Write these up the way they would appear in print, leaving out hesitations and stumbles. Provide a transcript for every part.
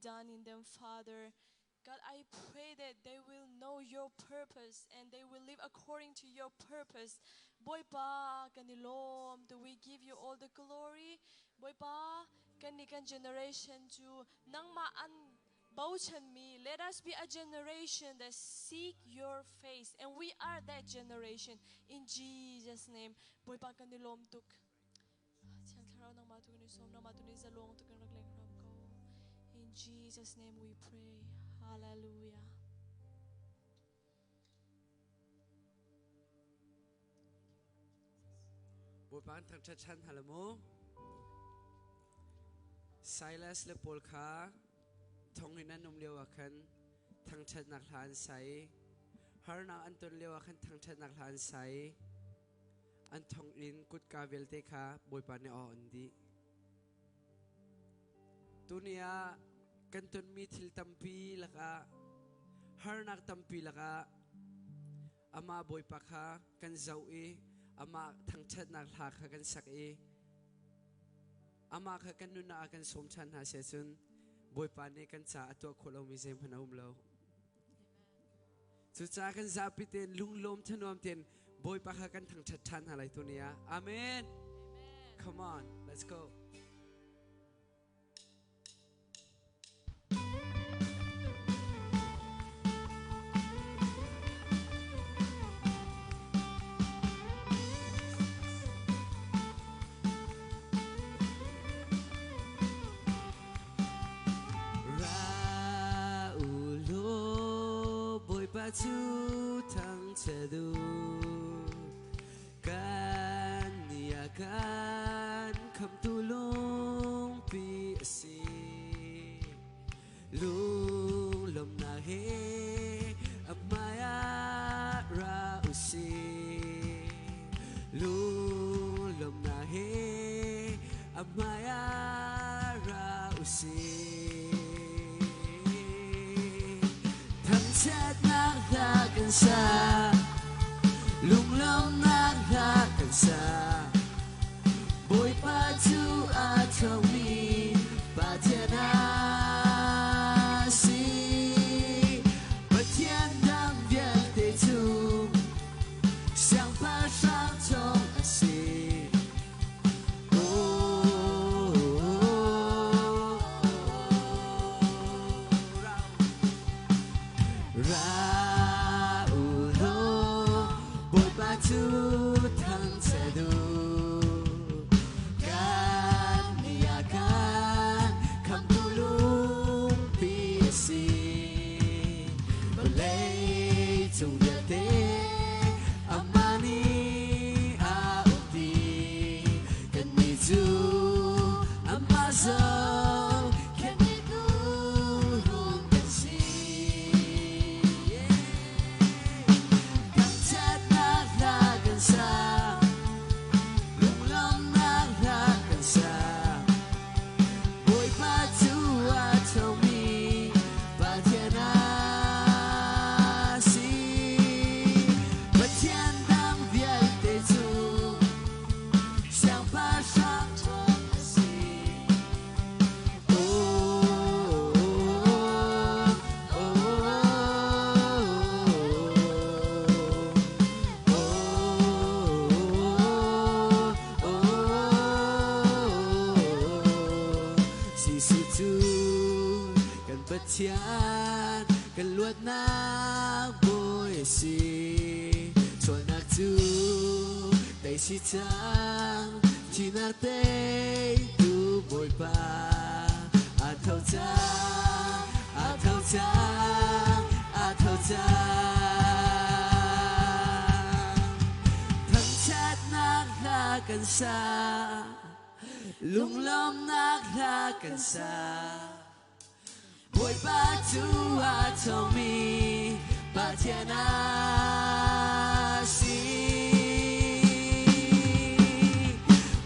done in them, Father. God, I pray that they will know your purpose and they will live according to your purpose. Bawipa, kan i lawm. Do we give you all the glory? Bawipa, kan ni kan generation cu nangmah an bochanmi. Let us be a generation that seek your face. And we are that generation. In Jesus' name. Bawipa kan i lawm tuk. Thiang Thlarau nangmah tu kan i sawm, nangmah tu nih zalong tu kan rak leng hram ko. In Jesus' name we pray. Hallelujah. Bawipa kan thangṭhat ṭhan hna la mu. Silas le Paul kha thonginn an um lio ah khan thangṭhatnak hla an sa i harnak an ton lio ah khan thangṭhatnak hla an sa i an thonginn kutka vialte kha Bawipa nih a on dih. Tuni ah kan tonmi thil tampi lakah harnak tampi lakah amah Bawipa kha kan zoh i amah thangṭhatnak hla kha kan sak i amah kha kan nunnak ah kan sawm ṭhan hna seh cun Bawipa nih kan caah a tuah khawh lomi zeihmanh a um lo. Cucaah kan zapi tein lunglawm thanuam tein Bawipa kha kan thangṭhat ṭhan hna lai tuni ah. Amen. Come on, let's go. Ra u law Bawipa cu thangṭhat u. Kan ni ah kan khamtu lungpi a si. Lunglawmhnak he a hmaiah ra u sih. Lunglawmhnak he a hmaiah ra u sih. Thangchiatnak hla kan sa, lunglawmhnak hla kan sa. Bawipa cu a ṭhawngmi Pathian a si. Pathian dang vialte cu siangpahrang ṭhawng a si. Ra u law Bawipa cu thangchiat u. Kan ni ah khan khamhtu lungpi a si. Vawlei cung vialte amah nih a uk dih. Kannih cu amah zoh khenmi tuurun kan si. Thangṭhatnak hla kan sa, lunglawmhnak hla kan sa. Bawipa cu a ṭhawngmi Pathian a si. Pathian dang vialte cu siangpahrang ṭhawng a si. Oh, oh, oh, oh, Jesuh cu kan Pathian kan luatnak Bawi a si. Sualnak cu tei si cang, thihnak teitu Bawipa. A tho cang, a tho cang, a tho cang. Thangṭhatnak hla kan sa, lunglawmhnak hla kan sa. Bawipa cu a ṭhawngmi Pathian a si.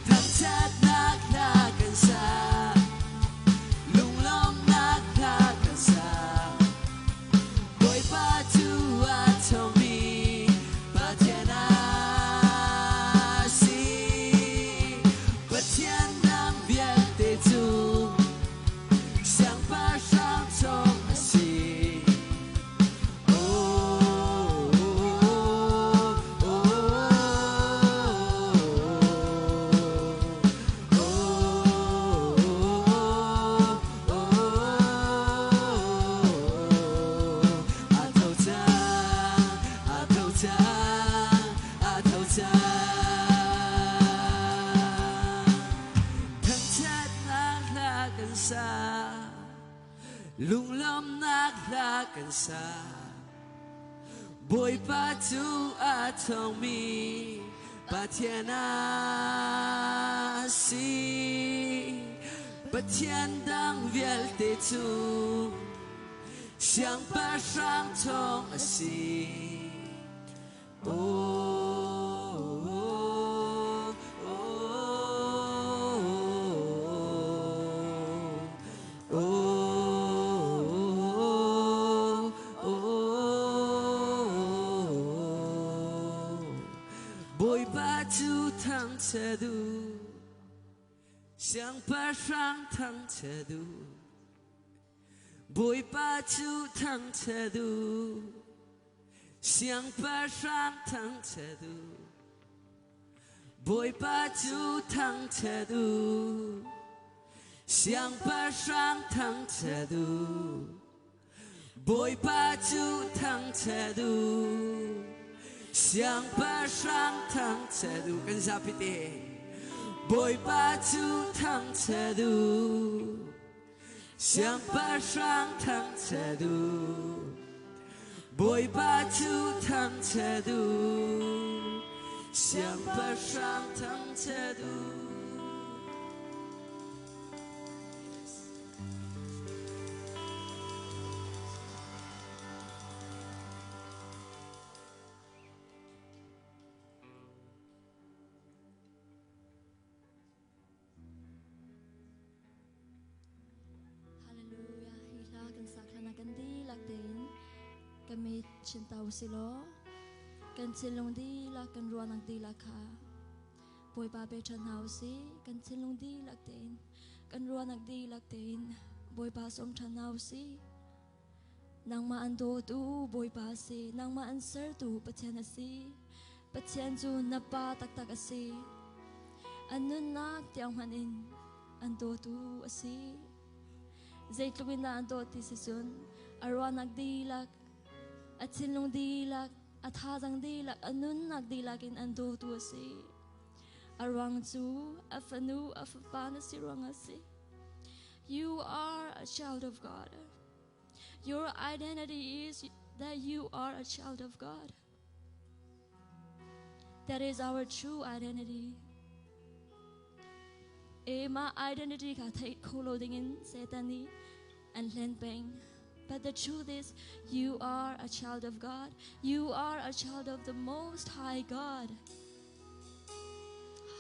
Thangṭhatnak hla kan sa, lunglawmhnak hla kan sa. Bawipa cu a ṭhawngmi Pathian a si. Pathian dang vialte cu siangpahrang Lunglawmhnak hla kan sa. Bawipa cu a ṭhawngmi Pathian a si. Pathian dang vialte cu siangpahrang ṭhawng a si. Bawipa cu thangṭhat u, siangpahrang thangṭhat u. Bawipa cu thangṭhat u, Siangpahrang thangṭhat u, Bawipa cu thangṭhat u. Siangpahrang thangṭhat u, Bawipa cu thangṭhat u. Siangpahrang thangṭhat u, kan zapi te. Bawipa cu thangṭhat u. Siangpahrang thangṭhat u, Bawipa cu thangṭhat u, Siangpahrang thangṭhat u. Hallelujah. Hi hla kan sak hlan ah kan dihlak tein kan mit chin ta usih law kan thinlung dihlak kan ruahnak dihlak kha Bawipa pe ṭhan hna usih. Kan thinlung dihlak tein kan ruahnak dihlak tein Bawipa sawm ṭhan hna usih. Nangmah an dawtu Bawipa a si. Nangmah an sertu Pathian a si. Pathian cu na pa taktak a si. An nunnak tiang hmanh in an dawtu a si. Zeitluk in dah an dawt ti si cun a ruahnak dihlak, a thinlung dihlak, a thazaang dihlak, a nunnak dihlak in an dawtu a si. A ruang cu a fanu, a fapa na si ruangah a si. You are a child of God. Your identity is that you are a child of God. That is our true identity. E ma identity kha theih kho lo dingin Satan nih an hlen peng. But the truth is, you are a child of God. You are a child of the Most High God.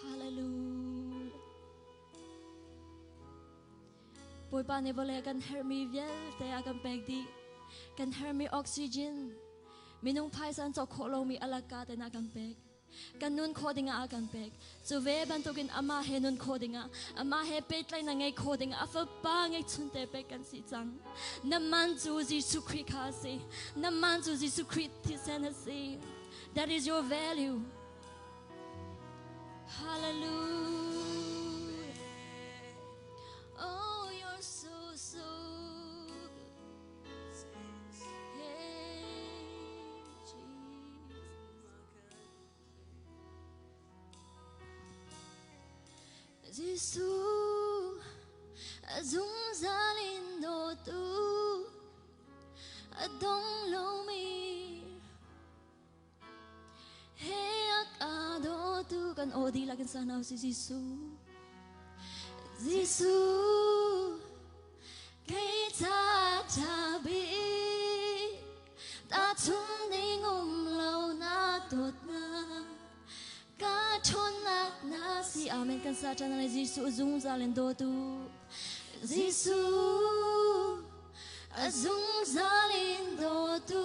Hallelujah. Bawipa nih vawlei kan herhmi vialte a kan pek dih. Kan herhmi oxygen, minung phaisa an cawk khawh lomi alaka ten a kan pek. Kan nun khawh dingah a kan pek. Cu ve bantukin amah he nun khawh dingah, amah he pehtlaihnak ngei khawh dingah a fapa ngeihchun te pek kan si cang. Na man cu Jesuh Khrih kha a si. Na man cu Jesuh Khrih thisen a si. That is your value. Hallelujah. Oh, you're so, so good. Hey, Jesus. Jesuh, zungzal in dawtu, a dong lomi He a ka dawtu kan aw dihlak in sa hna usih Jesuh. Jesuh, kei ca ṭha bik, tahchun ding um lo na dawtnak, ka ṭhawnnak na si. Amen. Kan sa ṭhan lai Jesuh zungzal in dawtu. Jesuh, a zungzal in dawtu,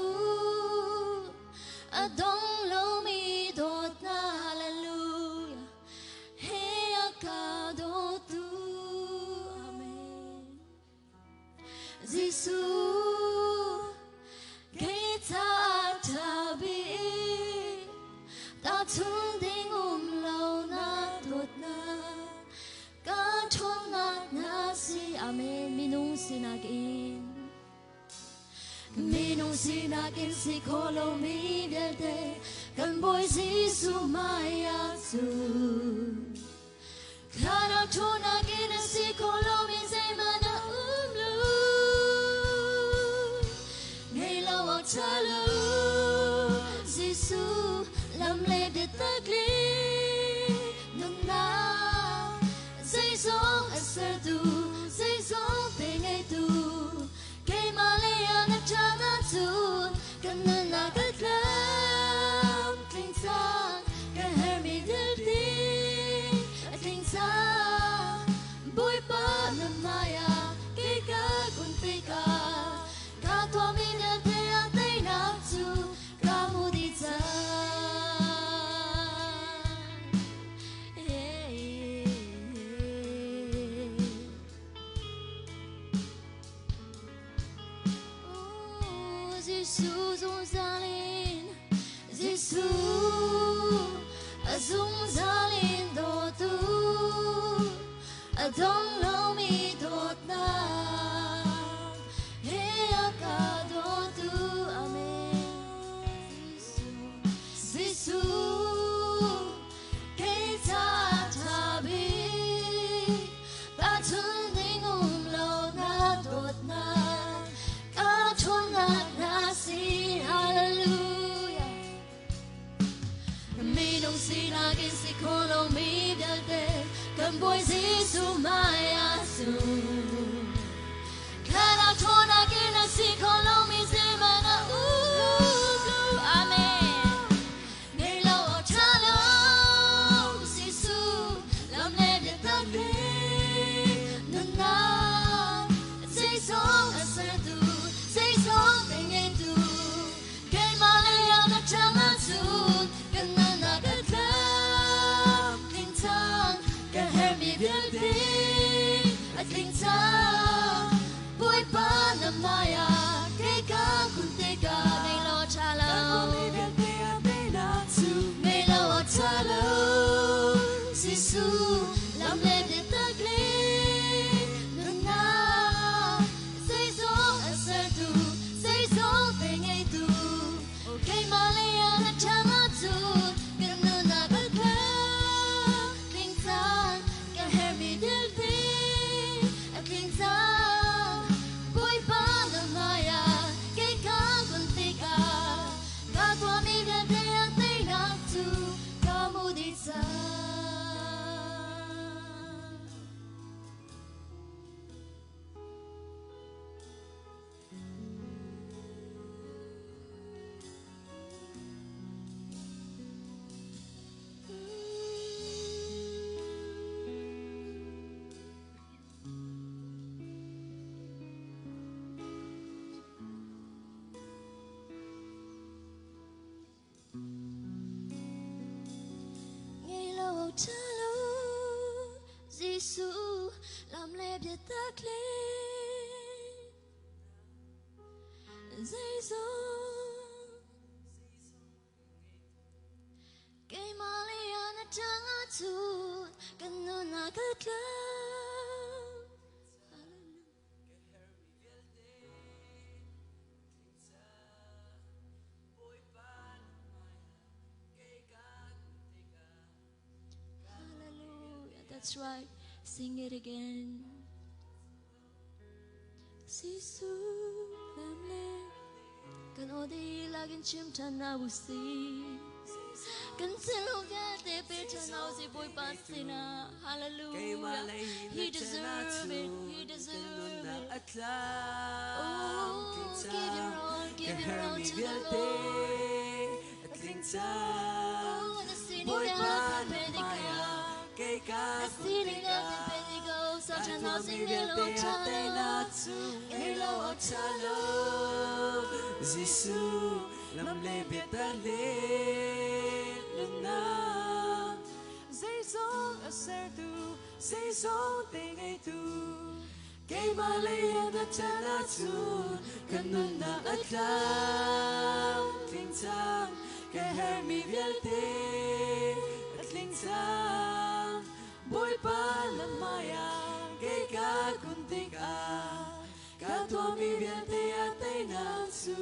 a dong lomi dawtnak, hallelujah, he a ka dawtu. Amen. Jesuh, kei ca ṭha bik, tahchun ding um lo na dawtnak, Ka ṭhawnnak na si, Amen. Minung sinak in Minung sinak in si kho lomi vialte kan Bawi Jesuh hmai ah cun Thlarau ṭhawnnak in a si kho lomi zeihmanh a um lo. Zungzal in Jesuh a zungzal in dawtu a dong lomi dawtnak he a ka dawtu. Amen. Jesuh, kei ca ṭha bik tahchunh ding um lo na dawtnak ka ṭhawnnak na si. Hallelujah. Minung sinak in si kho lomi vialte kan Bawi Jesuh hmai ah sung. Thlarau ṭhawnnak in a si kho lomi zeihmanh a um lo. Amen. Ngei lo awk ṭha lo Jesuh lam le biatak le nunnak zeizong a sertu zeizong te ngeitu keimah lei ah ka ṭhang ahcun kan nunnak a tlam tling cang ka herhmi vialte a tling cang Bawipa na hmai ah kei ka kun tikah ngei law ṭha lo ngei lo awk ṭha lo Jesuh lam le biatak le nunnak zeizong a sertu zeizong te ngeitu keimah lei ah na ṭhang ahcun kan nunnak a tlam tling cang ka herhmi vialte a tling cang Bawipa na hmai ah kei ka kun tikah ka tuahmi vialte a teinak cu ka hmu dih cang. Ngei lo awk ṭha lo Jesuh lam le biatak le zeizong keimah lei ah na ṭang ahcun kan nunnak a tlam. Hallelujah. That's right. Sing it again. Sisu lam le kan aw dihlak in chim ṭhan hna u sih. Kan thinlung vialte pe ṭhan hna u sih Bawipa sinah. Hallelujah. He deserve it. He deserve it. Oh, give your all, give your all to the Lord. Oh, na sining natin pwede ka. Na sining natin pwede ka. Sa ṭhan hna sih ngei lo awk ṭha lo. Ngei lo awk ṭha lo. Jesuh lam le biatak le nunnak zeizong a sertu zeizong te ngeitu keimah lei ah na chan ahcun kan nunnak a tlam tling cang ka herhmi vialte a tling cang Bawipa na hmai ah kei ka kun tikah ka tuahmi vialte a teinak cu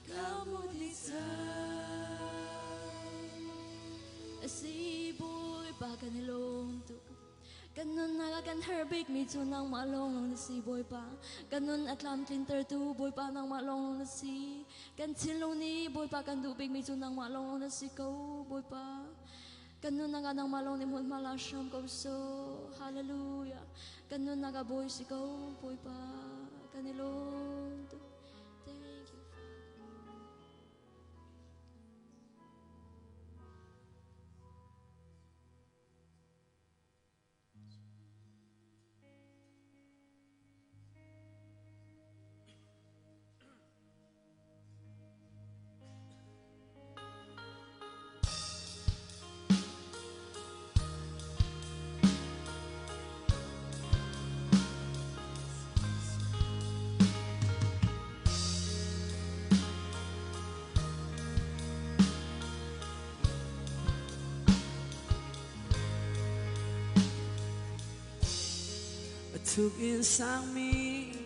ka hmu dih cang. A si Bawipa kan i lawm tuk. Kan nunnak ah kan har bikmi cu nangmah lawnglawng na si Bawipa. Kan nun a tlamtlintertu Bawipa nangmah lawnglawng na si. Kan thinlung nih Bawipa kan duh bikmi cu nangmah lawnglawng na si ko Bawipa. Kan nunnak ah nangmah lawng nih hmunhma la hram ko sawh. Hallelujah. Kan nunnak ah Bawi si ko Bawipa. Kan i lawm tuk. Thank you, Father. Thuk in sangmi,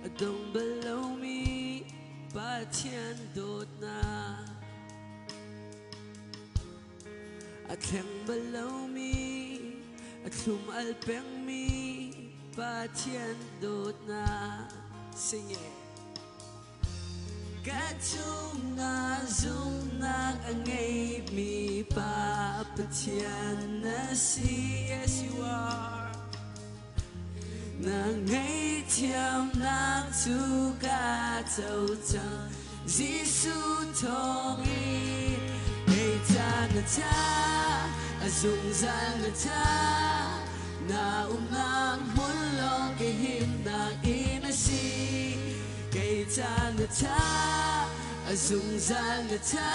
a dong bal lomi Pathian dawtnak. A thleng bal lomi, a thlum al pengmi Pathian dawtnak. Sing it. Ka chungah zumhnak a ngeimi Pa Pathian na si. Yes, you are. Na ngaihthiamnak cu ka co cang Jesuh thawngin kei ca na ca a zungzal na ca na umnak hmun lawng ka himnak inn a si kei ca na ca a zungzal na ca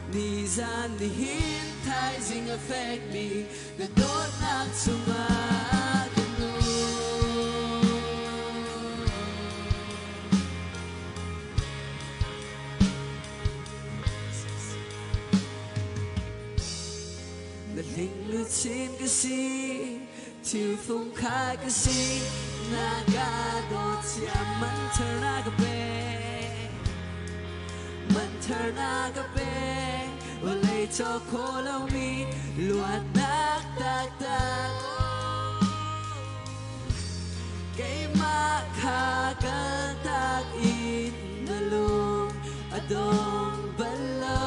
nizan nihin thaizing a fekmi na dawtnak chungah ka nung. Na hling luchin ka si, thil fung kha ka si, na ka dawt siam man thar na ka pe. Man thar na ka pe, vawlei cawk khawh lomi luatnak taktak. Keimah kha kaltak in na lung a dong bal lo.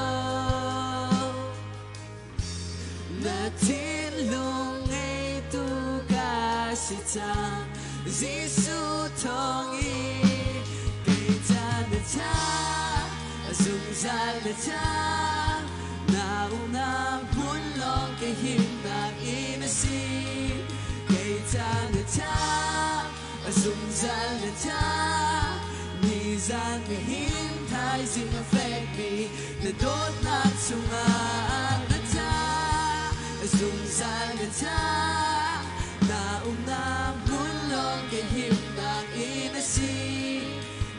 Na thinlung ngeitu ka si cang Jesuh thawngin kei ca na ca zungzal na ca na umnak hmun lawng ka himnak inn a si kei ca na ca zungzal na ca nizan nihin thaizing a fekmi na dawtnak chungah na ca zungzal na ca na umnak hmun lawng ka himnak inn a si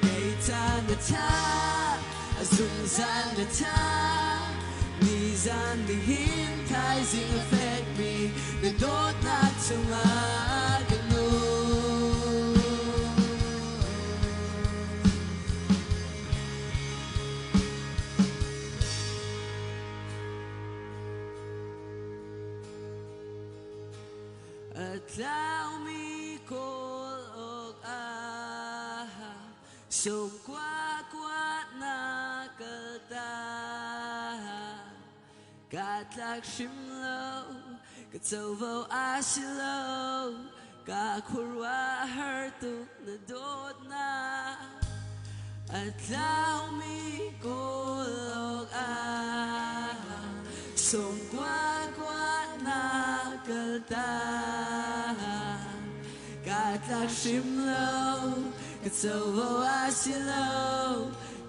kei ca na ca zungzal na ca nizan nihin thaizing a fekmi na dawtnak chungah ka nung. A tlaumi kawl awk ah sungkua kua na kalta ka tlak hrim lo ka covo a si lo ka khuaruah har tuk na dawtnak a tlaumi kawl awk ah sungkua kua na kalta ka tlak hrim lo ka covo a si lo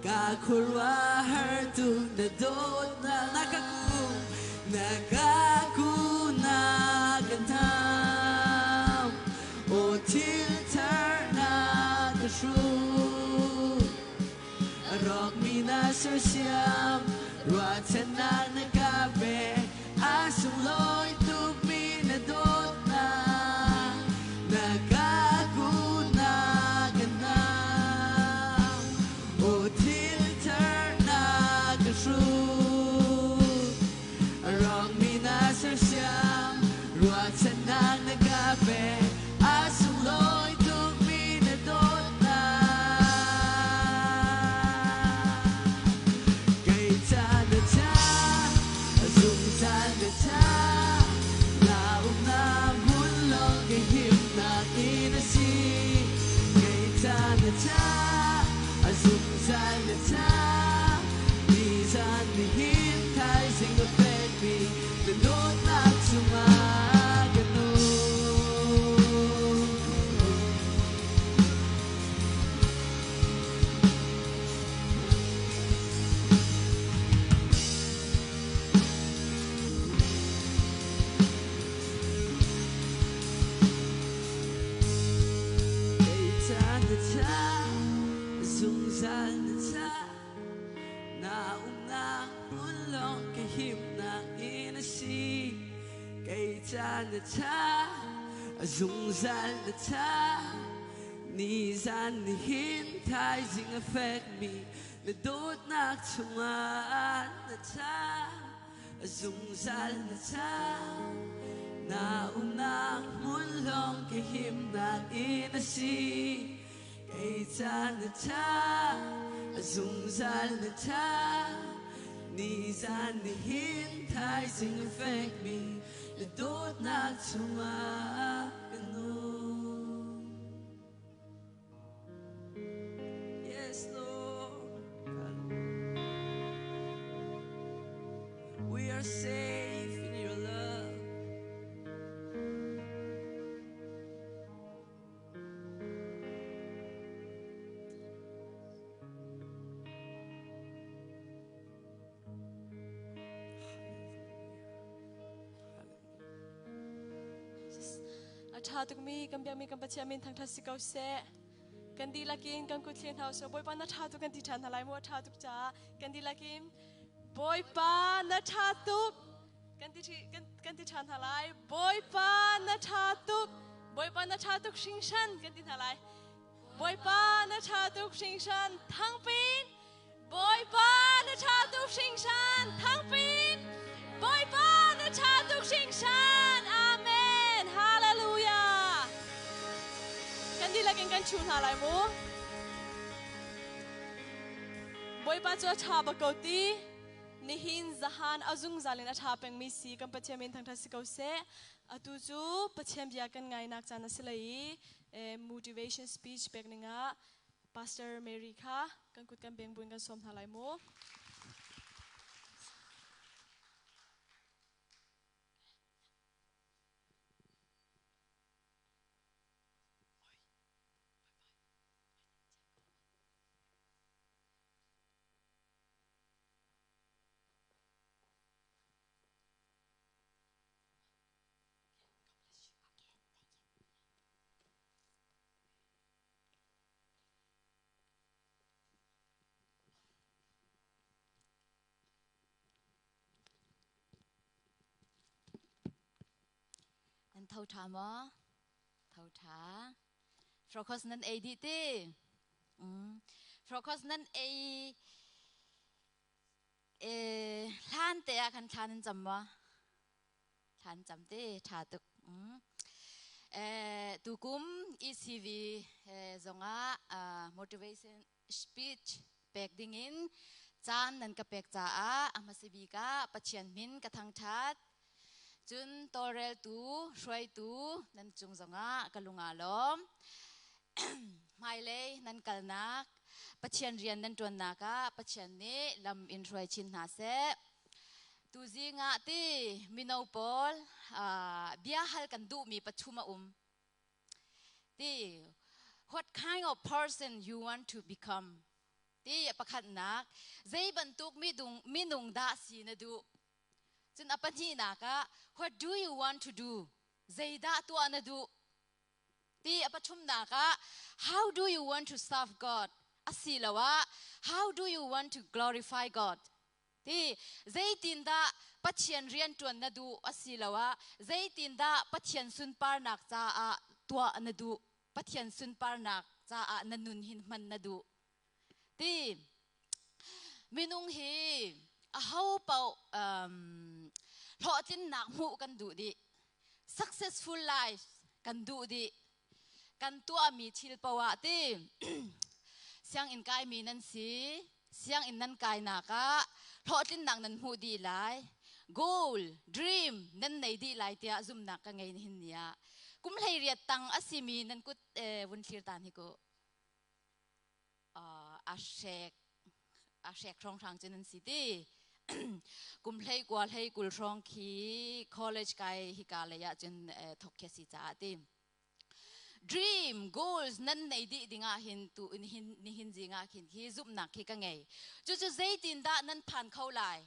ka khuaruah har tuk na dawtnak na ka ku na ka ku na ka tham o thil thar na ka hru rawk mi na sersiam ruahchannak na ka pe a sunglawi tuk mi na dawtnak na ka ku na ka nam o thil thar na ka hru rawk mi na sersiam ruahchannak na ka pe a sunglawi tuk mi na dawtnak kei ca na ca zungzal na ca na umnak hmun lawng ka himnak inn a si kei ca na ca zungzal na ca nizan nihin thaizing a fekmi na dawtnak chungah ka nung. Kei ca na ca zungzal na ca na umnak hmun lawng ka himnak inn a si kei ca na ca A zungzal na tha Nizan nihin thaizing a fekmi na dawtnak chungah na tha A zungzal na tha Na umnak hmun lawng ka himnak inn a si Kei ca na tha A zungzal na tha Nizan nihin thaizing a fekmi na dawtnak chungah ka nung. Yes, Lord. We are safe in your love. A ṭha tukmi kan biakmi kan Pathian min thangṭhat si ko seh. Kan dihlak in kan kut thlir hna usih. Bawipa na ṭha tuk kan ti ṭhan hna lai mu a ṭha tuk caah kan dihlak in Bawipa na ṭha tuk kan ti kan, kan ti ṭhan hna lai. Bawipa na ṭha tuk Bawipa na ṭha tuk hringhran kan ti hna lai. Bawipa na ṭha tuk hringhran thangpin Bawipa na ṭha tuk hringhran thangpin Bawipa na ṭha tuk hringhran Amen Hallelujah Kan dihlak in kan chu hna lai mu Bawipa cu a ṭha bak ko ti nihin zahan a zungzal in a ṭha pengmi si kan Pathian min thangṭhat si ko seh atu cu Pathian bia kan ngainak caan a si lai i motivation speech pek ning ah Pastor Mary kha kan kut kan beng buin kan sawm hna lai mu. Nan tho ṭha maw? Tho ṭha. Frokos nan ei dih ti? Mm. Frokos nan ei eh, hlan te ah khan thla nan cam maw? Thlan cam te ṭha tuk. Mm. Eh, tukum ECV eh, zongah uh, motivation speech pek dingin caan nan ka pek caah a hmasa bik ah Pathian min ka thangṭhat. Cun tawlreltu, hruaitu nan cung zongah ka lung aa lawm. Hmailei nan kalnak, Pathian rian nan ṭuannak ah Pathian nih lam in hruai chin hna seh. Tuzing ah ti mino pawl bia hal kan duhmi pathum a um. Ti what kind of person you want to become? Ti pakhatnak zei bantuk midung minung dah si na duh? Cun a pahnihnak ah what do you want to do? Zeidah tuah na duh? Ti a pathumnak ah how do you want to serve God? Asiloah how do you want to glorify God? Ti zeitindah Pathian rianṭuan na duh asiloah zeitindah Pathian sunparnak caah tuah na duh? Pathian sunparnak caah na nun hin hman na duh? Ti minung hi aho paoh um, hlawhtlinnak hmuh kan duh dih. Successful life kan duh dih. Kan tuahmi thil poah ti sianginn kaimi nan si, sianginn nan kainak ah hlawhtlinnak nan hmuh dih lai. Goal, dream nan nei dih lai tiah zumnak ka ngei nihin ni ah. Kum 18 tang a simi nan kut eh, vun thlir tan hi ku. A hrek a hrek hrawnghrang cu nan si ti. Kum 19 20 hrawng khi college kai hika lei ah cun thok khi a si caah ti. Dream goals nan nei dih dingah hin tu in hin nihin zingah khin khi zumhnak khi ka ngei. Cucu zeitin dah nan phan kho lai?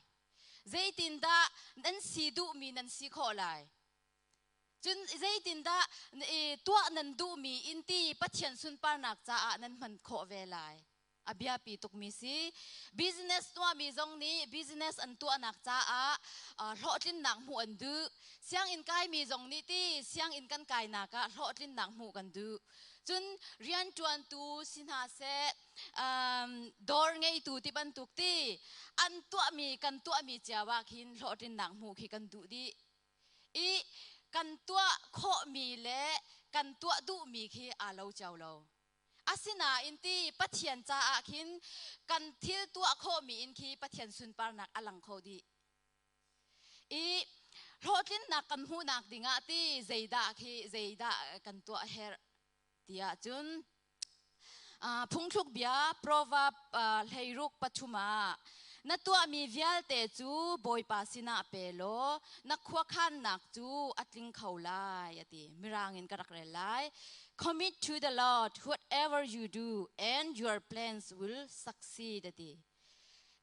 Zeitin dah nan si duhmi nan si khawh lai? Cun zeitindah tuah nan duhmi in ti Pathian sunparnak caah nan hman khawh ve lai? A biapi tukmi si. Business tuahmi zong nih business an tuahnak caah hlawhtlinnak hmuh an duh. Sianginn kaimi zong nih ti sianginn kan kainak ah hlawhtlinnak hmuh kan duh. Cun rianṭuantu si hna seh, um, dawr ngeitu ti bantuk ti an tuahmi kan tuahmi cio ah khin hlawhtlinnak hmuh khi kan duh dih. I kan tuah khawhmi le kan tuah duhmi khi aa lo cio lo. Asinain ti Pathian caah khin kan thil tuah khawhmi in khi Pathian sunparnak a lang kho dih. I hlawhtlinnak kan hmuhnak dingah ti zeidah khi zeidah kan tuah herh tiah cun phungthluk bia proverb 63 pathum ah na tuahmi vialte cu Bawipa sinah pe law na khuakhannak cu a tling kho lai a ti. Mirang in ka rak rel lai. Commit to the Lord whatever you do and your plans will succeed a ti.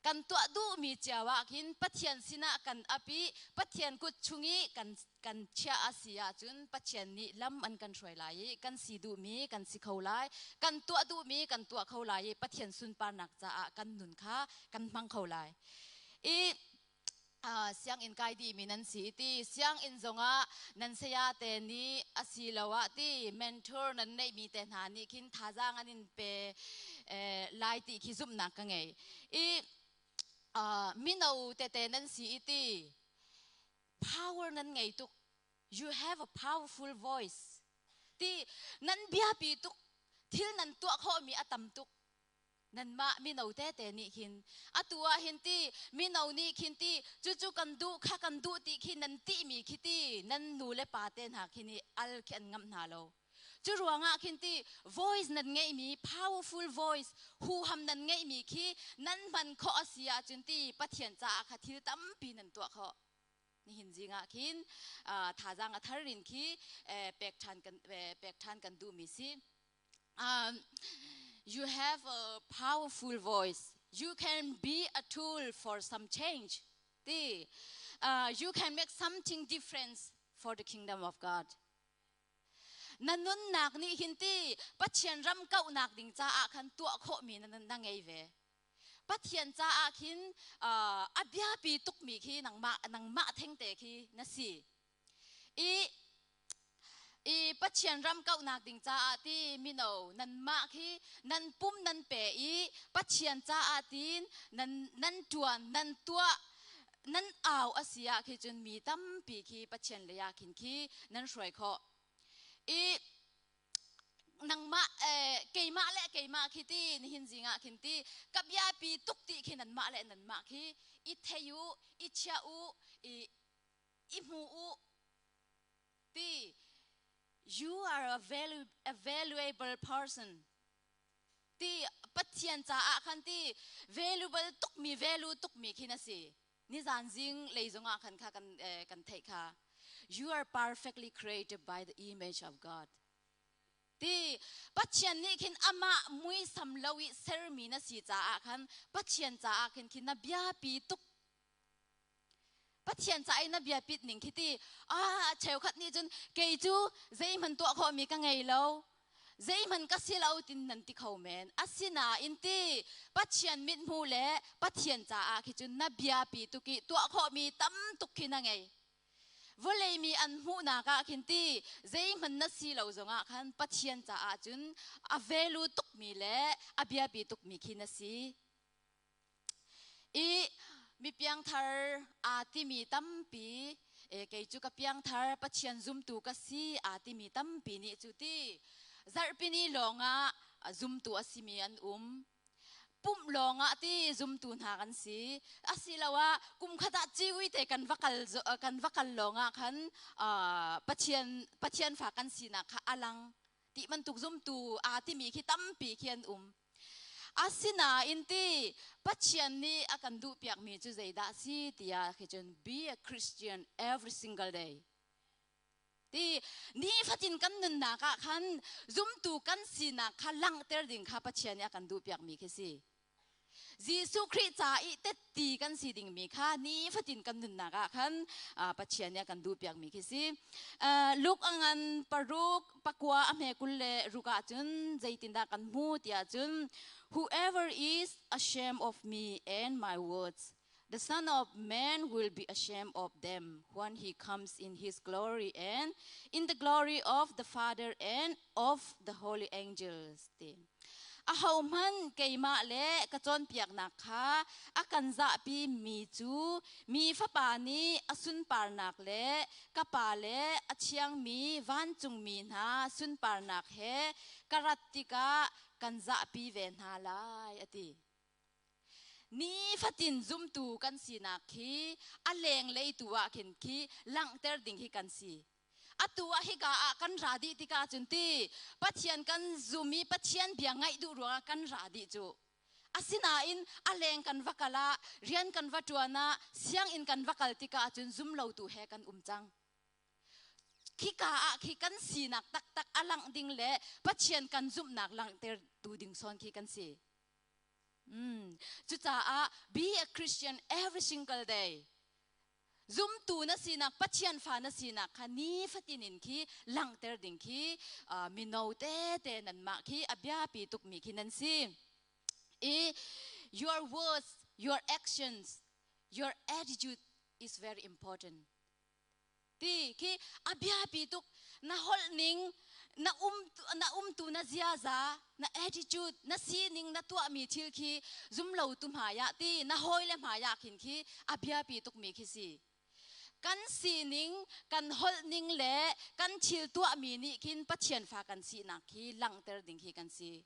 Kan tuah duhmi cio ah khin Pathian sinah kan ap i Pathian kut chung i kan kan chiah a si ahcun Pathian nih lam an kan hruai lai i kan si duhmi kan si kho lai, kan tuah duhmi kan tuah kho lai i Pathian sunparnak caah kan nun kha kan hmang kho lai. I sianginn kai dihmi nan si ti sianginn zongah nan saya te nih asiloah ti mentor nan neihmi te hna nih khin thazaang an in pe lai ti khi zumhnak ka ngei i mino tete nan si i ti power nan ngei tuk. You have a powerful voice ti nan biapi tuk, thil nan tuah khawhmi a tam tuk nanmah mino tete nih khin. Atu ah hin ti mino nih khin ti cucu kan duh, kha kan duh ti khi nan tihmi khi ti nan nu le pa te hna khi nih al khi an ngamh hna lo. Cu ruangah khin ti voice nan ngeihmi, powerful voice, huham nan ngeihmi khi nan hman khawh a si ahcun ti Pathian caah kha thil tampi nan tuah khawh. Nihin zing ah khin thazaang a thar in khi pek ṭhan kan duhmi si. You have a powerful voice. You can be a tool for some change. Ti, you can make something difference for the kingdom of God. Na nunnak nih hin ti Pathian ram kauhnak ding caah khan tuah khawhmi na ngei ve. Pathian caah khin a biapi tukmi khi nangmah thengte khi na si. I Pathian ram kauhnak ding caah ti mino nanmah khi nan pum nan pe i Pathian caah tin nan tuan, nan tuah, nan au a si ah khi cun mi tampi khi Pathian lei ah khin khi nan hruai khawh. I nangmah keimah le keimah khi ti nihin zing ah khin ti ka biapi tuk ti khi nanmah le nanmah khi i thei u, i chia u, i hmu u ti. You are a valuable person ti Pathian caah khan ti valuable tukmi, value tukmi khi na si. Nizan zing lei zongah khan kha kan theih kha. You are perfectly created by the image of God ti Pathian nih khin amah muisam lo i sermi na si caah khan Pathian caah khin khin na biapi tuk. Pathian ca i na biapit ning khi ti ah cheukhat nih cun kei cu zeihmanh tuah khawhmi ka ngei lo, zeihmanh ka si lo tin nan ti kho men. Asinain ti Pathian mithmu le Pathian caah khi cun na biapi tuk i tuah khawhmi tam tuk khi na ngei. Vawlei mi an hmuhnak ah khin ti zeihmanh na si lo zongah khan Pathian caah cun a value tukmi le a biapi tukmi khi na si. I mi piangthar aa timi tampi, kei cu ka piangthar, Pathian zumtu ka si aa timi tampi nih cu ti zarhpini lawngah zumtu a simi an um, pumh lawngah ti zumtu hna kan si, asiloah kum khat ah ciwi te kan va kal lawngah khan Pathian fa kan sinak kha alang ti bantuk zumtu aa timi khi tampi khi an um. Asinain ti Pathian nih a kan duh piakmi cu zeidah si tiah khi cun be a Christian every single day ti nifatin kan nunnak ah khan zumtu kan sinak kha langhter ding kha Pathian nih a kan duh piakmi khi si. Jesuh Khrih ca i tetti kan si dingmi kha nifatin kan nunnak ah khan Pathian nih a kan duhpiakmi khi si. Luke a ngan paruk pakua a hme kul le ruk ah cun zeitindah kan hmu tiah cun whoever is ashamed of me and my words the son of man will be ashamed of them when he comes in his glory and in the glory of the father and of the holy angels ti Ahohmanh keimah le ka cawnpiaknak kha a kan zahpi mi cu mi Fapa nih a sunparnak le ka Pa le a thiangmi vancungmi hna sunparnak he ka rat tikah kan zahpi ve hna lai, a ti. Nifatin zumtu kan sinak khi a lenglei tu ah khin khi langhter ding hi kan si. Atu ah hika ah kan ra dih tikah cun ti Pathian kan zum i Pathian bia ngaih duh ruangah kan ra dih cu. Asinain a leng kan va kal ah rian kan va ṭuan ah sianginn kan va kal tikah cun zum lotu he kan um cang. Khika ah khi kan sinak taktak a langh ding le Pathian kan zumhnak langhtertu ding sawn khi kan si. Cucaah be a Christian every single day. Zumtu na sinak Pathian fa na sinak kha nifatin in khi langhter ding khi mino tete nanmah khi a biapi tukmi khi nan si. I your words, your actions, your attitude is very important. Ti khi a biapi tuk na holh ning na um na umtu na ziaza na attitude na sining na tuahmi thil khi zumlo tu hmai ah ti na hawile hmai ah khin khi a biapi tukmi khi si kan sining kan holh ning le kan thil tuahmi nih khin Pathian fa kan sinak khi langhter ding khi kan si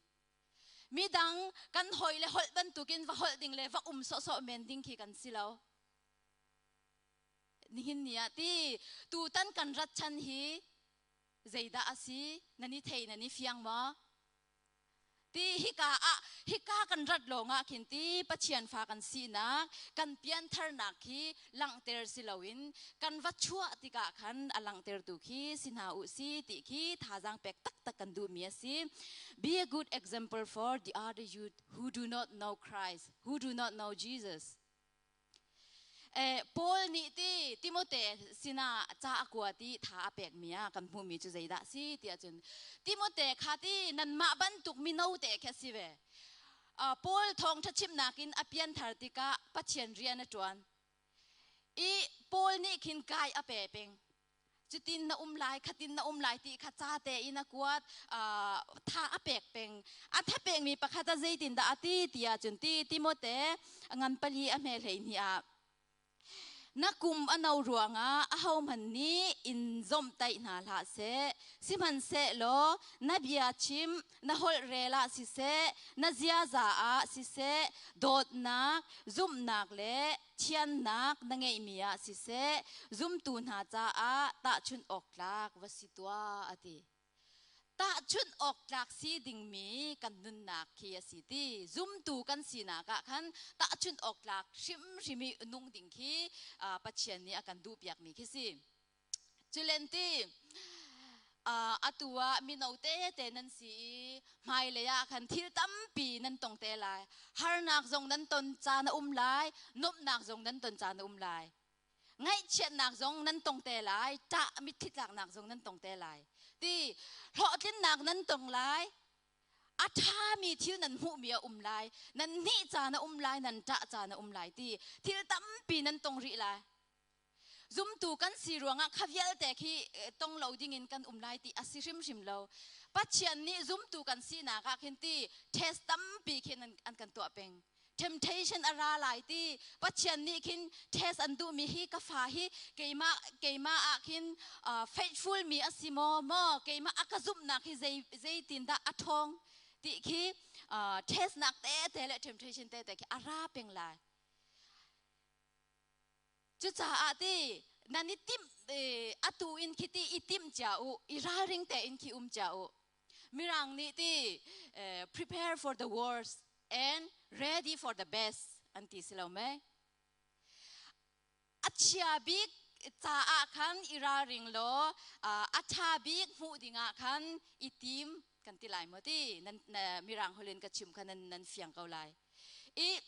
midang kan hawi le holh bantukin va holh ding le va um sawhsawh men ding khi kan si lo Nihin ni ah ti tutan kan rat chan hi zeidah a si nan i thei nan i fiang maw? Ti hika ah hika kan rat lawngah khin ti Pathian fa kan sinak kan piantharnak khi langhter si loin kan va chuah tikah khan a langhtertu khi si hna u si ti khi thazaang pek taktak kan duhmi a si. Be a good example for the other youth who do not know Christ, who do not know Jesus. Paul nih ti Timote sinah ca a kuat i tha a pekmi ah kan hmuhmi cu zeidah a si tiah cun Timote kha ti nanmah bantuk mino te khi a si ve. Paul thawngṭha chimnak in a pianthar tikah Pathian rian a ṭuan. I Paul nih khin kai a pe peng. Cutin na um lai, khatin na um lai ti kha ca te in a kuat, tha a pek peng. A tha pekmi pakhat ah zeitindah a ti tiah cun ti Timote ngan pali a hme hlei hnih ah na kum a no ruangah ahohmanh nih in zomhtaih hna hlah seh. Sihmanhsehlaw na bia chim, na holh rel ah siseh, na ziaza ah siseh, dawtnak, zumhnak le thiannak na ngeihmi ah siseh zumtu hna caah tahchunh awk tlak va si tuah a ti. Tahchunh awk tlak si dingmi kan nunnak khi a si ti. Zumtu kan sinak ah khan tahchunh awk tlak hrimhrim i nung ding khi Pathian nih a kan duhpiakmi khi si. Culenti atu ah mino tete nan si i hmailei ah khan thil tampi nan tong te lai. Harnak zong nan ton caan a um lai, nuamhnak zong nan ton caan a um lai. Ngaihchiatnak zong nan tong te lai, ṭah mitthli tlaknak zong nan tong te lai. Ti hlawhtlinnak nan tong lai, a ṭhami thil nan hmuhmi a um lai, nan hnih caan a um lai, nan ṭah caan a um lai ti thil tampi nan tong rih lai. Zumtu kan si ruangah kha vialte khi tong lo dingin kan um lai ti a si hrimhrim lo. Pathian nih zumtu kan sinak ah khin ti test tampi khin an kan tuah peng. Temptation a ra lai ti Pathian nih khin test an duhmi hi ka fa hi keimah keimah ah khin faithful mi a si maw maw keimah a ka zumhnak hi zei zeitindah a ṭhawng ti khi test nak tete le temptation tete khi a ra peng lai. Cucaah ti nan i timh atu in khi ti i timh cia u, i ralring tein khi um cia u. Mirang nih ti prepare for the worst and ready for the best an ti si lo mei? A chia bik caah khan i ralring law a ṭha bik hmuh dingah khan i tim kan ti lai maw ti nan mirang holh in ka chim kha nan nan fiang ko lai. I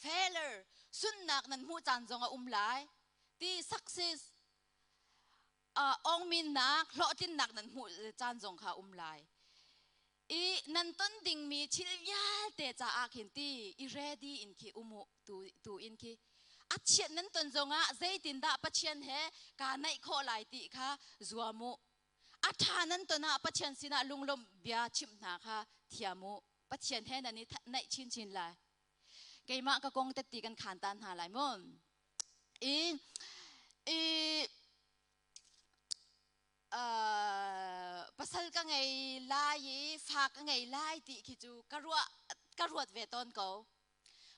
failure sunnak nan hmuh caan zong a um lai. Ti success ongminnak hlawhtlinnak nan hmuh caan zong kha um lai. I nan ton dingmi thil vialte caah khin ti i ready in khi umu tu tu in khi a chiat nan ton zongah zeitindah Pathian he kaa naih khawh lai ti kha zuam u. A ṭha nan ton ah Pathian sinah lunglawmh bia chimh hna kha thiam u. Pathian he nan i naih chinchin lai. Keimah ka kong tetti kan khaan ta hna lai mu. I i pasal ka ngei lai i fa ka ngei lai ti khi cu ka ruah ka ruat ve tawn ko.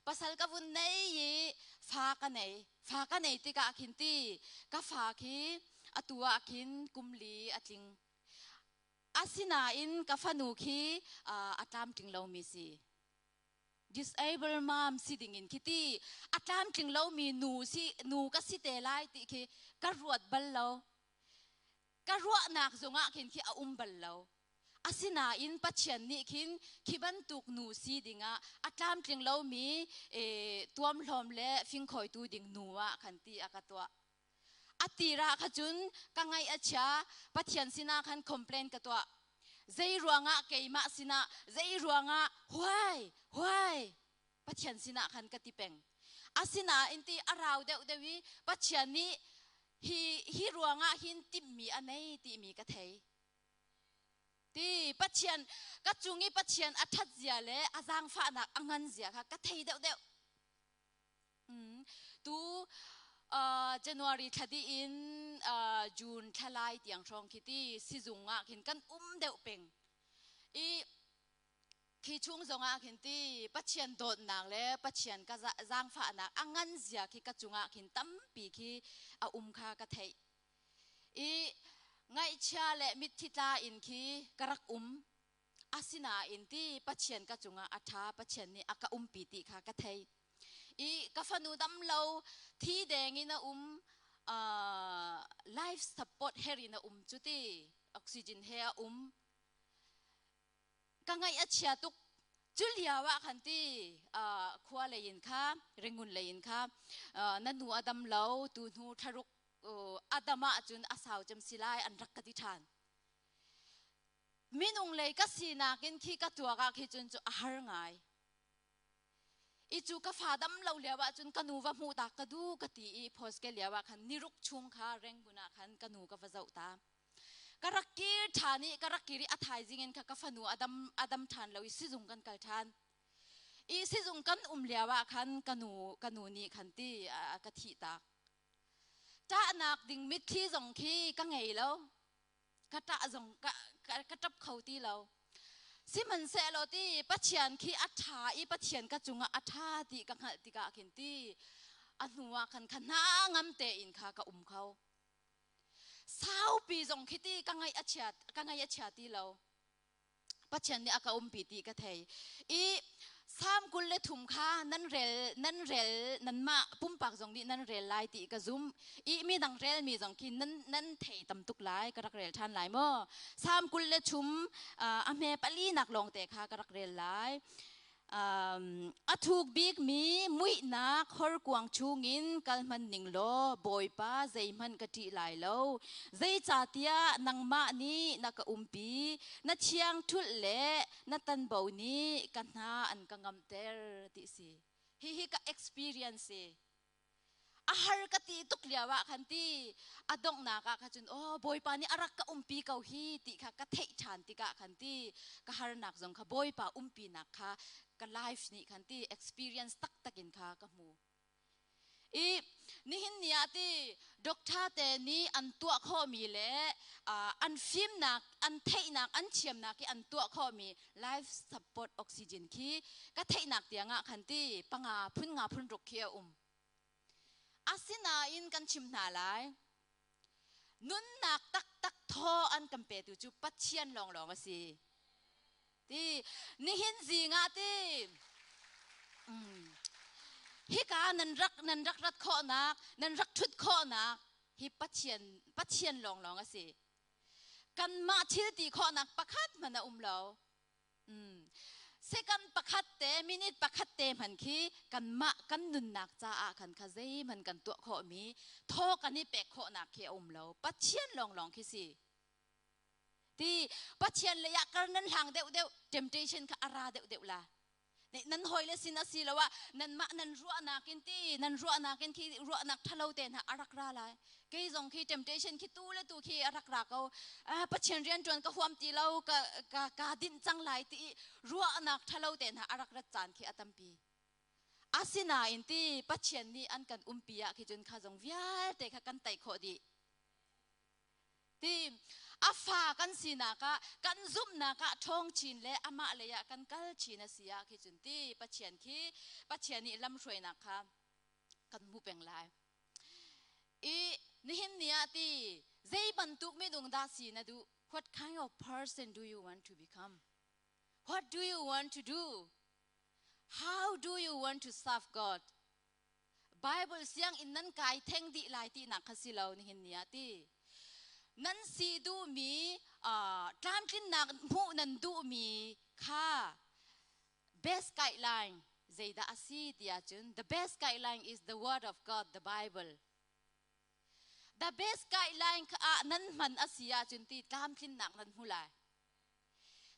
Pasal ka vun nei i fa ka nei. Fa ka nei tikah khin ti ka fa khi atu ah khin kum li a tling. Asinain ka fanu khi a tlamtling lomi si. Disable mom si dingin khi ti a tlamtling lomi nu si nu ka si te lai ti khi ka ruat bal lo. Ka ruahnak zongah khin khi a um bal lo. Asinain Pathian nih khin khi bantuk nu si dingah a tlamtling lomi tuamhlawm le fingkhawitu ding nu ah khan ti a ka tuah. A tirah kha cun ka ngaih a chia, Pathian sinah khan complain ka tuah. Zei ruangah keimah sinah, zei ruangah why, why Pathian sinah khan ka ti peng. Asinain ti a rau deuh deuh i Pathian nih hi, hi ruangah hin timhmi a nei timi ka thei. Ti Pathian ka cung i Pathian a ṭhat zia le a zaangfahnak a ngan zia kha ka thei deuhdeuh. Tu January thla dih in June thla lai tiang hrawng khi ti sizung ah khin kan um deuh peng. I khi chung zongah khin ti Pathian dawtnak le Pathian ka zaangfahnak a ngan zia khi ka cungah khin tampi khi a um kha ka theih. I ngaihchia le mitthi tla in khi ka rak um. Asinain ti Pathian ka cungah a ṭha, Pathian nih a ka umpi ti kha ka thei. I ka fanu dam lo, thi deng in a um, life support her in a um cu ti, oxygen he a um. Ka ngaih a chia tuk. Cu lio ah khan ti khua lei in kha, Rangoon lei in kha, na nu a dam lo, tu hnu thlaruk a dam ahcun a sau cem si lai an rak ka ti ṭhan. Minung lei ka sinak in khi ka tuak ah khi cun cu a har ngai. I cu ka fa dam lo lio ah cun ka nu va hmuh ta ka du ka ti i phoske lio ah khan niruk chung kha Rangoon ah khan ka nu ka va zoh ta. Ka rak kir ṭhan i ka rak kir i a thaizing in kha ka fanu a dam a dam ṭhan lo i sizung kan kal ṭhan. I sizung kan um lio ah khan ka nu ka nu nih khan ti a ka thih tak. Ṭahnak ding mitthli zong khi ka ngei lo. Ka ṭah zong ka, ka, ka ṭap kho ti lo. Sihmanhsehlaw ti Pathian khi a ṭha i Pathian ka cungah a ṭha ti ka hngalh tikah khin ti a hnu ah khan kha hna ngam tein kha ka um kho. Saupi zong khi ti ka ngaih a chia ka ngaih a chia ti lo. Pathian nih a ka umpi ti ka thei. I Salm 23 kha nan rel nan rel nanmah pumpak zong nih nan rel lai ti ka zum. I mi dang rel mi zong khi nan nan thei tam tuk lai ka rak rel ṭhan lai maw. Salm 23 a hme pali nak lawng te kha ka rak rel lai. A thuk bikmi muihnak horkuang chungin kal hmanh ning law Bawipa zeihmanh ka ṭih lai lo. Zeicahtiah nangmah nih na ka umpi, na thiang ṭhulh le na tanbo nih ka hna an ka ngamter ti si. Hihi ka experience si. A har ka ti tuk lio ah khan ti a donghnak ah kha cun aw Bawipa nih a rak ka umpi ko hi ti kha ka theih ṭhan tikah khan ti ka harnak zong kha Bawipa umpinak kha ka life nih khan ti experience taktak in kha ka hmu. I nihin ni ah ti doctor te nih an tuah khawhmi le an fimnak an theihnak an thiamnak i an tuah khawhmi life support oxygen khi ka theihnak tiangah khan ti panga phun nga phun ruk khi a um. Asinain kan chim hna lai. Nunnak taktak thaw an kan petu cu Pathian lawnglawng a si. Ti nihin zing ah ti hika nan rak nan rak rat khawhnak nan rak thut khawhnak hi Pathian Pathian lawnglawng a si. Kanmah thil ti khawhnak pakhat hmanh a um lo. Second pakhat te, minute pakhat te hman khi kanmah kan nunnak caah khan kha zeihmanh kan tuah khawhmi, thaw kan i pek khawhnak khi a um lo. Pathian lawnglawng khi si. Ti Pathian lei ah kar nan hlang deuhdeuh, temptation kha a ra deuhdeuh la. Nan hawile sin a si lo ah nanmah nan ruahnak in ti nan ruahnak in khi ruahnak ṭhalo te hna a rak ra lai. Kei zong khi temptation khi tu le tu khi a rak ra ko. Pathian rian ṭuan ka huam ti lo, ka ka ka dinh cang lai ti i ruahnak ṭhalo te hna a rak rat caan khi a tampi. Asinain ti Pathian nih an kan umpi ah khi cun kha zong vialte kha kan tei khawh dih. Ti a fa kan sinak ah kan zumhnak ah ṭhawng chin le amah lei ah kan kal chin a si ah khi cun ti Pathian khi Pathian nih lamhruainak kha kan hmu peng lai. I nihin ni ah ti zei bantuk minung dah si na duh? What kind of person do you want to become? What do you want to do? How do you want to serve God? Bible sianginn nan kai theng dih lai tinak kha si lo nihin ni ah ti. Nan si duhmi tlamtlinnak hmuh nan duhmi kha best guideline zeidah a si ti ahcun the best guideline is the word of God, the Bible. The best guideline kha ah nan hman a si ahcun ti tlamtlinnak nan hmu lai.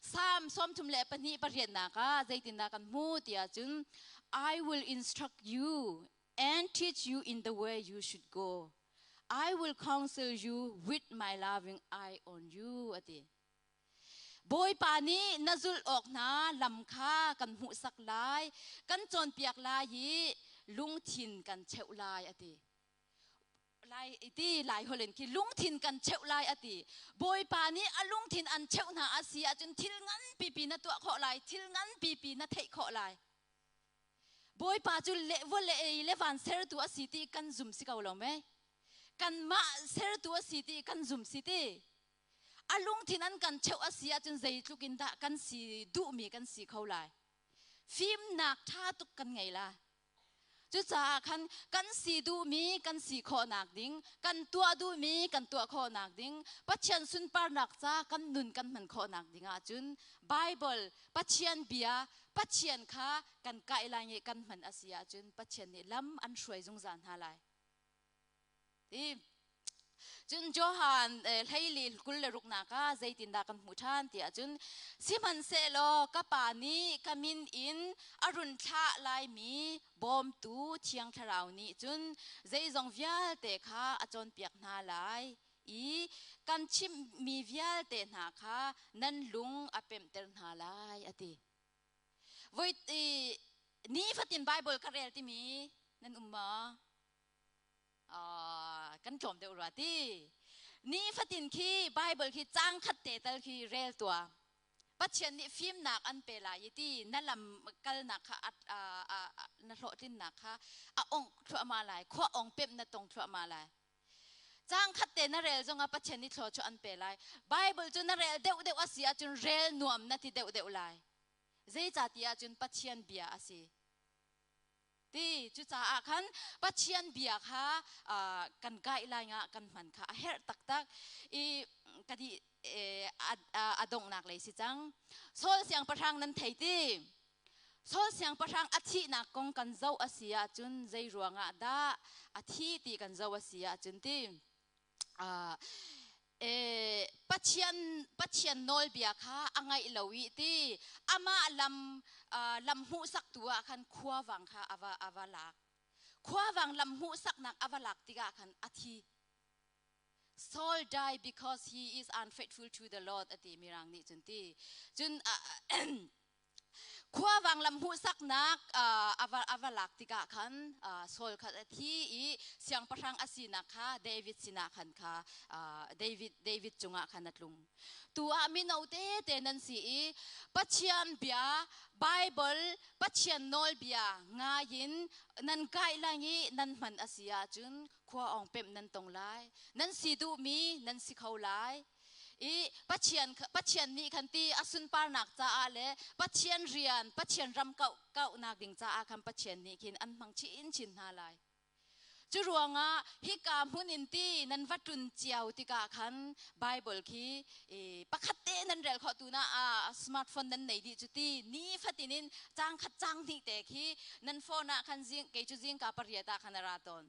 Psalm 32 pariatnak ah zeitindah kan hmu ti ahcun I will instruct you and teach you in the way you should go. I will counsel you with my loving eye on you ati. Bawipa nih na zulh awk hna lam kha kan hmuhsak lai, kan cawnpiak lai i lungthin kan cheuh lai ati. Lai ti lai holh in khi lungthin kan cheuh lai a ti. Bawipa nih a lungthin an cheuh hna a si ahcun thil ngan pipi na tuah khawh lai, thil ngan pipi na theih khawh lai. Bawipa cu le vawlei ei le van sertu a si ti kan zum si ko lo mei? Kanmah sertu a si ti kan zum si ti. A lungthin an kan cheuh a si ahcun zeitluk in dah kan si duhmi kan si kho lai. Fimnak ṭha tuk kan ngei lai. Cucaah khan kan si duhmi kan si khawhnak ding, kan tuah duhmi kan tuah khawhnak ding, Pathian sunparnak ca kan nun kan hman khawhnak ding ahcun Bible, Pathian bia, Pathian kha kan kai lai i kan hman a si ahcun Pathian nih lam an hruai zungzal hna lai. Ti Cun Johan hleili 26 ah zeitindah kan hmuh ṭhan ti ahcun sihmanhsehlaw ka Pa nih ka min in a run thlah laimi bawmtu Thiang Thlarau nih cun zeizong vialte kha a cawnpiak hna lai i kan chimhmi vialte hna kha nan lung a pemhter hna lai a ti. Voi nifatin Baibal ka rel timi nan um maw? Kan tlawm deuh rua ti. Nifatin khi Bible khi cang khat te tal khi rel tua. Pathian nih fimnak an pe lai i ti na lam kalnak kha na hlawhtlinnak kha a ong thluahmah lai. Khua ong pemh na tong thluahmah lai. Cang khat te na rel zongah Pathian nih thlaw chu an pe lai. Bible cu na rel deuh deuh a si ahcun rel nuam na ti deuh deuh lai. Zeicahtiah ahcun Pathian bia a si. Ti cucaah khan Pathian bia kha kan kai lai nga kan hman kha a herh taktak i ka di a donghnak lei si cang. Saul siangpahrang nan thei ti. Saul siangpahrang a thihnak kong kan zoh a si ahcun zei ruangah dah a thi ti kan zoh a si ahcun ti. Pathian Pathian nawlbia kha a ngaih lo i ti amah lam lam hmuhsaktu ah khan khuavang kha a va a va lak. Khuavang lam hmuhsaknak a va lak tikah khan a thi. Saul died because he is unfaithful to the Lord a ti mirang nih cun ti. Cun Khuavang lam hmuhsaknak a va lak tikah khan Saul kha a thi i siangpahrang a sinak kha David sinah khan kha David David cungah khan a tlung. Tu ah mino tete nan si i Pathian bia Bible Pathian nawlbia ngai in nan kai lai i nan hman a si ahcun khua awng pemh nan tong lai. Nan si duhmi nan si kho lai. I Pathian Pathian nih khan ti a sunparnak caah le Pathian rian Pathian ram kauh kauhnak ding caah khan Pathian nih khin an hmang chin chin hna lai. Cu ruangah hika hmun in ti nan va tlun cio tikah khan Bible khi pakhat te nan rel khawh tu na smartphone nan nei dih cu ti ni fatin in cang khat cang hnih te khi nan phone ah khan zing kei cu zingka pariat ah khan a ra tawn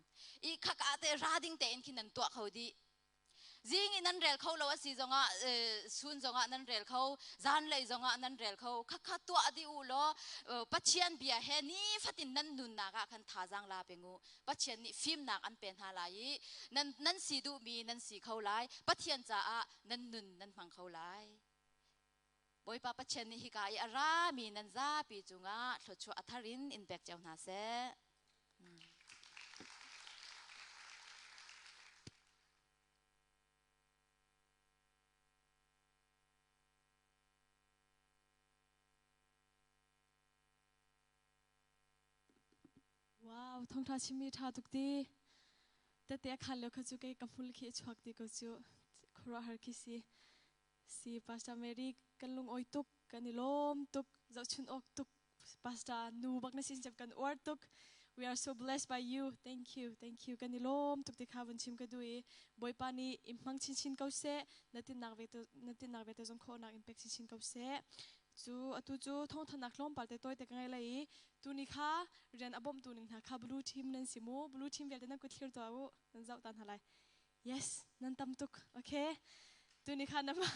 i khaka te ra ding tein khin nan tuah kho dih. Zing i nan rel kho lo a si zongah sun zongah nan rel kho, zanlei zongah nan rel kho. Khakha tuah dih u law Pathian bia he nifatin nan nunnak ah khan thazaang la peng u. Pathian nih fimnak an pe hna lai i nan nan si duhmi nan si kho lai. Pathian caah nan nun nan hmang kho lai. Bawipa Pathian nih hika i a rami nan zapi cungah thluachuah a thar in in pek cio hna seh. Wow, thongtha chimmi tha tuk ti. Tete a khan lio kha cu kei ka hmul khi a chuak ti ko cu. Khuaruahhar khi si. Si Pastor Mary kan lung oi tuk, kan i lawm tuk, zohchun awk tuk. Pastor nu bak na sin kan uar tuk. We are so blessed by you. Thank you. Thank you. Kan i lawm tuk ti kha vun chim ka du i Bawipa nih in hmang chinchin ko seh. Na tinnak ve na tinnak ve te zong khawhnak in pek chinchin ko seh. Cu atu cu thawngthannak tlawmpal te tawi te ka ngei lai i tuni kha rian a bawmtu ning hna kha blue team nan si mu. Blue team vialte nan kut thlir tuah u. Nan zoh ta hna lai. Yes, nan tam tuk. Okay. Tuni kha nama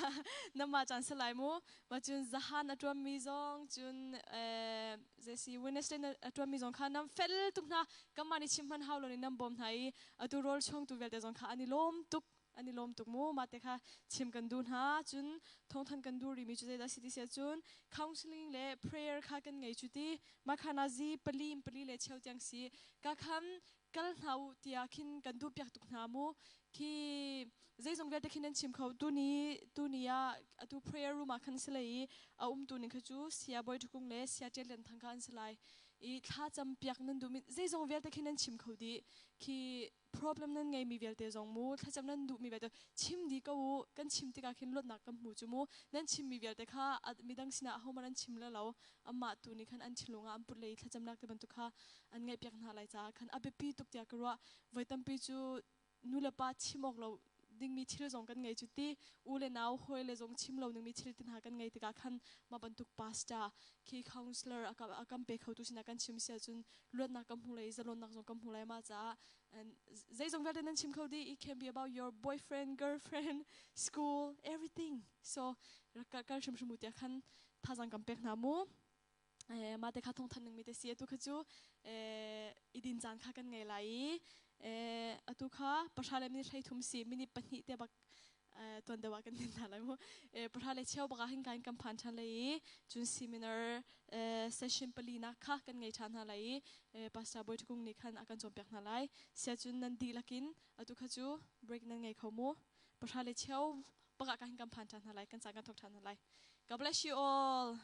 nama caan si lai mu. Ma cun zahan a tuan mi zong cun eh zeisi Wednesday na a tuan mi zong kha nam fel tuk hna. Kamah nih chim hman hau lo ni nam bawm hna i atu rawl chungtu vialte zong kha an i lawm tuk. An i lawm tuk mu. Mah te kha chim kan duh hna. Cun thawngthan kan duh rimi cu zeidah si ti si ahcun counseling le prayer kha kan ngei cu ti. Mah kha nazi pali in pali le cheu tiang si. Ka khan kal hna u tiah khin kan duhpiak tuk hna mu. Khi zeizong vialte khin nan chim kho. Tuni tuni ah atu prayer room ah khan si lai i a umtu ning kha cu sia bawi thukung le sia ṭial lian thang kha an si lai. I thla cam piak nan duh mi zeizong vialte khin nan chim kho dih. Khi problem nan ngeimi vialte zong mu thlacam nan duhmi vialte chim dih ko u. Kan chim tikah khin luatnak kan hmu cu mu. Nan chimmi vialte kha midang sinah ahohmanh an chim le lo. Amah tu nih khan an thinlung ah an put le i thlacamnak ti bantuk kha an ngaihpiak hna lai caah khan a biapi tuk tiah ka ruah. Voi tampi cu nu le pa chim awk lo dingmi thil zong kan ngei cu ti u le nau hawi le zong chim lo dingmi thil ti hna kan ngei tikah khan mah bantuk pastor khi counselor a kan pe khotu sinah kan chim si ahcun luatnak kan hmu lai i zalonnak zong kan hmu lai mah caah zeizong vialte nan chim kho dih. It can be about your boyfriend, girlfriend, school, everything. So rak kal hrimhrim u tiah khan thazang kan pek hna mu. Mah te kha thawngthan dingmi te si. Atu kha cu i din caan kha kan ngei lai i atu kha pahra le minute 13 si, minute 2 te bak tuan deuh ah kan din hna lai mu. Pahra le cheu bak ah hin kan phan ṭhan lai i cun seminar session pali nak kha kan ngei ṭhan hna lai i Pastor Bawi Thukung nih khan a kan cawnpiak hna lai. Sia cun nan dihlak in atu kha cu break nan ngei kho mu. Pahra le cheu bak ah kan phan ṭhan hna lai, kan caan kan thawk ṭhan hna lai. God bless you all.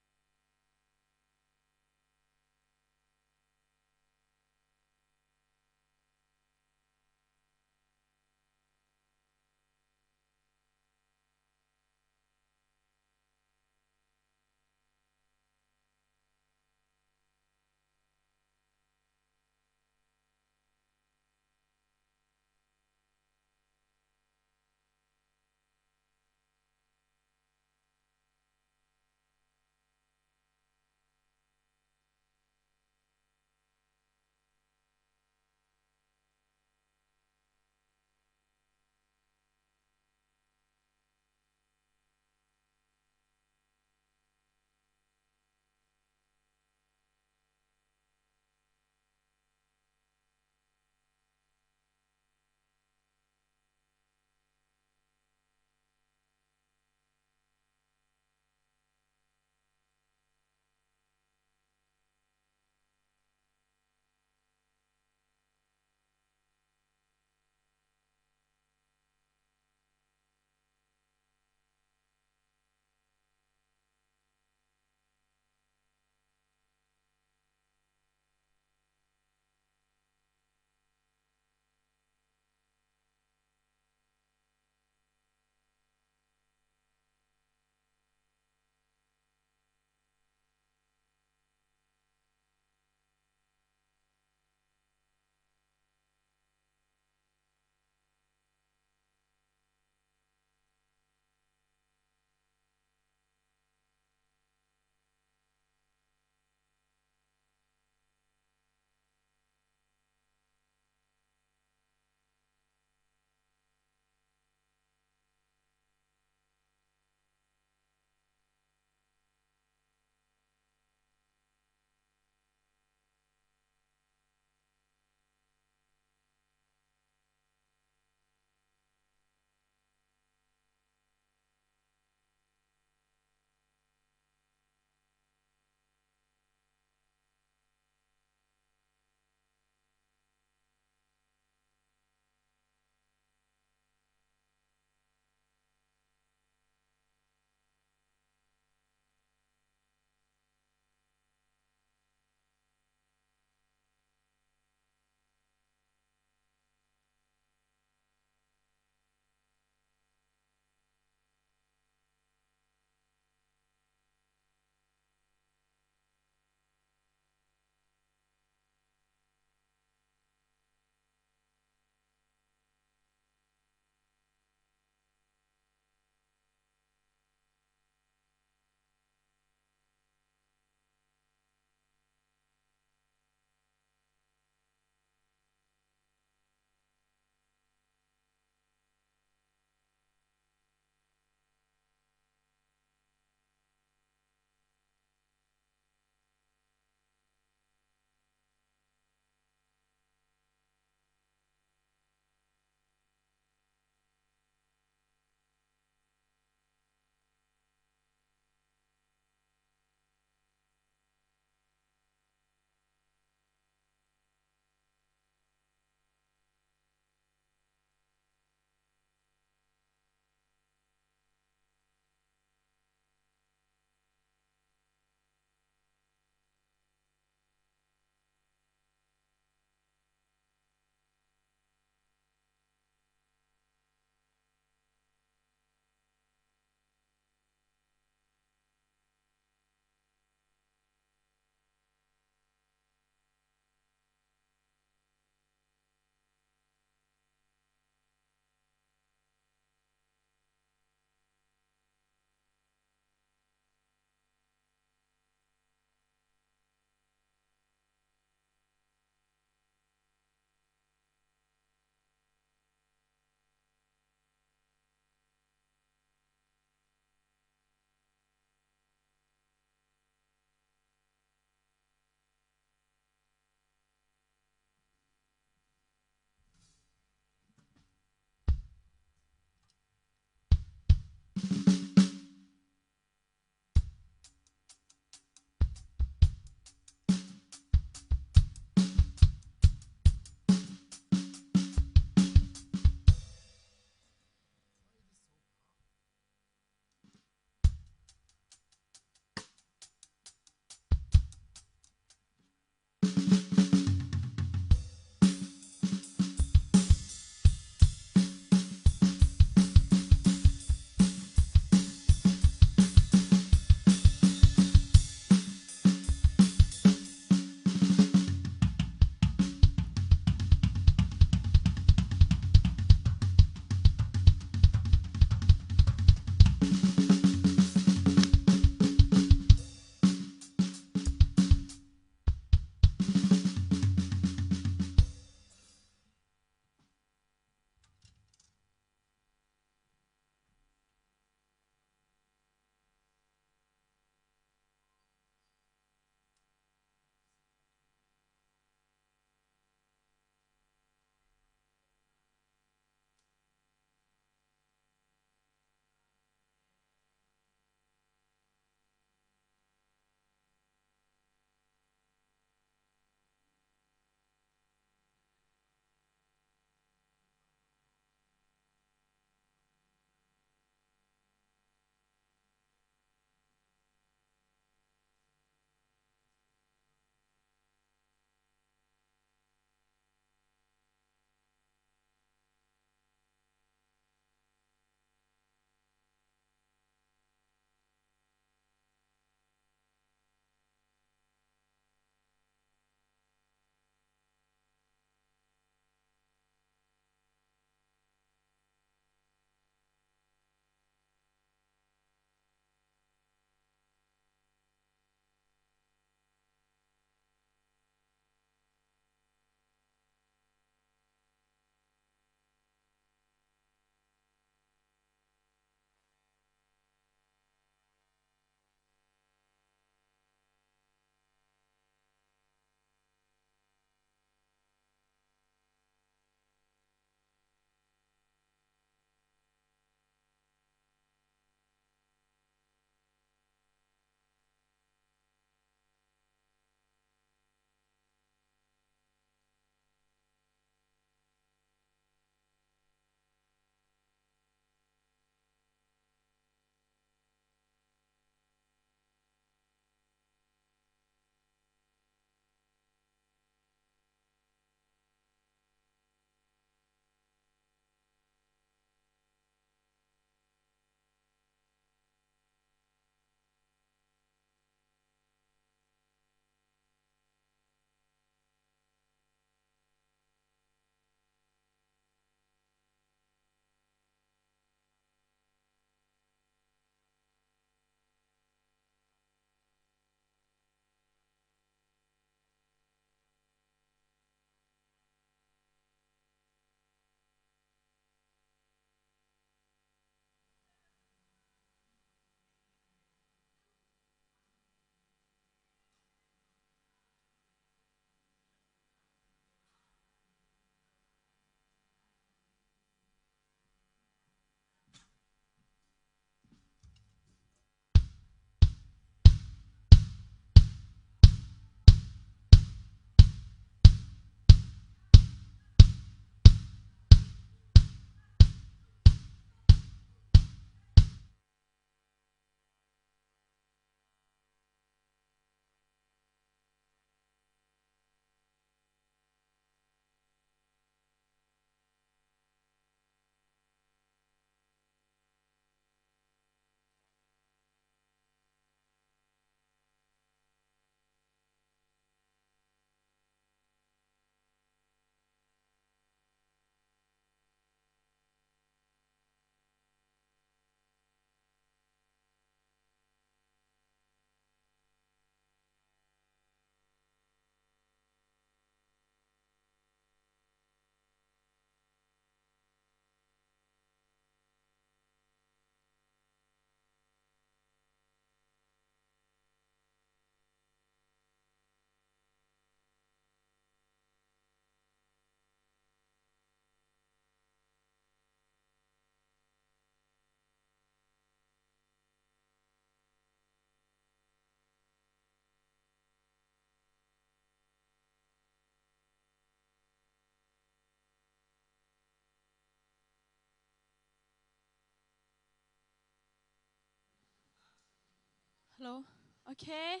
Hello. Okay.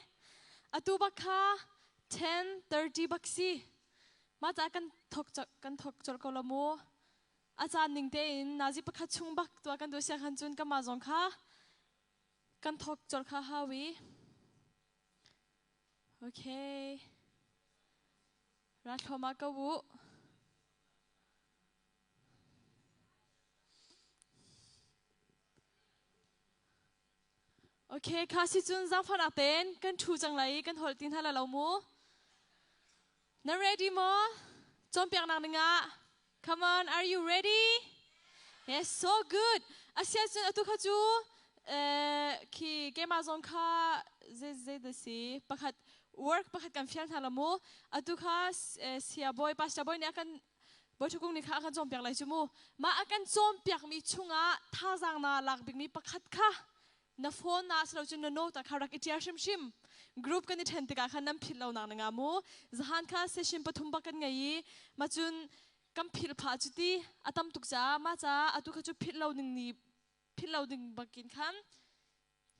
Atu bak kha 10:30 bak si. Ma ca kan thok kan thok chol ko la mu. A caan ning tein nazi pakhat chung bak tua kan tu sia khan cun ka ma zong kha kan thok chol kha hawi. Okay. Ra thloma ka wu. Okay, kha si cun zaangfahnak tein kan ṭhu cang lai i kan holh ti hna lai lo mu. Na ready maw? Cawnpiaknak dingah. Come on, are you ready? Yes, so good. Asia cun atu kha cu khi keimah zong kha zei zei da si pakhat work pakhat kan fial hna la mu. Atu kha sia boy pastor boy nih a kan Bawiṭhukung nih kha a kan cawnpiak lai cu mu. Mah a kan cawnpiakmi chungah thazaang naa lak bikmi pakhat kha na phone na silo cun na note ah kha rak i ṭial hrimhrim. Group kan i ṭhen tikah khan nan philh lonak na nga mu. Zahan kha session pathum bak kan ngei i mah cun kan philh phah cu ti a tam tuk caah mah caah atu kha cu philh lo ning ni philh lo ding bakin khan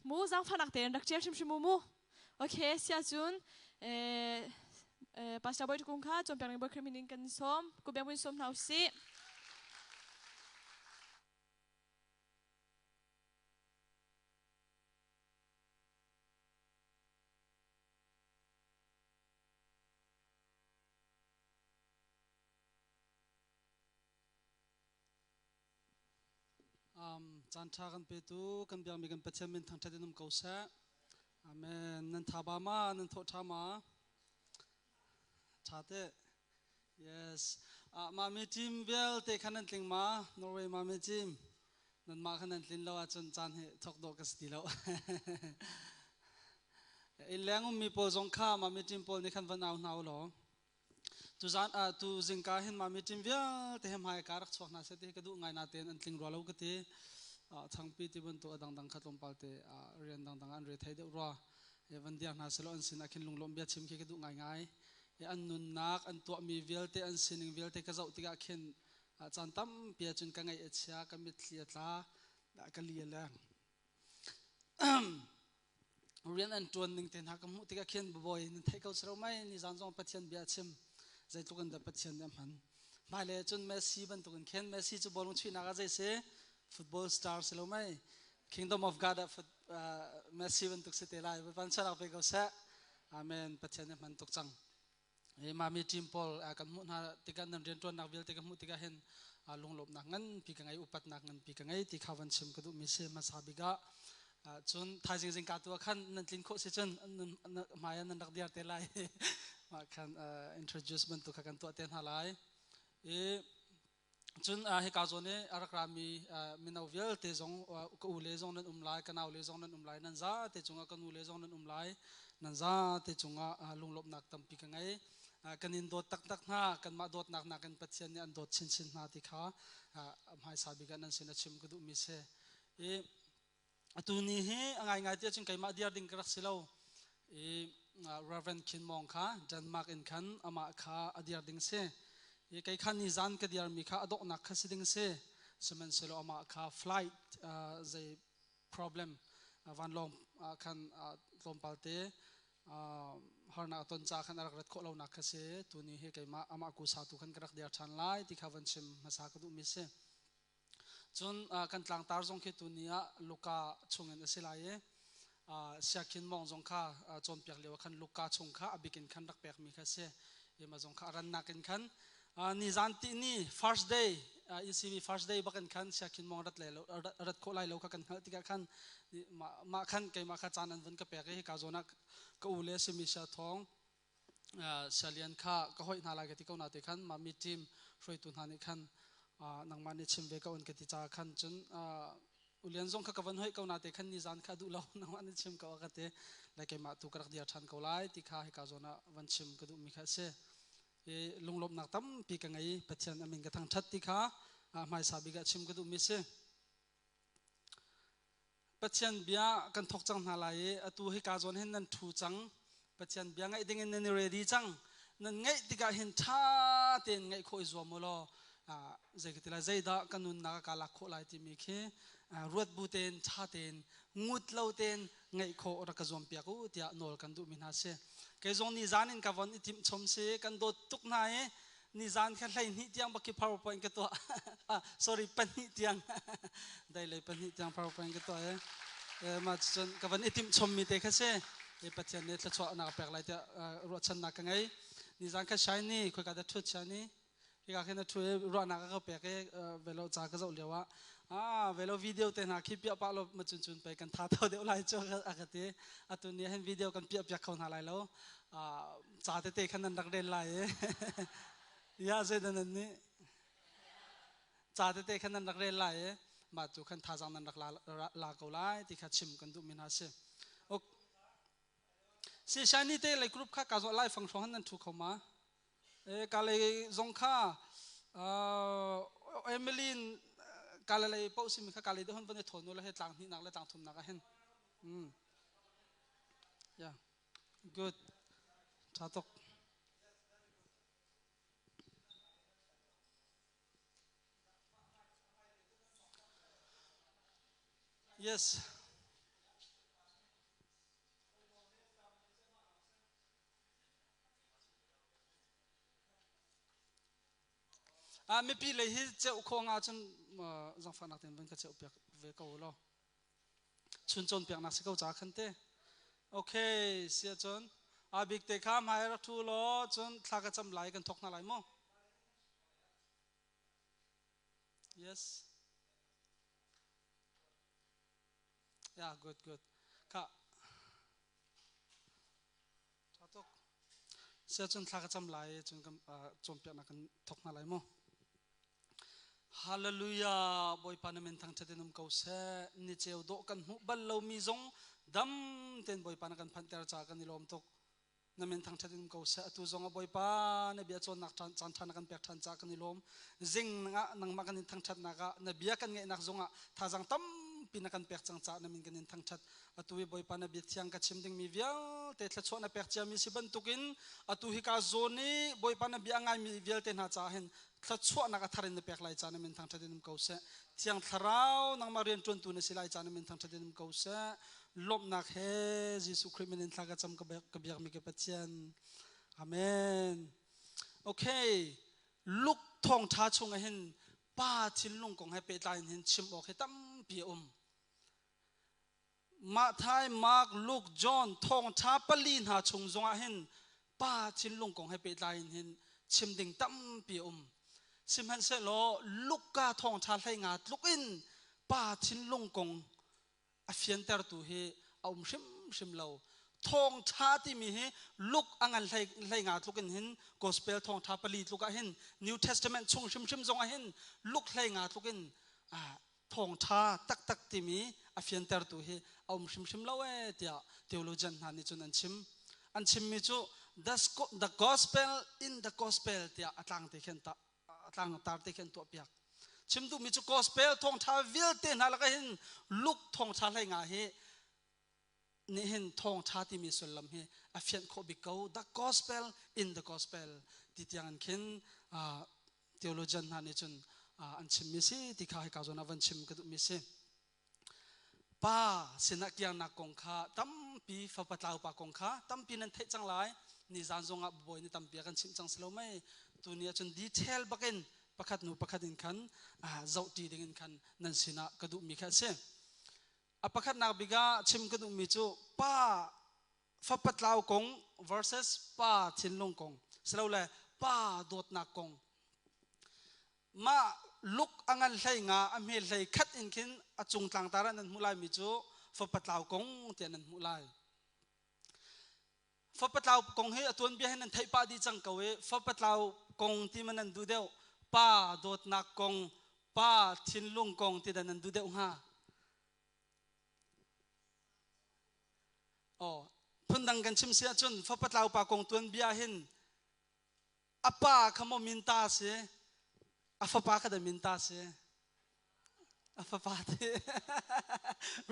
Mu zaangfahnak tein rak ṭial hrimhrim u mu. Okay, sia cun Pastor Bawi Kung kha cawnpiak ning Bawi Khrih min in kan sawm. Ku biak sawm hna usih. Caan ṭha kan petu kan biakmi kan Pathian min thangṭhat in um ko seh. Amen. Nan tha ba ma? Nan thawh ṭha ma? Ṭha te. Yes. Mami team vialte khan nan tling ma? Norway mami team. Nan mah khan nan tlin lo ahcun caan hi thawk dawh ka si ti lo. Inn leng ummi pawl zong kha mami team pawl nih khan van au hna u law. Tuzaan ah tu zingka hin mah meeting vialte he hmai ka rak chuak hna seh ti ka duh ngai natein an tling rua lo ka ti. Changpi ti bantuk a dangdang kha tlawmpal te rian dangdang an re thei deuh rua. Van diar hna selaw an sin ah khin lunglawm bia chim khi ka duh ngaingai. An nunnak, an tuahmi vialte, an sining vialte ka zoh tikah khin caan tampi ahcun ka ngaih a chia, ka mitthli a tla, ka li a leng. Rian an ṭuan ning te hna ka hmuh tikah khin bawi nan theih ko siro mai nizan zong Pathian bia a chim zeitluk in dah Pathian nih a hman hmailei cun Messi bantukin khin Messi cu bawlung chuihnak ah zei si football star si lo mei Kingdom of God ah Messi bantuk si te lai van sarak ve ko seh amen Pathian nih hman tuk cang Hi mami team pawl kan hmuh hna tikah nan rianṭuannak vialte ka hmuh tikah hin lunglawmhnak nganpi ka ngei upatnak nganpi ka ngei ti kha van chim ka duhmi si hmasa bik ah cun thaizing zingka tu ah khan nan tlin khawh si cun hmai ah nan rak diar te lai mah khan introduce bantuk kha kan tuah te hna lai i Cun hika zawn i a rak rami mino vialte zong ka u le zong nan um lai, ka nau le zong nan um lai, nan zate cungah ka nu le zong nan um lai, nan zate cungah lunglawmhnak tampi ka ngei. Kan in dawt taktak hna, kanmah dawtnak nakin Pathian nih an dawt chinchin hna ti kha hmaisa bik ah nan sin a chim ka duhmi si. I atu ni hi a ngaingai ti ahcun keimah diar ding ka rak si lo. I Reverend Khin Mong kha Denmark in khan amah kha a diar ding si. I kei kha nizan ka diarmi kha a donghnak kha si ding si. Sihmanhsehlaw amah kha flight zei problem vanlawng khan tlawmpal te harnak a ton caah khan a rak rat khawh lonak kha si. Tuni hi keimah amah kusa tu khan ka rak diar ṭhan lai ti kha van chim hmasa ka duhmi si. Cun kan tlangtar zong khi tuni ah Luka chungin a si lai i Siakhin mawng zong kha cawnpiak lio ah khan Luka chung kha a bikin khan rak pekmi kha a si. I mah zong kha a rannak in khan nizan tihni first day ECB first day bakin khan Siakhin mawng rat lai lo rat khawh lai lo kha kan hngalh tikah khan mah khan keimah kha caan an vun ka pek i hika zawn ah ka u le simi sia thawng Sialian kha ka hoih hna lai ka ti ko na te khan mah mi team hruaitu hna nih khan nangmah nih chim ve ko an ka ti caah khan cun ulian zong kha ka van hoih ko na te khan nizan kha duh lo nangmah nih chim ko a ka ti le keimah tu ka rak dir ṭhan ko lai ti kha hika zawn ah van chim ka duhmi kha a si i lunglawmhnak tampi ka ngei Pathian a min ka thangṭhat ti kha hmaisa bik ah chim ka duhmi si. Pathian bia kan thawk cang hna lai i atu hika zawn hin nan ṭhu cang. Pathian bia ngaih dingin nan i ready cang. Nan ngaih tikah hin ṭha tein ngaih khawh i zuam u law zei ka ti lai zeidah ka nunnak ah kaa lak khawh lai timi khi Ruat bu tein ṭha tein ngut lo tein ngaih khawh rak ka zuam piak u tiah nawl kan duhmi hna si. Kei zong nizan in ka von i timh chom si kan dawt tuk hna i nizan kha 12 tiang bak khi PowerPoint ka tuah. Sorry pahnih tiang dai lei pahnih tiang PowerPoint ka tuah i mah cun ka van i timh chommi te kha si. Pathian nih thluachuahnak a pek lai tiah ruahchannak ka ngei. Nizan kha Shiny khoika dah ṭhut Shiny? Hika khin a ṭhu i ruahnak a ka pek i velo ca ka zoh lio ah ah velo video te hna khi piah pah lo ma cun cun pei kan tha tho deuh lai cu a ka ti. Atu ni hin video kan piah piak kho hna lai lo. Ca tete khan nan rak rel lai i. Ya zeidah nan nih ca tete khan nan rak rel lai i mah tu khan thazaang nan rak la ko lai ti kha chim kan duhmi hna si. Ok. Si shani te lei group kha ka zawh lai fang hrawng nan ṭhu kho ma? E ka lei zong kha Emily ka lei paoh simi kha ka lei deuh han van i thawn u la he tlang hnihnak le tlang thumnak ah hin. Yeah. Good. Tha tuk. Yes. Mipi lei hi ceuh khawh nga cun zangfahnak tein van ka ceuh piak ve ko law. Chun cawnpiaknak si ko ca khan te. Okay, sia cun a bik te kha hmai rak thu law cun thla ka cam lai kan thok hna lai mu. Yes. Yeah, good, good. Ka Tha tuk. Sia cun thla ka cam lai cun kan cawnpiaknak kan thok hna lai mu. Hallelujah Bawipa na min thangṭhat in um ko seh. Ni ceu dawh kan hmuh bal lomi zong dam tein Bawipa na kan phanhter caah kan i lawm tuk. Na min thangṭhat in um ko seh. Atu zong ah Bawipa na bia cawnnak caan ṭha na kan pek ṭhan caah kan i lawm. Zing ah nangmah kan in thangṭhatnak ah na bia kan ngaihnak zong ah thazaang tampi na kan pek cang caah na min kan in thangṭhat. Atu hi Bawipa na bia thiang ka chim dingmi vialte thluachuah na pek ciami si bantukin atu hi ka zawn i Bawipa na bia a ngaimi vialte hna caah hin thluachuahnak a thar in na pek lai caah na min thangṭhat in um ko seh. Thiang Thlarau nangmah rianṭuantu na si lai caah na min thangṭhat in um ko seh. Lawmhnak he Jesuh Khrih min in thla ka cam ka biakmi ka Pathian. Amen. Okay. Luke thawngṭha chungah hin pa thinlung kong he pehtlai in hin chim awk hi tampi a um. Matthai, Mark, Luke, John thawngṭha pali hna chung zongah hin pa thinlung kong he pehtlai in hin chim ding tampi a um. Sihmanhsehlaw Luka thawngṭha hlei nga tluk in pa thinlung kong a fiantertu hi a um hrimhrim lo. Thawngṭha timi hi Luke a ngan hlei nga tluk in hin Gospel thawngṭha pali tluk ah hin New Testament chung hrimhrim zongah hin Luke hlei nga tluk in thawngṭha taktak timi a fiantertu hi a um hrimhrim lo ee tiah theologian hna nih cun an chim. An chimmi cu the gospel in the gospel tiah a tlang te khin a tlang tar te khin tuah piak. Chim duhmi cu gospel thawngṭha vialte hna lakah hin Luke thawngṭha hlei nga hi nih hin thawngṭha timi sullam hi a fianh khawh bik ko. The gospel in the gospel ti tiang in khin theologian hna nih cun an chimmi si ti kha hika zawn ah van chim ka duhmi si. Pa sinah kiangnak kong kha tampi fapa tlau pa kong kha tampi nan theih cang lai. Nizan zong ah bawi ni tampi a kan chimh cang si lo mei. Tuni ah cun detail bakin pakhat nu pakhat in khan zoh ṭi ding in khan nan sinah ka duhmi kha a si. A pakhatnak bik ah chim ka duhmi cu pa fapa tlau kong versus pa thinlung kong silole pa dawtnak kong. Mah luk a ngan hlei nga a hme hlei khat in khin a cung tlangtar ah nan hmuh laimi cu fapa tlau kong tiah nan hmuh lai. Fapa tlau kong hi a tuanbia hin nan theih pah dih cang ko i fapa tlau kong ti ma nan duh deuh pa dawtnak kong pa thinlung kong ti dah nan duh deuh hnga? Oh, phundang kan chim si ahcun fapa tlau pa kong tuanbia hin a pa kha maw minta si a fapa kha dah minta si a fapa ti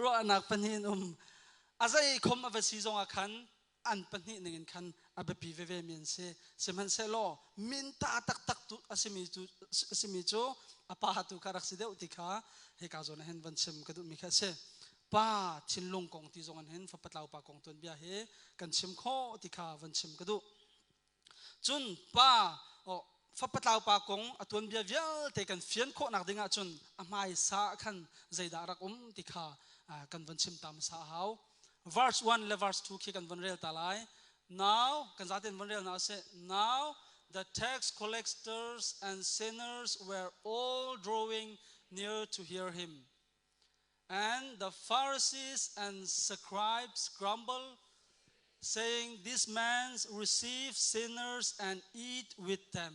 ruahnak pahnih in um a zei khom a va si zong ah khan an pahnih ning in khan a biapi veve mi an si. Sihmanhsehlaw minta taktak tu a simi cu a simi cu A pa tu kha rak si deuh ti kha hika zawn ah hin van chim ka duhmi kha a si. Pa thinlung kong ti zong in hin fapa tlau pa kong tuanbia hi kan chim khawh ti kha van chim ka duh. Cun pa oh, fapa tlau pa kong a tuanbia vialte kan fian khawhnak ding ahcun a hmaisa ah khan zeidah rak um ti kha kan van chim ta hmasa a hau. Verse 1 le verse 2 khi kan van rel ta lai. Now, kan zaten van rel hna sih. Now the tax collectors and sinners were all drawing near to hear him. And the Pharisees and scribes grumbled, saying, This man receives sinners and eat with them.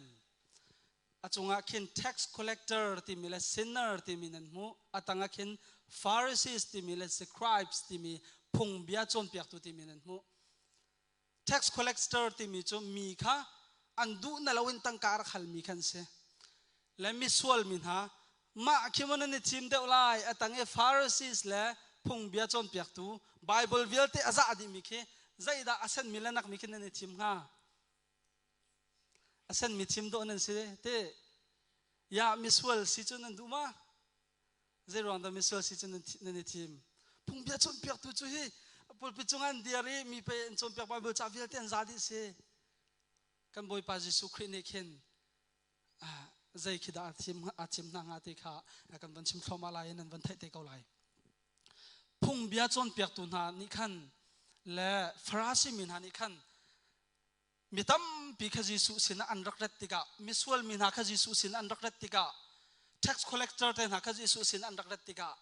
A cungah khin tax collector timi le sinner timi nan hmuh. A tangah khin Pharisees timi le scribes timi phungbia cawnpiaktu timi nan hmuh. Tax collector timi cu mi kha an duh na loin tangka a rak halmi khan si. Le misual mi hna mah khi maw nan i thim deuh lai a tang i Pharisees le phungbia cawnpiaktu Bible vialte a zah dihmi khi zeidah a senmi le nakmi khi nan i thim hnga? A senmi thim dawh nan si te. Ya misual si cu nan duh ma? Zei ruang dah misual si cu nan i thim? Phungbia cawnpiaktu cu hi pulpit cung an dir i mi pe an cawnpiak Bible ca vialte an za dih si. Kan Bawipa Jesuh Khrih nih khin zei khi dah a thim hna hnga ti kha kan van chim thluahmah lai i nan van theih te ko lai. Phungbia cawnpiaktu hna nih khan le Farasi mi hna nih khan Mi tampi kha Jesuh sinah an rak rat tikah, misual mi hna kha Jesuh sin an rak rat tikah, tax collector te hna kha Jesuh sin an rak rat tikah,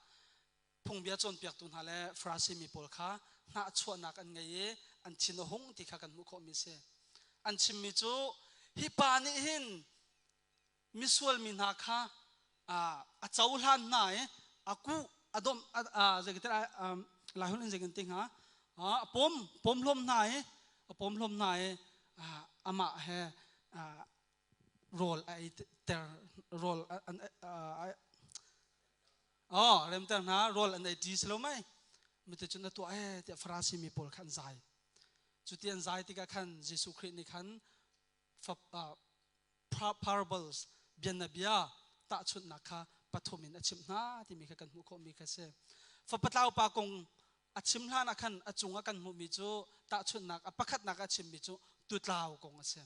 phungbia cawnpiaktu hna le Farasi mi pawl kha hnahchuahnak an ngei i an thin a hung ti kha kan hmuh khawhmi a si. An chimmi cu hi pa nih hin misual mi hna kha a cohlan hna i a kuh a domh zeitin lai holh in zeitin ti hnga a pom pomhlawm hna i a pomhlawm hna i amah he rawl a ei ter rawl an oh remter hna rawl an ei ṭi si lo mei mite cun a tuah e tiah Farasi mi pawl kha an zai cuti an zai tikah khan Jesuh Khrih nih khan parables bianabia tahchunhnak kha pathum in a chimh hna timi kha kan hmuh khawhmi kha si. Fapatlau pa kong a chim hlan ah khan a cung ah kan hmuhmi cu tahchunhnak a pakhatnak a chimmi cu tutlau kong a si.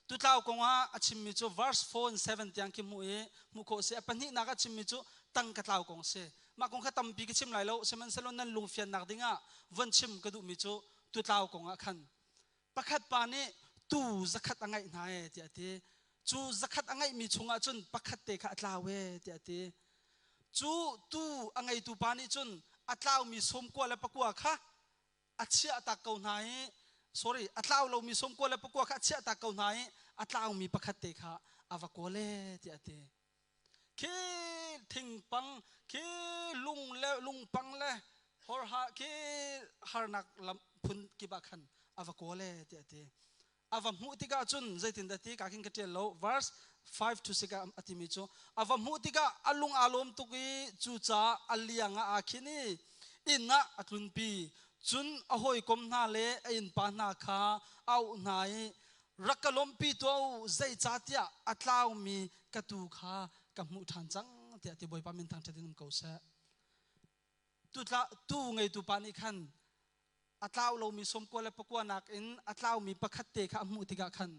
Tutlau kong ah a chimmi cu verse 4 and 7 tiang khi hmuh i hmuh khawh si. A pahnihnak a chimmi cu tangka tlau kong a si. Mah kong kha tampi ka chim lai lo, sihmanhsehlaw nan lungfiannak ding ah von chim ka duhmi cu tutlau kong ah khan Pakhat pa nih tuu zakhat a ngeih hna ee tiah a ti. Cu zakhat a ngeihmi chungah cun pakhat te kha a tlau ee tiah a ti. Cu tuu a ngeitu pa nih cun a tlaumi sawmkua le pakua kha a chiahtak ko hna i sorry a tlau lomi sawmkua le pakua kha a chiahtak ko hna i a tlaumi pakhat te kha a va kawl ee tiah a ti. Khi thingpang khi lung le lungpang le horha khi harnak lam phun kip ah khan a va kawl e tiah a ti. A va hmuh tikah cun zeitindah ti ka khin ka ṭial lo verse 5 to 6 ah a timi cu a va hmuh tikah a lung aa lawm tuk i cucaah a liang ah aa khin i inn ah a tlunpi. Cun a hawikom hna le a innpa hna kha a auh hna i rak ka lawmhpi tuah u zeicahtiah a tlaumi ka tuu kha ka hmuh ṭhan cang tiah ti Bawipa min thangṭhat in um ko seh. Tutla tuu ngeitu pa nih khan a tlau lomi sawmkua le pakua nakin a tlaumi pakhat te kha a hmuh tikah khan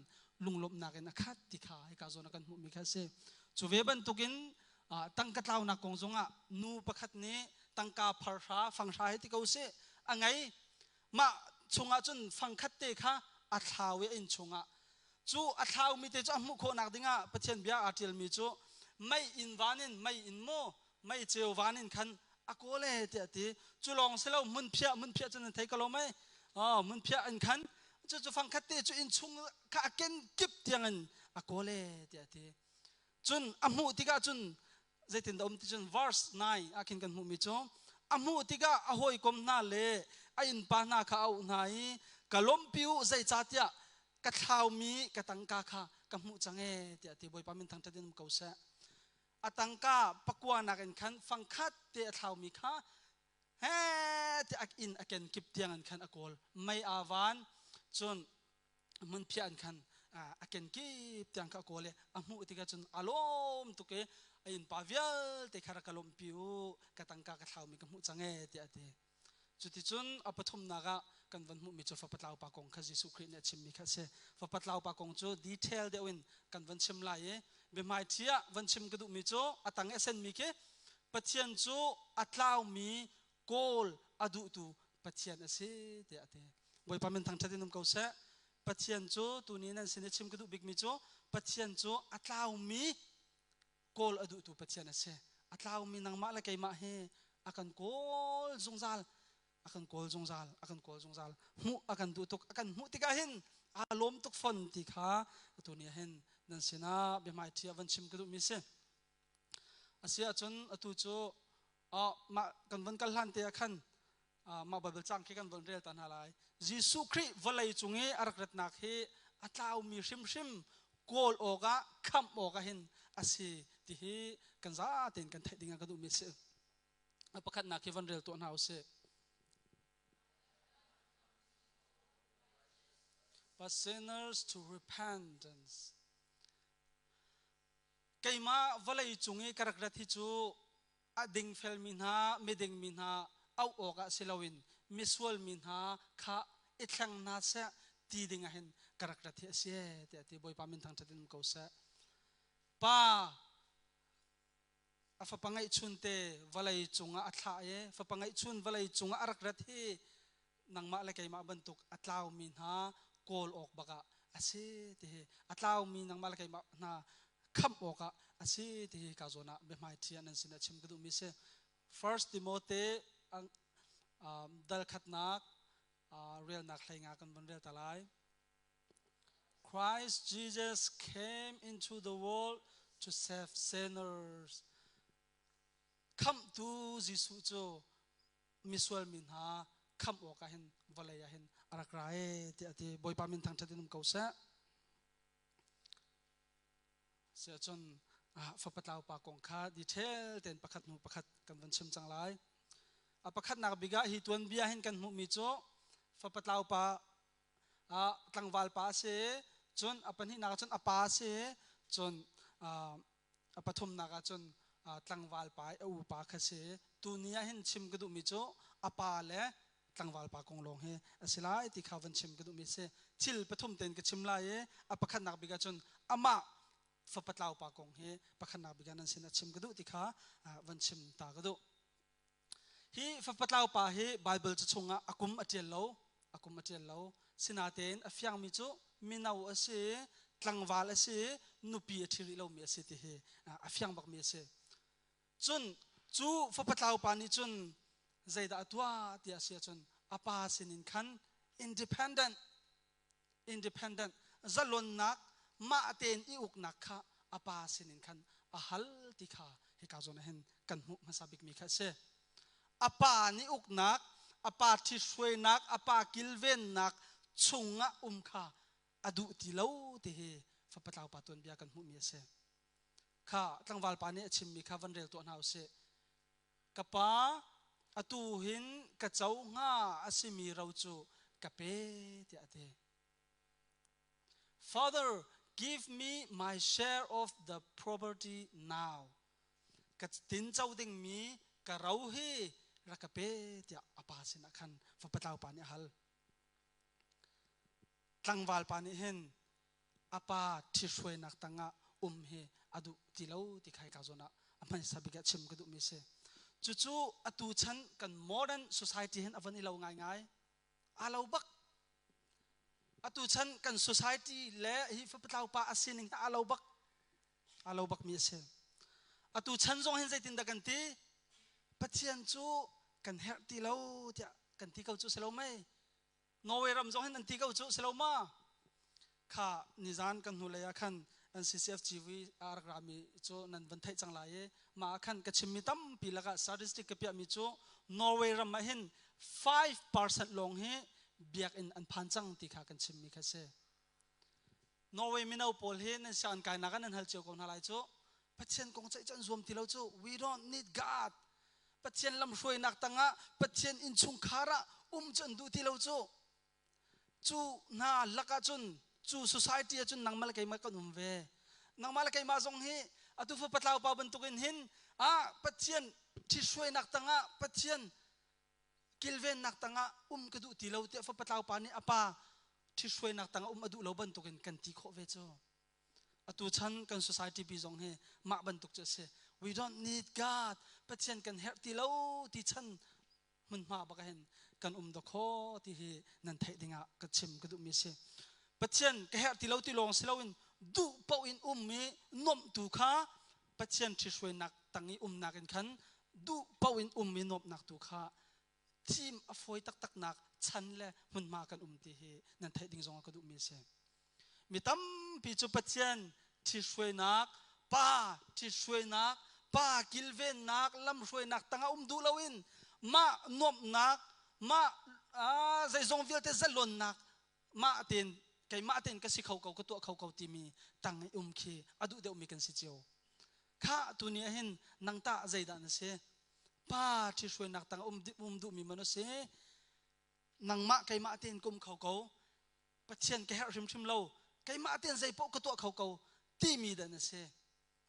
lunglawmhnak in a khat ti kha hika zawn ah kan hmuhmi kha a si. Cu ve bantukin tangka tlaunak kong zongah nu pakhat nih tangka pharhra fanghra hei ti ko sih a ngei Mah chungah cun fangkhat te kha a thlau i a inn chungah cu a thlaumi te cu a hmuh khawhnak dingah Pathian bia aa ṭialmi cu mei inn van in mei inn maw mei ceu van in khan a kawl e tiah a ti. Cu lawng si lo hmunphiah hmunphiah cu nan thei ko lo mei hmunphiah in khan cu cu fangkhat te cu inn chung kha a ken kip tiangin a kawl e tiah a ti. Cun a hmuh tikah cun zeitindah um ti cun verse 9 ah khin kan hmuhmi cu a hmuh tikah a hawikom hna le a innpa hna kha a auh hna i ka lawmhpi u zeicahtiah ka thlaumi ka tangka kha ka hmuh cang ee tiah ti Bawipa min thangṭhat in um ko seh a tangka pakua nakin khan fangkhat te a thlaumi kha he ti a inn a ken kip tiang in khan a kawl mei aa van cun hmunphiah in khan A kenkip tiang kha a kawl i a hmuh tikah cun a lawm tuk i a innpa vialte kha rak ka lawmhpi u, ka tangka ka thlaumi ka hmuh cang ee tiah a ti. Cuticun a pathumnak ah kan van hmuhmi cu fapa pa kong kha Jesuh Khrih nih a chimmi kha a si. Fapa pa kong cu detail deuh in kan van chim lai i biahmaiṭhi ah van chim ka duhmi cu a tang i a senmi khi Pathian cu a tlaumi kawl a duhtu Pathian a si tiah a ti. Bawipa min thangṭhat in um ko seh. Pathian cu tuni nan sin i chim ka duh bikmi cu Pathian cu a tlaumi kawl a duhtu Pathian a si. A tlaumi nangmah le keimah hi a kan kawl zungzal. A kan kawl zungzal, a kan kawl zungzal. Hmuh a kan duh tuk, a kan hmuh tikah hin aa lawm tuk fon ti kha atu ni ah hin nan sinah biahmaiṭhi ah van chim ka duhmi si. A si ahcun atu cu mah kan van kal hlan te ah khan mah Baibal cang khi kan von rel ta hna lai. Jesuh Khrih vawlei cung i a rak ratnak hi a tlaumi hrimhrim kawl awkah khamh awkah hin a si ti hi kan zatein kan theih ding ah ka duhmi a si. A pakhatnak hi van rel tuah hna usih. But sinners to repentance. Keimah vawlei cung i ka rak rat hi cu a dingfelmi hna miding mi hna auh awkah si loin misual mi hna kha i thleng hna seh ti ding ah hin ka rak rat hi a si tiah ti Bawipa min thangṭhat in um ko seh. Pa a fapa ngeihchun te vawlei cungah a thlah i fapa ngeihchun vawlei cungah a rak rat hi nangmah le keimah bantuk a tlaumi hna kawl awk bak ah a si ti hi a tlaumi nangmah le keimah hna khamh awk ah a si ti hi ka zawn ah biahmaiṭhi ah nan sinah chim ka duhmi si. First Timote dal khatnak relnak hlei nga kan von rel ta lai. Christ Jesus came into the world to save sinners. Khamhtu Jesuh cu misual mi hna khamh awkah hin vawlei ah hin a rak ra e tiah a ti. Bawipa min thangṭhat in um ko seh. Siahcun fapa tlau pa kong kha detail tein pakhat hnu pakhat kan van chim cang lai. A pakhatnak bik ah hi tuanbia hin kan hmuhmi cu fapa tlau pa tlangval pa a si, cun a pahnihnak ah cun a pa a si, cun a pathumnak ah cun tlangval pa i a upa kha si. Tuni ah hin chim ka duhmi cu a pa le tlangval pa kong lawng hi a si lai ti kha van chim ka duhmi si. Thil pathum tein ka chim lai i a pakhatnak bik ah cun amah fapa tlau pa kong hi pakhatnak bik ah nan sin ah chim ka duh ti kha van chim ta ka duh. Hi fapa tlau pa hi Baibal ca chungah a kum a ṭial lo, a kum a ṭial lo. Sinatein a fiangmi cu mino a si, tlangval a si, nupi a ṭhi rih lomi a si ti hi a fiang bakmi a si. Cun cu fapa tlau pa nih cun zeidah a tuah ti a si ahcun a pa sinin khan independent independent zalonnak mah tein i uknak kha a pa sinin khan a hal ti kha hika zawn ah hin kan hmuh hmasa bikmi kha a si. A pa nih uknak, a pa ṭhithruainak, a pa kilvennak chungah um kha a duh ti lo ti hi fapa tlau pa tuanbia kan hmuhmi a si. Kha tlangval pa nih a chimmi kha van rel tuah hna usih. Ka pa, atu hin ka co hnga a simi ro cu ka pe tiah a ti. Father, give me my share of the property now. Ka tinco dingmi ka ro hi rak ka pe tiah a pa sinah khan fapatlau pa nih a hal. Tlangval pa nih hin a pa ṭhithruainak tangah um hi a duh ti lo ti kha hika zawn ah a hmasa bik ah chim ka duhmi a si. Cucu atu chan kan modern society hin a van i lo ngaingai. Aa lo bak. Atu chan kan society le hi fapatlau pa a sining hi aa lo bak. Aa lo bakmi a si. Atu chan zong hin zeitindah kan ti? Pathian cu kan herh ti lo tiah kan ti ko cu si lo mei? Norway ram zong hin an ti ko cu si lo ma? Kha nizan kan hnulei ah khan NCCFGV a rak rami cu nan van theih cang lai i mah ah khan ka chimmi tampi lakah statistic ka piahmi cu Norway ram ah hin 5% lawng hi biakinn an phan cang ti kha kan chimmi kha si. Norway mino pawl hi nan sianginn kainak ah nan hal cio ko hna lai cu. Pathian kong ceih cu an zuam ti lo cu. We don't need God. Pathian lamhruainak tangah Pathian innchungkhar ah um cu an duh ti lo cu. Cu hna lakah cun Cu society ah cun nangmah le keimah kan um ve. Nangmah le keimah zong hi atu fa patlau pa bantukin hin ah Pathian ṭhithruainak tangah Pathian kilvennak tangah um ka duh ti lo tiah fa patlau pa nih a pa ṭhithruainak tangah um a duh lo bantukin kan ti khawh ve cu. Atu chan kan society pi zong hi mah bantuk cu a si. We don't need God. Pathian kan herh ti lo ti chan hmunhma bak hin kan um dawkaw ti hi nan theih dingah ka chim ka duhmi si. Pathian ka herh ti lo ti lawng si loin duh paoh in um i nuamhtu kha Pathian ṭhihruainak tang i umnak in khan duh paoh in um i nuamhnak tu kha thim a fawi taktaknak chan le hmunhma kan um ti hi nan theih ding zongah ka duhmi a si. Mi tampi cu Pathian ṭhihruainak, pa ṭhihruainak, pa kilvennak, lamhruainak tangah um duh loin mah nuamhnak, mah zeizong vialte zalonnak mah tein keimah tein ka si kho ko ka tuah kho ko timi tang i um khi a duh deuhmi kan si cio. Kha tuni ah hin nang tah zeidah na si? Pa ṭhihruainak tang um, um duhmi man na si? Nangmah keimah tein ka um kho ko. Pathian ka herh hrimhrim lo keimah tein zei paoh ka tuah kho ko timi dah na si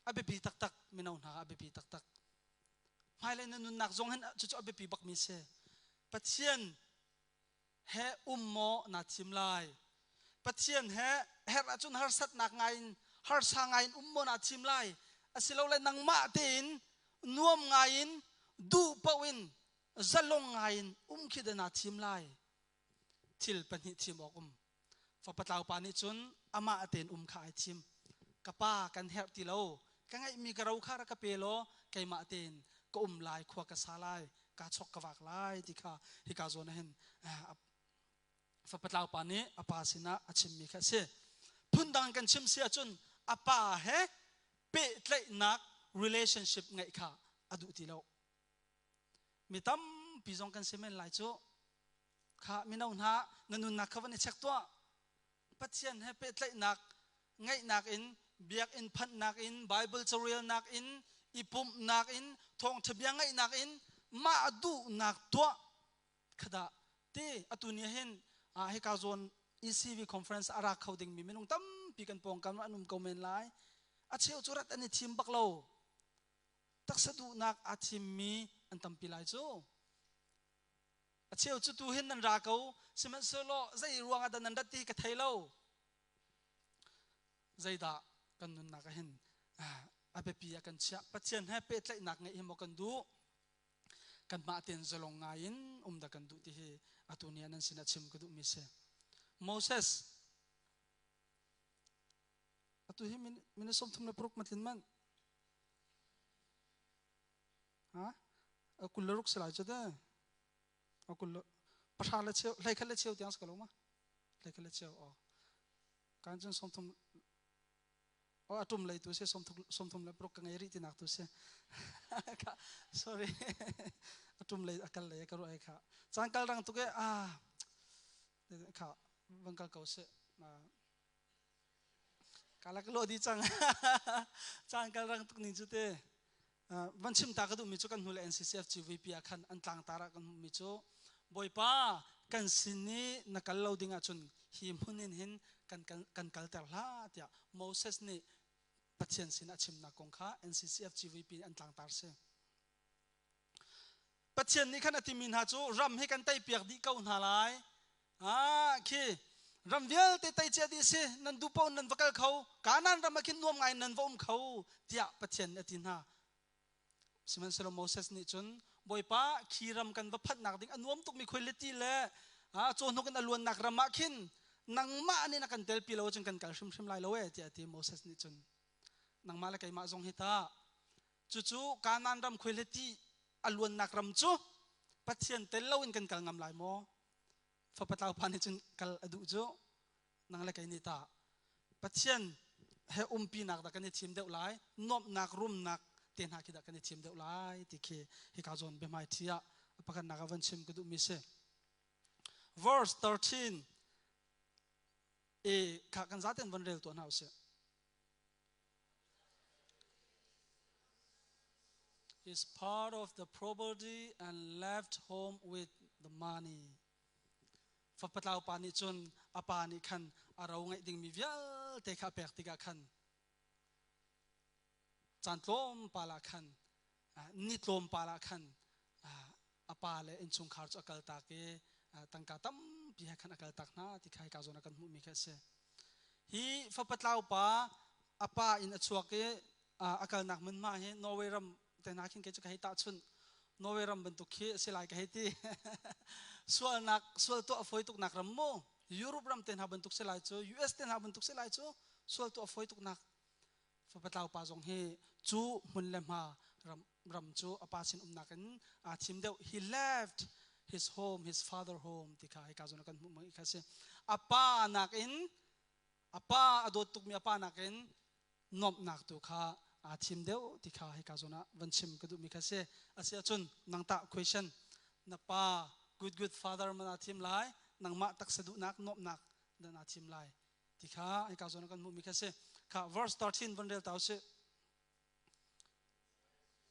a biapi taktak mino hna a biapi taktak hmailei na nunnak zong hin cucu a biapi bakmi si Pathian he um maw naa thim lai Pathian he herh ahcun harsatnak ngai in harsa ngai in um maw naa thim lai asilole nangmah tein nuam ngai in duh paoh in zalong ngai in um khi dah naa thim lai Thil pahnih thim awk um. Fapa tlau pa nih cun amah tein um kha ai thim. Ka pa kan herh ti lo. Ka ngeihmi ka ro kha rak ka pe law keimah tein ka um lai, khua ka sa lai, kaa chok ka vak lai ti kha hika zawn ah hin fapa tlau pa nih a pa sinah a chimmi kha a si. Phundang kan chim si ahcun a pa he pehtlaihnak relationship ngeih kha a duh ti lo. Mi tampi zong kan si men lai cu. Kha mino hna na nunnak kha van i check tuah. Pathian he pehtlaihnak ngeihnak in biakinn phanhnak in Bible carelnak in i pumhnak in thawngṭha bia ngaihnak in mah duhnak tuah khadah ti atu ni hin hika zawn ECV conference a ra kho dingmi minung tampi kan pawngkam an um ko men lai a cheu cu rat an i thim bak lo taksa duhnak aa thimmi an tampi lai cu a cheu cu tu hin nan ra ko sihmanhsehlaw zei ruangah dah nan rat ti ka thei lo zeidah kan nunnak ah hin a biapi ah kan chiah Pathian he pehtlaihnak ngeih hi maw kan duh kanmah tein zalong ngai in um dah kan duh ti hi atu ni ah nan sinah chim ka duhmi si Moses atu hi minute 36 matlin man Ha? Kul le ruk si lai cu te. Kul le pahra le cheu, hlei khat le cheu tiang si ko lo ma? Hlei khat le cheu, oh. Kan cun 30 oh atum lei tu si 30 le paruk ka ngei rih tinak tu si. Sorry. Atum lei akal lei ka ruah ai kha. Caan kal rang tuk e ah kha van kal ko se. Kala ka lo di cang. Caan kal rang tuk ning cu te. Van chim ta ka duhmi cu kan hnu le NCCF GVP ah khan an tlangtar ah kan hmuhmi cu Bawipa kan sin i na kal lo ding ahcun hi hmun in hin kan, kan, kan kalter hlah tiah Moses nih Pathian sin a chimnak kong kha NCCF GVP an tlangtar si. Pathian nih khan a timi hna cu ram hi kan teipiak dih ko hna lai. Ah, khi ram vialte tei cia dih si nan duh paoh nan va kal kho Kanaan ram ah khin nuam ngai nan va um kho tiah Pathian nih a ti hna. Sihmanhsehlaw Moses nih cun Bawipa khi ram kan va phanhnak ding a nuam tukmi khuailiti le cawhnuk in a luannak ram ah khin nangmah nih na kan telpi lo ahcun kan kal hrimhrim lai lo ee tiah a ti Moses nih cun nangmah le keimah zong hi ta Cucu Kanaan ram khuaileti a luannak ram cu Pathian tel loin kan kal ngam lai maw? Fapa tlaupa nih cun kal a duh cu nang le kei nih tah Pathian he umpinak dah kan i thim deuh lai nuamhnak rumnak te hna khi dah kan i thim deuh lai ti khi hika zawn biahmai thi ah pakhatnak ah van chim ka duhmi si. Verse 13 e kha kan zaten van rel tuah hna usih. Is part of the property and left home with the money. Fapatlau pa nih cun a pa nih khan a ro ngeih dingmi vialte kha a pek tikah khan caan tlawmpal ah khan ni tlawmpal ah khan a pa le innchungkhar cu a kaltak i tangka tampi he khan a kaltak hna ti kha hika zawn ah kan hmuhmi kha a si. Hi fapatlau pa a pa in a chuak i a kalnak hmunhma hi Norway ram te hna khin kei cu ka hei tahchunh. Norway ram bantuk khi a si lai ka hei ti. Sualnak sual tuah a fawi tuknak ram mu. Europe ram te hna bantuk si lai cu, US te hna bantuk si lai cu, sual tuah a fawi tuknak. Fapatlau pa zong hi cu hmun le hma ram, ram cu a pa sin umnak in aa thim deuh. He left his home, his father home ti kha hika zawn ah kan hmuh mi kha si. A pa nakin a pa a dawt tukmi a pa nakin nuamhnak tu kha aa thim deuh ti kha hika zawn ah van chim ka duhmi kha si. Asiahcun nang tah question na pa good good father man aa thim lai nangmah taksa duhnak nuamhnak dan aa thim lai ti kha hika zawn ah kan hmuhmi kha si. Kha verse 13 van rel ta usih.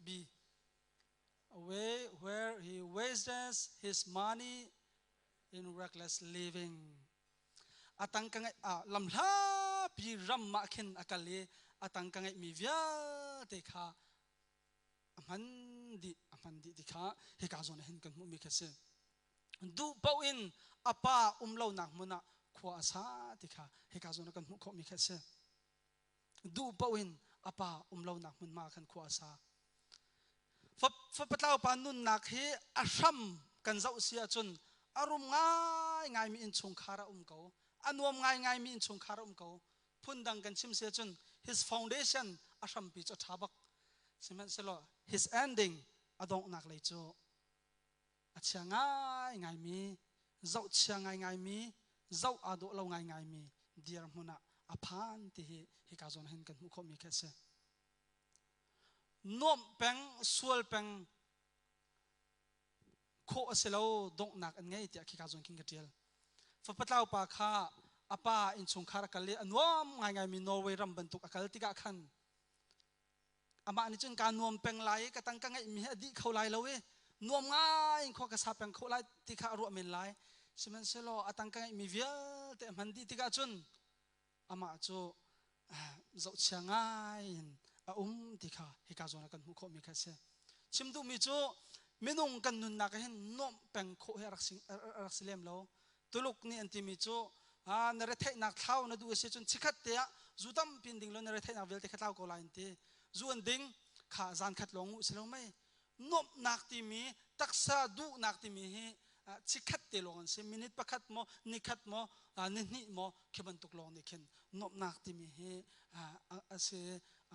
B. Away where he wastes his money in reckless living. A tangka ngeih ah lamhlapi ram ah khin a kal i a tangka ngeihmi vialte kha a hman dih a hman dih ti kha hika zawn ah hin kan hmuhmi kha si. Duh paoh in a pa um lonak hmun ah khua a sa ti kha hika zawn ah kan hmuh khawhmi kha si. Duh paoh in a pa um lonak hmunhma khan khua a sa. Fapatlau pa nunnak hi a hram kan zoh si ahcun a rum ngaingaimi innchungkhar a um ko. A nuam ngaingaimi innchungkhar a um ko. Phundang kan chim si ahcun his foundation a hrampi cu a ṭha bak. Sihmanhsehlaw his ending a donghnak lei cu a chia ngaingaimi, zohchia ngaingaimi, zoh aa dawh lo ngaingaimi dirhmun ah a phan ti hi hika zawn hin kan hmuh khawhmi khi a si. Nuamh peng, sual peng khawh a si lo, donghnak an ngei tiah khika zawn khin ka ṭial. Fapatlau pa kha a pa innchungkhar a kal i a nuam ngaingaimi Norway ram bantuk a kal tikah khan amah nih cun kaa nuam peng lai i ka tang ka ngeihmi hi a dih kho lai lo i nuam ngai in khua ka sa peng kho lai ti kha a ruah men lai. Sihmanhsehlaw a tang ka ngeihmi vialte a hman dih tikah cun amah cu zohchia ngai in a um ti kha hika zawn ah kan hmuh khawhmi kha a si. Chim duhmi cu minung kan nunnak ah hin nuamh peng khawh hi a rak si lem lo. Tuluk nih an timi cu na retheihnak thlau na duh a si cun chikhat te ah zu tampi in ding law na retheihnak vialte kha thlau ko lai an ti. Zu an ding kha zan khat lawng uh si lo mei. Nuamhnak timi taksa duhnak timi hi chikhat te lawng an si. Minute pakhat maw, nikhat maw, nihnih maw khi bantuk lawng nih khin nuamhnak timi hi a si.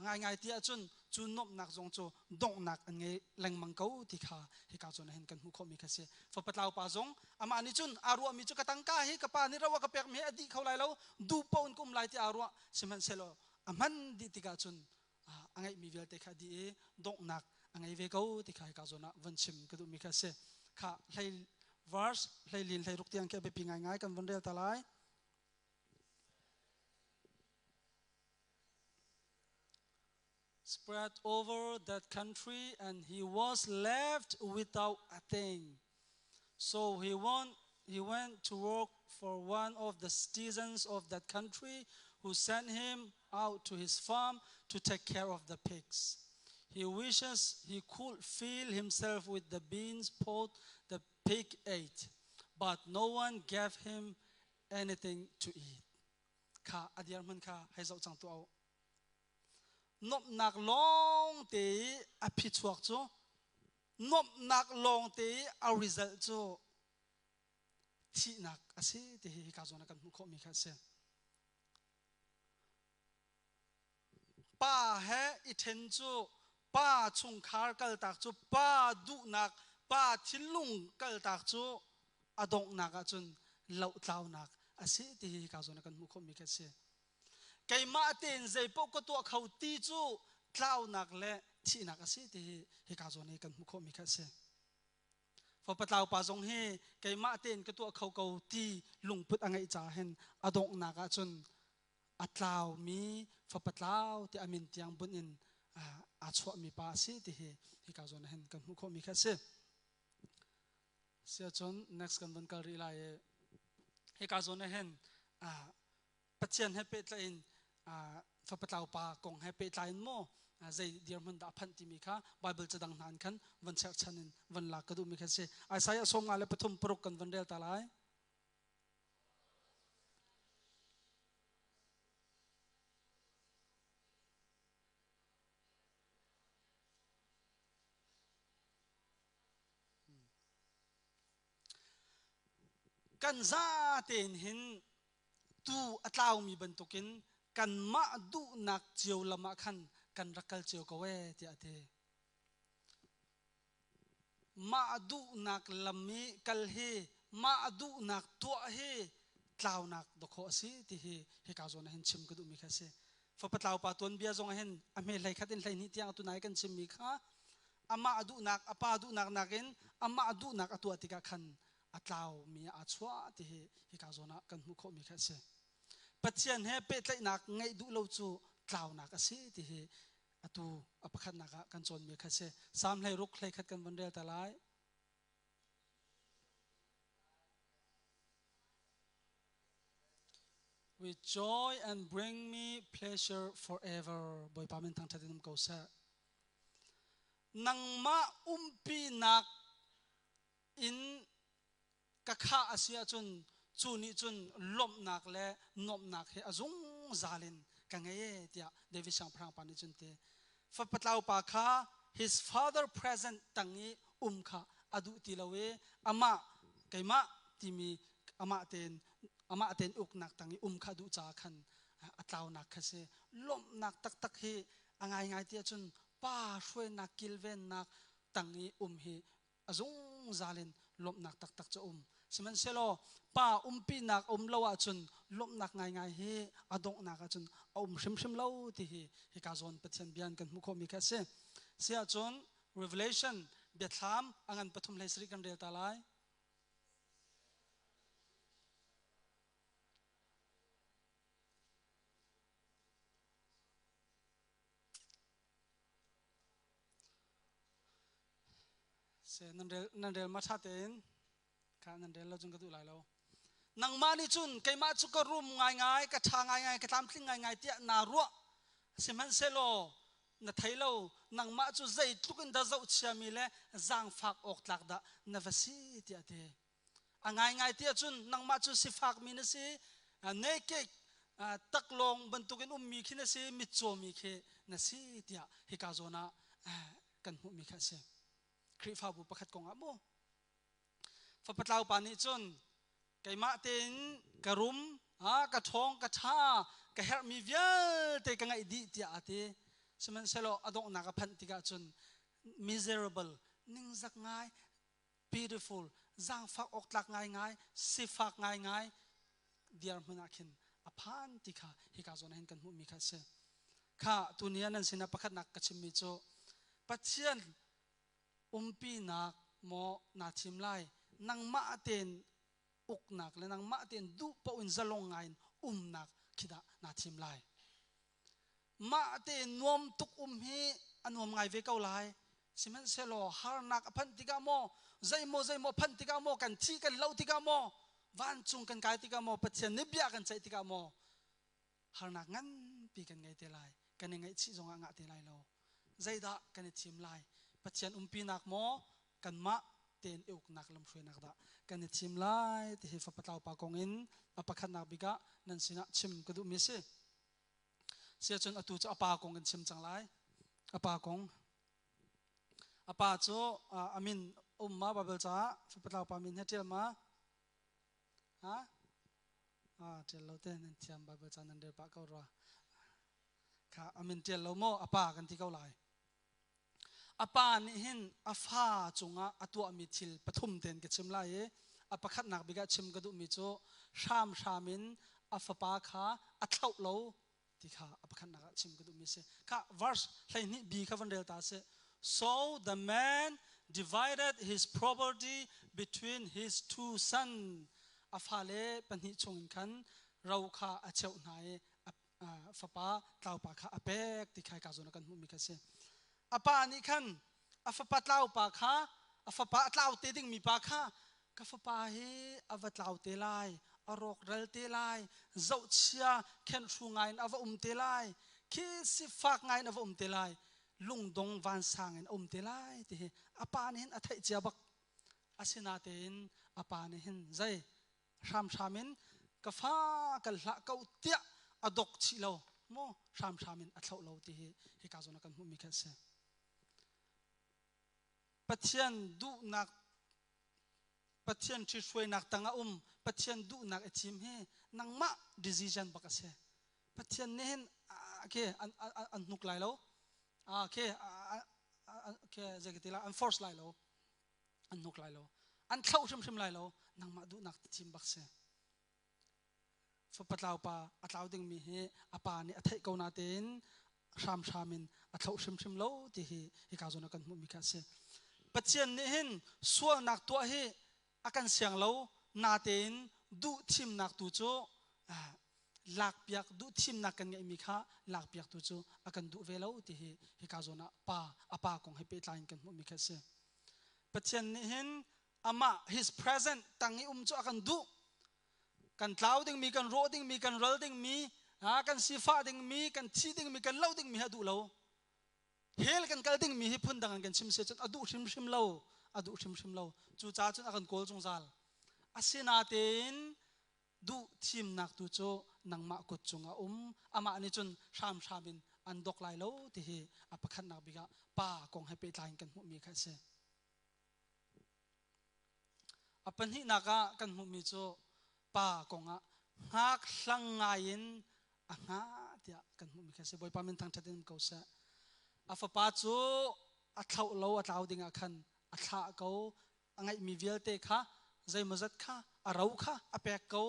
Ngaingai ti ahcun cu nuamhnak zong cu donghnak an ngei lengmang ko ti kha hika zawn ah hin kan hmuh khawhmi kha si. Fapatlau pa zong amah nih cun aa ruahmi cu ka tangka hi ka pa nih ro a ka pekmi hi a dih kho lai lo, duh paoh in ka um lai ti aa ruah. Sihmanhsehlaw a hman dih tikah cun a ngeihmi vialte kha a dih i donghnak a ngei ve ko ti kha hika zawn ah von chim ka duhmi kha a si. Kha hlei verse hleilin hleiruk tiang khi a biapi ngaingai kan von rel ta lai. Spread over that country and he was left without a thing. So he went, he went to work for one of the citizens of that country who sent him out to his farm to take care of the pigs. He wishes he could fill himself with the beans pot the pig ate, but no one gave him anything to eat. Kha a dirhmun kha hei zoh cang tuah u. Nuamhnak lawng te i a phichuak cu nuamhnak lawng te i a result cu thihnak a si ti hi hika zawn ah kan hmuh khawhmi kha a si. Pa he i ṭhen cu pa chungkhar kaltak cu pa duhnak pa thinlung kaltak cu a donghnak ahcun lohtlaunak a si ti hi hika zawn ah kan hmuh khawhmi khi a si. Keimah tein zeipaoh ka tuah kho ti cu tlaunak le thihnak a si ti hi hika zawn hi kan hmuh khawhmi kha a si. Fapatlau pa zong hi keimah tein ka tuah kho ko ti lungput a ngeih caah hin a donghnak ahcun a tlaumi fapatlau ti a min tiang bunh in aa chuahmi pa a si ti hi hika zawn ah hin kan hmuh khawhmi kha a si. Siacun next kan von kal rih lai i. Hika zawn ah hin Pathian he pehtlaih in fapatlau pa kong he pehtlai in maw zei dirhmun dah a phanh timi kha Bible cadang hna in khan van cherhchan in van lak ka duhmi kha si. Isaiah 53 paruk kan van rel ta lai. Kan za tein hin tuu a tlaumi bantukin kanmah duhnak cio lam ah khan kan rak kal cio ko ee tiah a ti. Mah duhnak lam i kal hi mah duhnak tuah hi tlaunak dawkhawh a si ti hi hika zawn ah hin chim ka duhmi kha a si. Fapa tlaupa tuanbia zong ah hin a hme hlei khat in hlei hnih tiang tunai kan chimmi kha amah duhnak a pa duhnak nakin amah duhnak a tuah tikah khan a tlaumi aa chuah ti hi hika zawn ah kan hmuh khawhmi kha a si. Pathian he pehtlaihnak ngeih duh lo cu tlaunak a si ti hi atu a pakhatnak ah kan cawnmi kha a si. Salm 16 hlei khat kan von rel ta lai. With joy and bring me pleasure forever. Bawipa min thangṭhat in um ko seh. Nangmah umpinak in ka khah a si ahcun cu nih cun lawmhnak le nuamhnak he a zungzal in ka ngei e tiah David siangpahrang pa nih cun ti. Fapatlau pa kha his father present tang i um kha a duh ti lo i amah keimah timi amah tein amah tein uknak tang i um kha duh caah khan a tlaunak kha si. Lawmhnak taktak hi a ngaingai ti ahcun pa hruainak kilvennak tang i um hi a zungzal in lawmhnak taktak cu a um. Sihmanhsehlaw pa umpinak a um lo ahcun lawmhnak ngaingai hi a donghnak ahcun a um hrimhrim lo ti hi hika zawn Pathian bia in kan hmuh khawhmi kha a si. Si ahcun Revelation biathlam a ngan pathum hlei sarih kan rel ta lai. Se nan rel nan rel ma tha tein kha nan rel lo cun ka duh lai lo. Nangmah nih cun keimah cu ka rum ngaingai, ka ṭha ngaingai, ka tlamtling ngaingai tiah naa ruah. Sihmanhsehlaw na thei lo, nangmah cu zeitluk in dah zohchiami le zaangfak awk tlak dah na va si tiah a ti. A ngaingai ti ahcun nangmah cu sifakmi na si, naked taklawng bantukin ummi khi na si, mitcawmi khi na si tiah hika zawn ah kan hmuhmi kha a si. Khrihfabu pakhat kong ah mu. Fapatlau pa nih cun keimah tein ka rum, ka ṭhawng, ka ṭha, ka herhmi vialte ka ngeih dih tiah aa ti. Sihmanhsehlaw a donghnak a phanh tikah cun miserable, ningzak ngai, pitiful, zaangfak awktlak ngaingai, sifak ngaingai dirhmun ah khin a phan ti kha hika zawn ah hin kan hmuhmi kha a si. Kha tuni ah nan sinah pakhatnak ka chimmi cu Pathian umpinak maw naa thim lai nangmah tein uknak le nangmah tein duh paoh in zalong ngai in umnak khi dah naa thim lai. Mah tein nuam tuk um hi a nuam ngai ve ko lai. Sihmanhsehlaw harnak a phanh tikah maw, zeimaw zeimaw phanh tikah maw, kan thi kan loh tikah maw, vancung kan kai tikah maw, Pathian nih bia kan ceih tikah maw, harnak nganpi kan ngei te lai. Kan i ngaihchih zongah ngah te lai lo. Zeidah kan i thim lai? Pathian umpinak maw, kanmah tein i uknak lamhruainak dah kan i thim lai ti hi fapatlau pa kong in a pakhatnak bik ah nan sinah chim ka duhmi a si. Siacun atu cu a pa kong kan chim cang lai. A pa kong. A pa cu a min um ma Bible caah fapatlau pa min he ṭial ma? Ha? Ah, ṭial lo te nan thiam Bible ca nan rel pah ko rua. Kha a min ṭial lo maw? A pa kan ti ko lai. A pa nih hin a fa cungah a tuahmi thil pathum tein ka chim lai i a pakhatnak bik ah chim ka duhmi cu hramhram in a fapa kha a thlauh lo ti kha a pakhatnak ah chim ka duhmi a si. Kha verse 12 b kha van rel ta sih. So the man divided his property between his two sons. A fale pahnih chungin khan ro kha a cheuh hna i fapa tlaupa kha a pek ti kha ka zawn ah kan hmuhmi kha a si. A pa nih khan a fapa tlaupa kha a fapa a tlau te dingmi pa kha ka fapa hi a va tlau te lai A rawk ral te lai, zohchia khenhru ngai in a va um te lai, khi sifak ngai in a va um te lai, lungdong vansang in a um te lai ti hi a pa nih hin a theih cia bak. Asinatein a pa nih hin zei hramhram in ka fa kal hlah ko tiah a dok chih lo mu hramhram in a thloh lo ti hi hika zawn ah kan hmuhmi kha a si. Pathian duhnak Pathian ṭhithruainak tangah um Pathian duhnak i thim hi nangmah decision bak a si. Pathian nih hin ke an an hnuk lai lo. Ke ke zei ka ti lai an force lai lo. An hnuk lai lo. An thloh hrimhrim lai lo. Nangmah duhnak thim bak si. Fapa tlau pa a tlau dingmi hi a pa nih a theih ko natein hramhram in a thloh hrimhrim lo ti hi hika zawn ah kan hmuhmi kha a si. Pathian nih hin sualnak tuah hi a kan siang lo natein duh thimnak tu cu lakpiak duh thimnak kan ngeihmi kha lakpiak tu cu a kan duh ve lo ti hi hika zawn ah pa a pa kong he pehtlai in kan hmuhmi kha a si. Pathian nih hin amah his present tang i um cu a kan duh kan tlau dingmi kan rawh dingmi kan ral dingmi kan sifah dingmi kan thi dingmi kan lo dingmi hi a duh lo hell kan kal dingmi hi phundang in kan chim si cun a duh hrimhrim lo a duh hrimhrim lo cu ca cun a kan kawl zungzal asinatein duh thimnak tu cu nangmah kut cungah um amah nih cun hramhram in an dok lai lo ti hi a pakhatnak bik ah pa kong he pehtlai in kan hmuhmi kha a si A pahnihnak ah kan hmuhmi cu pa kongah hngak hlang ngai in a hngah tiah kan hmuhmi khi a si. Bawipa min thangṭhat in um ko seh. A fapa cu a thlauh lo a tlau dingah khan a thlah ko. A ngeihmi vialte kha zeimawzat kha a ro kha a pek ko.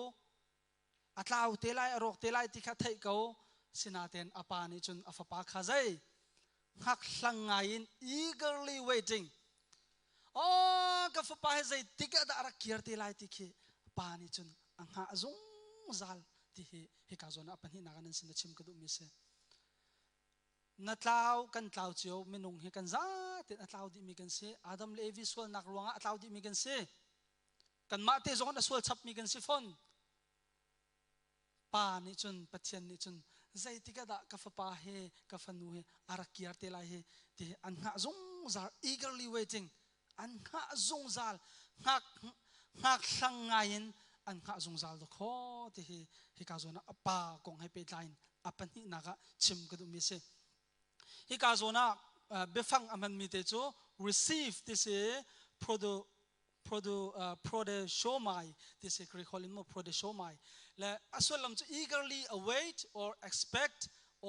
A tlau te lai a rawk te lai ti kha theih ko. Sinain a pa nih cun a fapa kha zei hngak hlang ngai in eagerly waiting oh ka fapa hi zeitik ah dah a rak kir te lai ti khi pa nih cun a hngah zungzal ti hi hika zawn ah pahnihnak ah nan sin a chim ka duhmi si na tlau kan tlau cio minung hi kan zaten a tlau dihmi kan si Adam le Evi sualnak ruangah a tlau dihmi kan si kanmah te zong a sual chapmi kan si fawn Pa nih cun Pathian nih cun zeitik ah dah ka fapa he ka fanu he a rak kiar te lai hi ti an hngah zungzal eagerly waiting an hngah zungzal hngak hngak hlang ngai in an hngah zungzal do kho ti hi hika zawn ah a pa kong he pehtlai in a pahnihnak ah chim ka duhmi a si hika zawn ah biafang a hmanmi te cu receive ti si produ produ uh, prodeshomai ti si Greek holh in mo prodeshomai le a sullam cu eagerly await or expect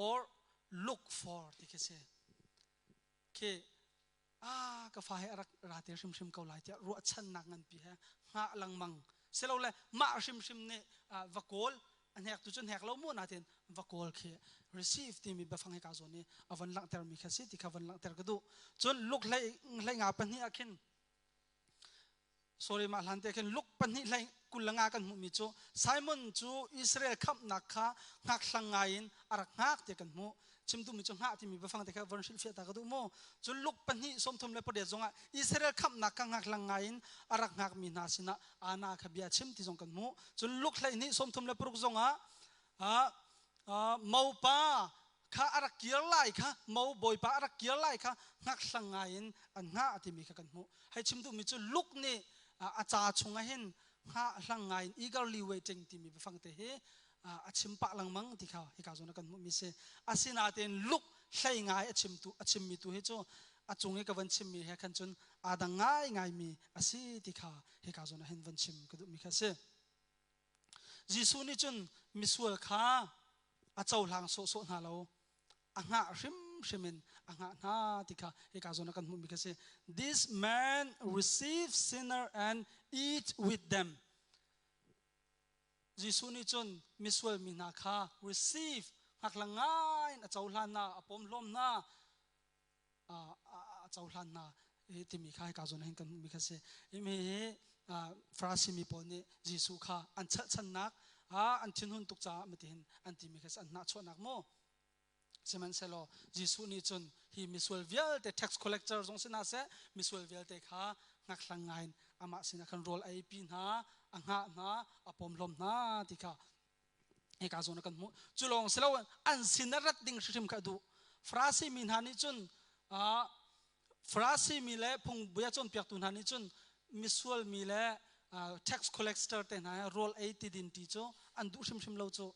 or look for ti khi si khi ah ka fa he rak ra te hrimhrim ko lai tiah ruahchannak nganpi he hngah lengmang silole mah hrimhrim nih va kawl a hnek tu cu hnek lo mu natin va kawl khi receive timi biafang he ka zawn i a von langhter mi kha si ti kha von langhter ka duh cun luk hlei hlei nga pahnih ah khin sorry mah hlan te khin luk pahnih hlei kul le nga kan hmuhmi cu Simon cu Israel khamhnak kha hngak hlang ngai in a rak hngak ti kan hmuh chimtu mi cu hngah timi biafang te kha von hrilhfiah ta ka duh mu cun luk pahnih sawmthum le pariat zongah Israel khamhnak kha hngak hlang ngai in a rak hngakmi hna sinah ana kha bia chim ti zong kan hmuh cun luk hleihnih sawmthum le paruk zongah mopa kha a rak kir lai kha mo bawipa a rak kir lai kha hngak hlang ngai in an hngah timi kha kan hmuh hei chim duhmi cu luk nih a ca chungah hin hngah hlang ngai in eagerly waiting timi biafang te hi a chim pah lengmang ti kha hika zawn ah kan hmuhmi si asinain luk hlei ngai a chimtu a chimmi tu hi cu a cung i ka van chimmi he khan cun aa dang ngai ngaimi a si ti kha hika zawn ah hin van chim ka duhmi kha a si Jesuh nih cun misual kha a cohlang sawhsawh hna lo a hngah hrimhrim in a hngah hna ti kha hika zawn ah kan hmuhmi kha si this man receive sinner and eat with them Jesuh nih cun misual mi hna kha receive hngaklang ngai in a cohlan hna a pawmhlawm hna a cohlan hna timi kha hika zawn hin kan hmuhmi kha si mi hi Farasi mi pawl nih Jesuh kha an chalhchannak an thinhun tuk caah matihin an timi kha an hnahchuahnak mu sihmanhsehlaw Jesuh nih cun hi misual vialte tax collector zong si hna seh misual vialte kha ngakhlang ngai in amah sinah khan rawl a eipi hna. a hngah hna a pomhlawm hna ti kha hika zawn ah kan hmuh cu lawng si lo an sin a rat ding hrimhrim kha a duh Farasi mi hna nih cun Farasi mi le phungbia cawnpiaktu hna nih cun misual mi le tax collector te hna rawl ei ti din ti cu an duh hrimhrim lo cu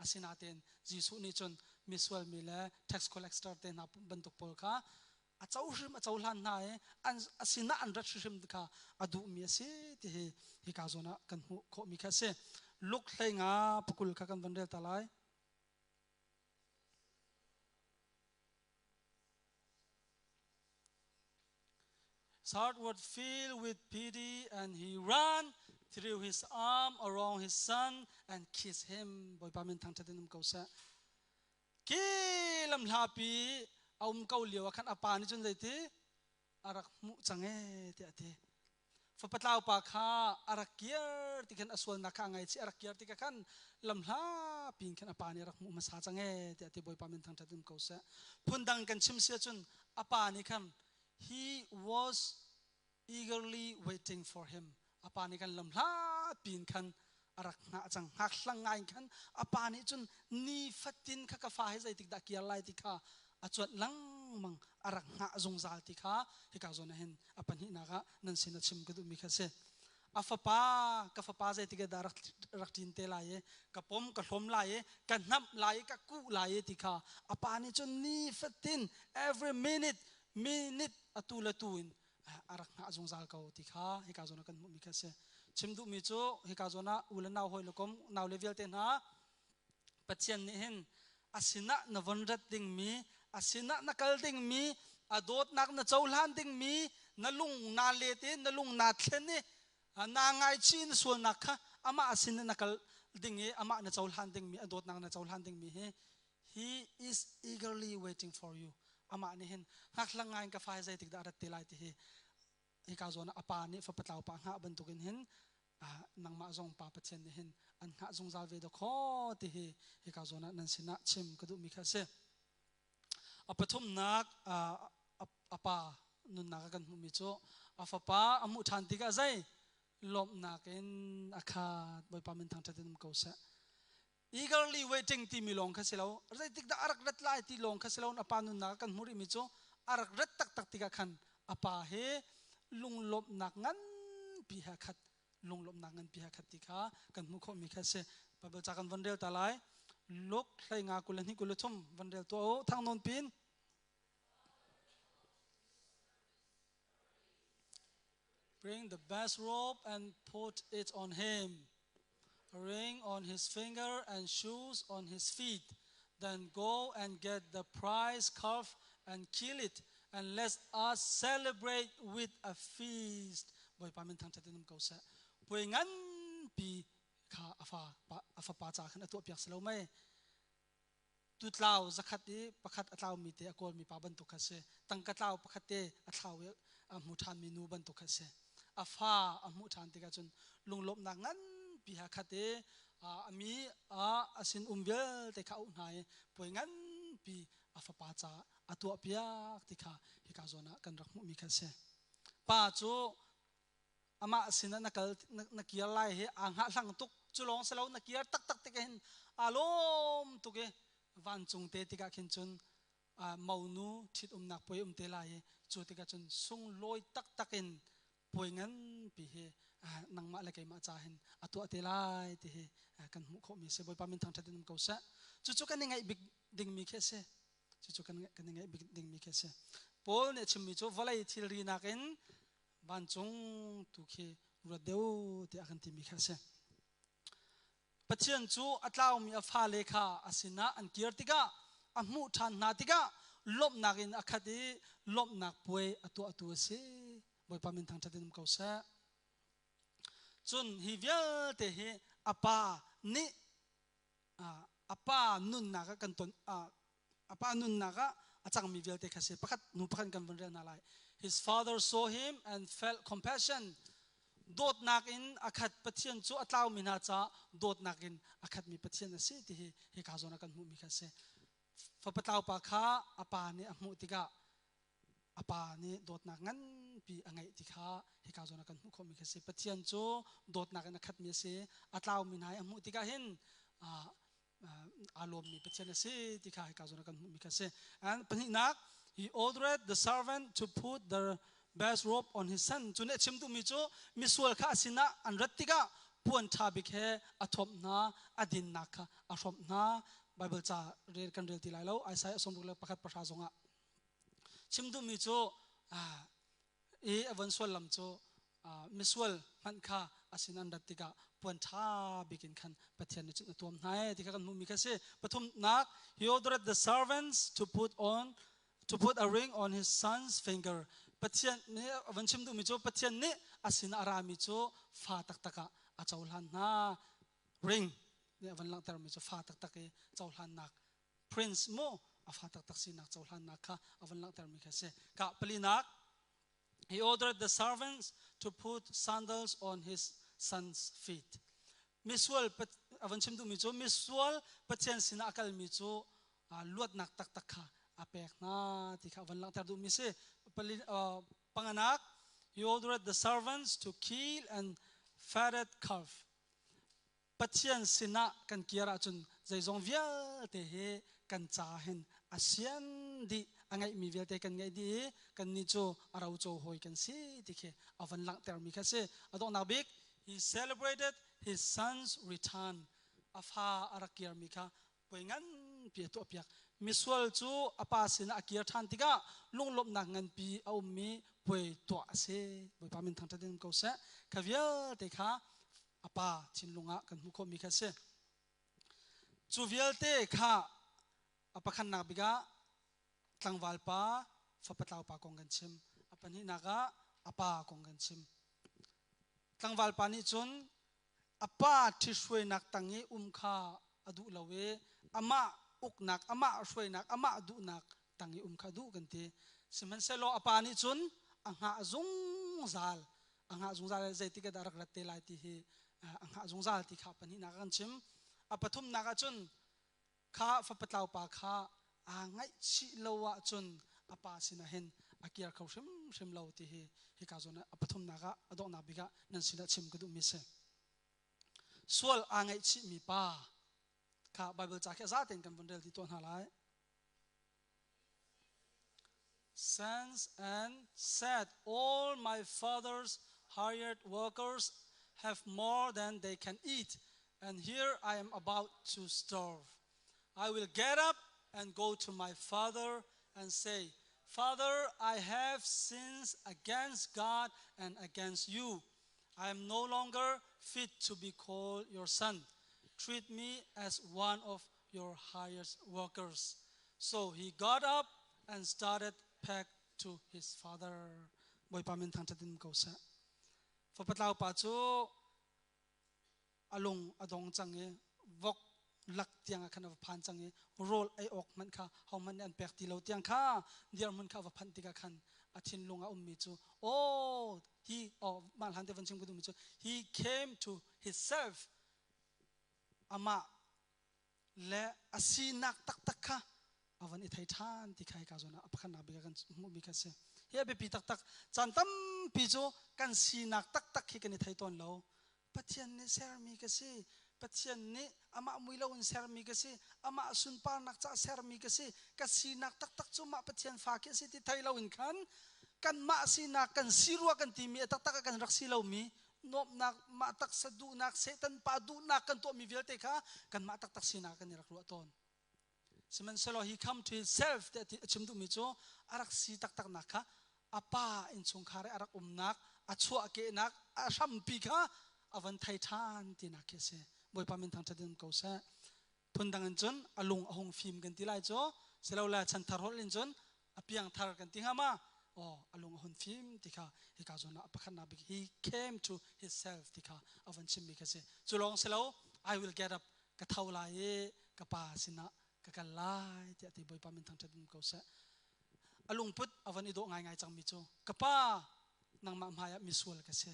asinain Jesuh nih cun misual mi le tax collector te hna bantuk pawl kha a co hrim a cohlan hna i an a sinah an rat hrimhrim kha a duhmi a si ti hi hika zawn ah kan hmuh khawhmi kha a si Luk hlei nga pakul kha kan van rel ta lai His heart was filled with pity and he ran threw his arm around his son and kissed him. Bawipa min thangṭhat in um ko seh. Ki lamhlapi a um ko lio ah khan a pa nih cun zeiti a rak hmuh cang ee tiah a ti. Fapa tlau pa kha a rak kir ti khan a sualnak kha a ngaihchih a rak kir tikah khan lamhlapi in khan a pa nih a rak hmuh hmasa cang ee tiah a ti. Bawipa min thangṭhat in um ko seh. Phundang kan chim si ahcun a pa nih khan he was eagerly waiting for him. A pa nih khan lamhlapi in khan a rak hngah cang. Hngak hlang ngai in khan a pa nih cun nifatin kha ka fa hi zeitik dah kir lai ti kha a cuanh lengmang a rak hngah zungzal ti kha hika zawn ah hin a pahnihnak ah nan sin a chim ka duhmi kha si. A fapa ka fapa zeitik dah rak rak ṭin te lai i ka pom ka hlawm lai i ka hnamh lai i ka kuh lai i ti kha a pa nih cun nifatin every minute minute atu le tu in a rak hngah zungzal ko ti kha hika zawn ah kan hmuhmi kha a si. Chim duhmi cu hika zawn ah u le nau hawi le kom nau le vialte hna Pathian nih hin a sinah na von rat dingmi a sinah na kal dingmi a dawtnak na cohlan dingmi na lung naa let i na lung naa thlen i naa ngaichih na sualnak kha amah a sin na kal ding i amah na cohlan dingmi a dawtnak na cohlan dingmi hi he is eagerly waiting for you amah nih hin hngakhlak ngai in ka fa hi zeitik dah rat te lai ti hi hika zawn ah a pa nih fapa tlau pa hngah bantukin hin nangmah zong pa Pathian nih hin an hngah zungzal ve dawkaw ti hi hika zawn ah nan sinah chim ka duhmi kha a si. A pathumnak a pa nunnak a kan hmuhmi cu a fapa a hmuh ṭhan tikah zei lawmhnak in a khat Bawipa min thangṭhat in um ko seh. Eagerly waiting timi lawng kha si lo zeitik dah a rak rat lai ti lawng kha si lo a pa nunnak ah kan hmuh rihmi cu a rak rat taktak tikah khan a pa he lunglawmhnak nganpi he khat lunglawmhnak nganpi he khat ti kha kan hmuh khawhmi kha si Bible ca kan von rel ta lai Luke hlei nga 22 23 von rel tuah u thang nawn pin Bring the best robe and put it on him a ring on his finger and shoes on his feet. Then go and get the prize calf and kill it, and let us celebrate with a feast. Bawipa min thangṭhat in um ko seh. Puai nganpi kha a fa a fapa ca khan a tuahpiak si lo mei. Tutlau zakhat i pakhat a tlaumi te a kawlmi pa bantuk kha si. Tangka tlau pakhat te a thlau i a hmu ṭhanmi nu bantuk kha si. A fa a hmuh ṭhan tikah cun lunglawmhnak nganpi ha khat i a mi a sin um vialte kha a auh hna i puai nganpi a fapa caah a tuahpiak ti kha hika zawn ah kan rak hmuhmi kha a si. Pa cu amah sinah na kal na kir lai hi aa hngahhlang tuk cu lawng si lo na kir taktak tik hin aa lawm tuk i vancung te tikah khin cun monu ṭhitumnak puai um te lai i cu tikah cun sunglawi taktak in puai nganpi hi nangmah le keimah ca hin a tuah te lai ti hi kan hmuh khawhmi a si Bawipa min thangṭhat in um ko seh cucu kan i ngaih bik dingmi khi a si cucu kan kan i ngaih bik dingmi khi a si Paul nih a chimmi cu vawlei thilri nakin vancung tu khi ruat deuh tiah a kan timi kha a si. Pathian cu a tlaumi a fale kha a sinah an kir tikah a hmuh ṭhan hna tikah lawmhnak in a khat i lawmhnak puai a tuahtu a si. Bawipa min thangṭhat in um ko seh. Cun hi vialte hi a pa nih a pa nunnak ah kan ton a pa nunnak ah a cangmi vialte kha si pakhat hnu pakhat kan vun rel hna lai his father saw him and felt compassion dawtnak in a khat pathian cu a tlaumi hna caah dawtnak in a khatmi pathian a si ti hi hika zawn ah kan hmuhmi kha si fapa tlau pa kha a pa nih a hmuh tikah a pa nih dawtnak nganpi pi a ngeih ti kha hika zawn ah kan hmuh khawhmi khi a si. Pathian cu dawtnak in a khatmi a si. A tlaumi hna i a hmuh tikah hin aa lawmmi Pathian a si ti kha hika zawn ah kan hmuhmi kha a si. And pahnihnak, he ordered the servant to put the best robe on his son. Cu nih a chim duhmi cu misual kha a sinah an rat tikah puan ṭha bik he a thuamh hna, a dinnak kha a hrawmh hna. Bible ca rel kan rel ti lai lo. Isaiah 61 10 zongah chim duhmi cu i a von suallam cu misual hmanh kha a sin an rat tikah puan ṭha bik in khan Pathian nih cun a tuam hna ee ti kha kan hmuhmi kha si. Pathumnak, he ordered the servants to put on to put a ring on his son's finger. Pathian nih a von chim duhmi cu Pathian nih a sin a rami cu fa taktak ah a cohlan hna. Ring nih a von langhtermi cu fa taktak i cohlannak prince mu a fa taktak sinak cohlannak kha a von langhtermi kha si. Ka palinak he ordered the servants to put sandals on his son's feet. Misual a von chim duhmi cu misual Pathian sinah a kalmi cu luatnak taktak kha a pek hna ti kha a von langhter duhmi si. Panganak he ordered the servants to kill and fatted calf. Pathian sinah kan kir ahcun zeizong vialte hi kan ca hin a sian dih a ngeihmi vialte kan ngeih dih i kannih cu a roco hawi kan si ti khi a von langhtermi kha si. A donghnak bik he celebrated his son's return a fa a rak kirmi kha puai nganpi a tuahpiak. Misual cu a pa sinah a kir ṭhan tikah lunglawmhnak nganpi a ummi puai tuah a si. Bawipa min thangṭhat in um ko seh. Kha vialte kha a pa thinlung ah kan hmuh khawhmi kha a si. Cu vialte kha a pakhatnak bik ah tlangval pa, fapa tlau pa kong kan chim. A pahnihnak ah a pa kong kan chim. Tlangval pa nih cun a pa ṭhithruainak tang i um kha a duh lo i amah uknak, amah hruainak, amah duhnak tang i um kha a duh kan ti. Sihmanhsehlaw a pa nih cun a hngah zungzal. A hngah zungzal zeitik ah dah rak rat te lai ti hi a hngah zungzal ti kha pahnihnak ah kan chim. A pathumnak ah cun kha fapatlau pa kha aa ngaihchih lo ahcun a pa sinah hin a kir kho hrimhrim lo ti hi hika zawn ah a pathumnak ah a donghnak bik ah nan sinah chim ka duhmi a si. Sual aa ngaihchihmi pa kha Bible ca khi a zatein kan vun rel ti tuah hna lai. Sons and said, All my father's hired workers have more than they can eat, and here I am about to starve. I will get up and go to my father and say, Father, I have sinned against God and against you. I am no longer fit to be called your son. Treat me as one of your hired workers. So he got up and started back to his father. Bawipa min thangṭhat in ko seh. Fapatlau pa cu a lung a dong cang i vok lak tiang ah khan a va phan cang i rawl ei awk hmanh kha hohmanh nih an pek ti lo tiang kha dirhmun kha a va phanh tikah khan a thinlung a ummi cu oh he oh mah hlan te van chim ka duhmi cu he came to himself amah le a sinak taktak kha a van i thei ṭhan ti kha hika zawn ah a pakhatnak bik ah kan hmuhmi kha a si. Hi a biapi taktak. Caan tampi cu kan sinak taktak hi kan i thei tawn lo. Pathian nih sermi ka si. Pathian nih amah mui loin sermi ka si. Amah sunparnak caah sermi ka si. Ka sinak taktak cu mah Pathian fa khi a si ti thei loin khan kanmah sinak kan si rua kan timi a taktak ah kan rak si lomi nuamhnak mah taksa duhnak Satan pa duhnak kan tuahmi vialte kha kanmah taktak sinak kan i rak ruah tawn. Sihmanhsehlaw he come to himself ti a chim duhmi cu a rak si taktaknak kha a pa innchungkhar i a rak umnak a chuahkehnak a hrampi kha a von thei ṭhan tinak khi a si. Bawipa min thangṭhat in um ko seh. Phundang in cun a lung a hung fim kan ti lai cu silole chanthar holh in cun a piangthar kan ti hnga ma aw a lung a hun fim ti kha hika zawn ah pakhatnak bik he came to himself ti kha a von chimmi kha si. Cu lawng si lo I will get up ka tho lai i ka pa sinah ka kal lai tiah ti Bawipa min thangṭhat in ko seh. A lungput a von i dawh ngaingai cangmi cu ka pa nangmah hmaiah misual ka si.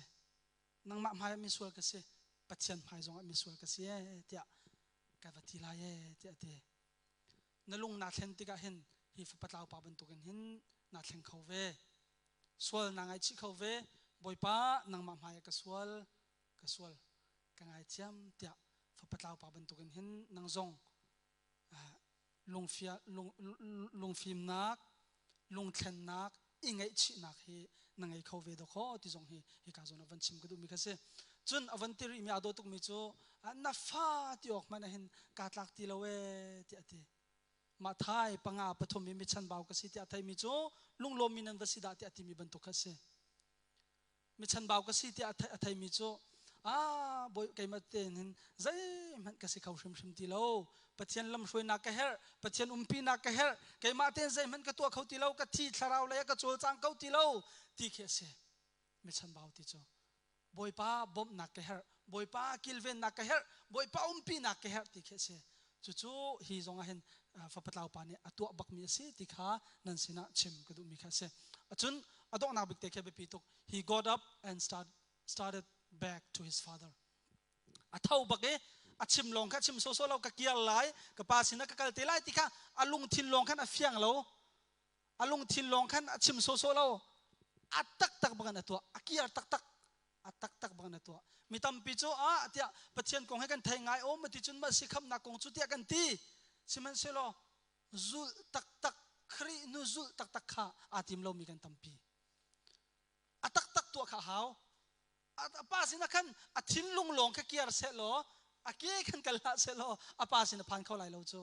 Nangmah hmaiah misual ka si. Pathian hmai zongah misual ka si ee tiah ka va ti lai ee tiah a ti. Na lung naa thlen tikah hin hi fapa tlau pa bantukin hin naa thleng kho ve. Sual naa ngaihchih kho ve. Bawipa nangmah hmai ah ka sual, ka sual, ka ngaithiam tiah fapa tlau pa bantukin hin nang zong lungfia, lung, lungfimnak, lungthlennak, i ngaihchihnak hi na ngei kho ve dawkaw ti zong hi hika zawn ah van chim ka duhmi kha si. Cun a van ti rihmi aa dawh tukmi cu na fa ti awk hmanh ah hin kaa tlak ti lo ee tiah a ti. Mah thai panga pathum i mi chanbau ka si tiah a theimi cu lunglawmmi nan va si dah tiah a timi bantuk kha a si. Mi chanbau ka si tiah a theimi cu ah bawi keimah tein hin zeihmanh ka si kho hrimhrim ti lo. Pathian lamhruainak ka herh, Pathian umpinak ka herh, keimah tein zeihmanh ka tuah kho ti lo, ka thi thlarau lei ah ka cawlcang kho ti lo ti khi a si. Mi chanbau ti cu Bawipa bawmhnak ka herh, Bawipa kilvennak ka herh, Bawipa umpinak ka herh ti khi a si. Cucu hi zong ah hin fapatlau pa nih a tuah bakmi a si ti kha nan sinah chim ka duhmi kha a si. Cun a donghnak bik te khi a biapi tuk. He got up and start, started back to his father. A tho bak i a chim lawng kha chim sawsawh lo ka kiar lai ka pa sinah ka kal te lai ti kha a lungthin lawng khan a fiang lo a lungthin lawng khan a chim sawsawh lo a taktak bak in a tuah a kiar taktak a taktak bak in a tuah mi tampi cu ah tiah Pathian kong he kan thei ngai om ti cun mah si khamnak kong cu tiah kan ti sihmanhsehlaw zulh taktak Khrih nu zulh taktak kha aa tim lomi kan tampi a taktak tuah kha hau a pa sinah khan a thinlung lawng kha kiar seh law a ke khan kal hlah seh law a pa sin a phan kho lai lo cu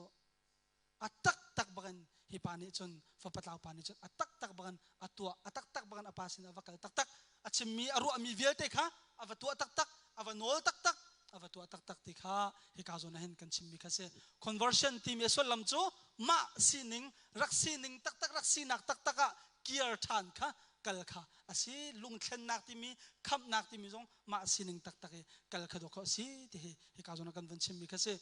a taktak bakin hi pa nih cun fapa tlau pa nih cun a taktak bakin a tuah a taktak bakin a pa sin a va kal taktak a chimmi a ruahmi vialte kha a va tuah taktak a va nawl taktak a va tuah taktak ti kha hika zawn ah hin kan chimmi kha si conversion timi a sullam cu mah sining rak sining taktak rak sinak taktak ah kir ṭhan kha kal kha a si lungthlennak timi khamhnak timi zong mah sining taktak i kal kha dawh kha a si ti hi hika zawn ah kan van chimmi kha si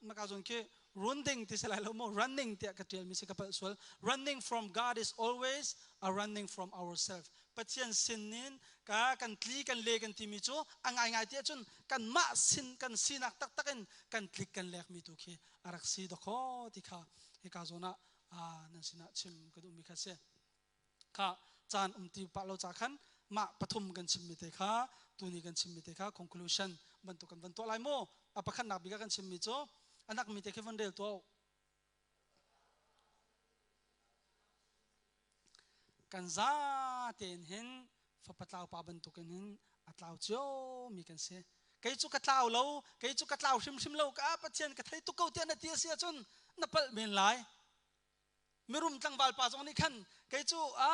maka zawn khi running ti si lai lo maw running tiah ka tial mi si ka palh sual running from God is always a running from ourselves Pathian sin in ka kan tli kan le kan timi cu a ngai ngai ti ahcun kan mah sin kan sinak taktak in kan tlik kan lek mi tu khi a rak si dawkaw ti kha hika zawn ah nan sinah chim ka duh mi kha si kha caan um ti pah lo ca khan mah pathum kan chimmi te kha tuni kan chimmi te kha conclusion bantuk kan van tuah lai mu a pakhatnak bik ah kan chimmi cu anak mi te khi van rel tuah kan za tein hin fapa tlau pa bantukin hin a tlau cio mi kan si kei cu ka tlau lo kei cu ka tlau hrimhrim lo ka pathian ka thei tuk ko tiah na ti a si ahcun na palh men lai mirum tlangval pa zong nih khan kei cu a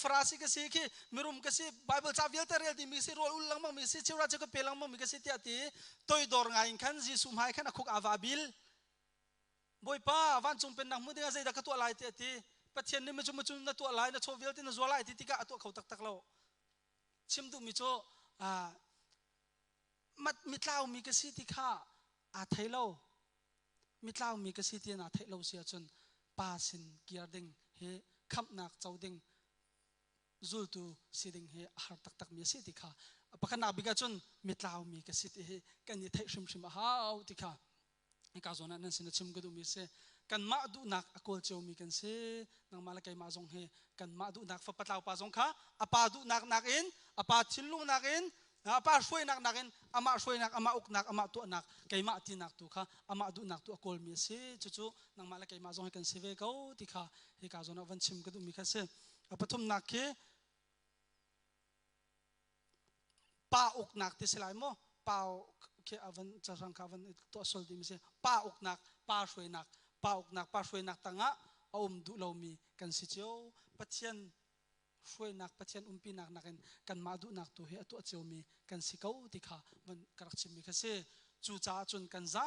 farasi ka si khi mirum ka si bible ca vialte rel dimi si rawl ul lengmang mi si chira chu ka pe lengmang mi ka si tiah ti toidor ngai in khan Jesuh hmai khan a khuk ava bil Bawipa vancung pennak hmu dingah zeidah ka tuah lai tiah ti Pathian nih micu micu na tuah lai na chaw vialte na zual lai ti tikah a tuah kho taktak lo chim duhmi cu mitlau mi ka si ti kha aa thei lo mitlau mi ka si ti naa theih lo si ahcun pa sin kir ding hi khamhnak co ding zultu si ding hi a har taktak mi a si ti kha pakhatnak bik ahcun mitlau mi ka si ti hi kan i theih hrimhrim a hau ti kha hika zawn ah nan sin a chim ka duhmi a si kanmah duhnak a kawl ciomi kan si nangmah le keimah zong hi kanmah duhnak fapa tlau pa zong kha a pa duhnak nakin a pa thinlung nakin a pa hruainak nakin amah hruainak amah uknak amah tuahnak keimah tinak tu kha amah duhnak tu a kawlmi a si cucu nangmah le keimah zong hi kan si ve ko ti kha hika zawn ah van chim ka duhmi kha si a pathumnak khi pa uknak ti si lai maw pa khi avan carang kha avan tuah sol ding si pa uknak pa hruainak pa uknak pa hruainak tangah a um duh lomi kan si cio pathian hruainak pathian umpinak nakin kanmah duhnak tu hi a tuah ciomi kan si ko ti kha van ka rak chimmi kha si cucaah cun kan za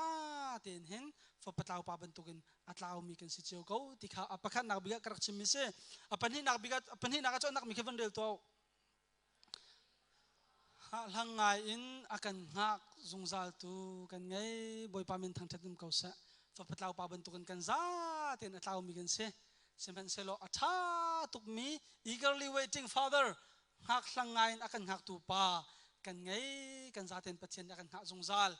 tein hin fapa tlau pa bantukin a tlaumi kan si cio ko ti kha a pakhatnak bik ah ka rak chimmi si a pahnihnak bik ah a pahnihnak ah cun nak mi khi van rel tuah Hngahhlang ngai in a kan hngak zungzaltu kan ngei. Bawipa min thangṭhat um ko seh. Fapa tlau pa bantukin kan za tein a tlaumi kan si. Sihmanhsehlaw a ṭha tukmi eagerly waiting father hngakhlang ngai in a kan hngaktu pa kan ngei. Kan za tein Pathian nih a kan hngah zungzal.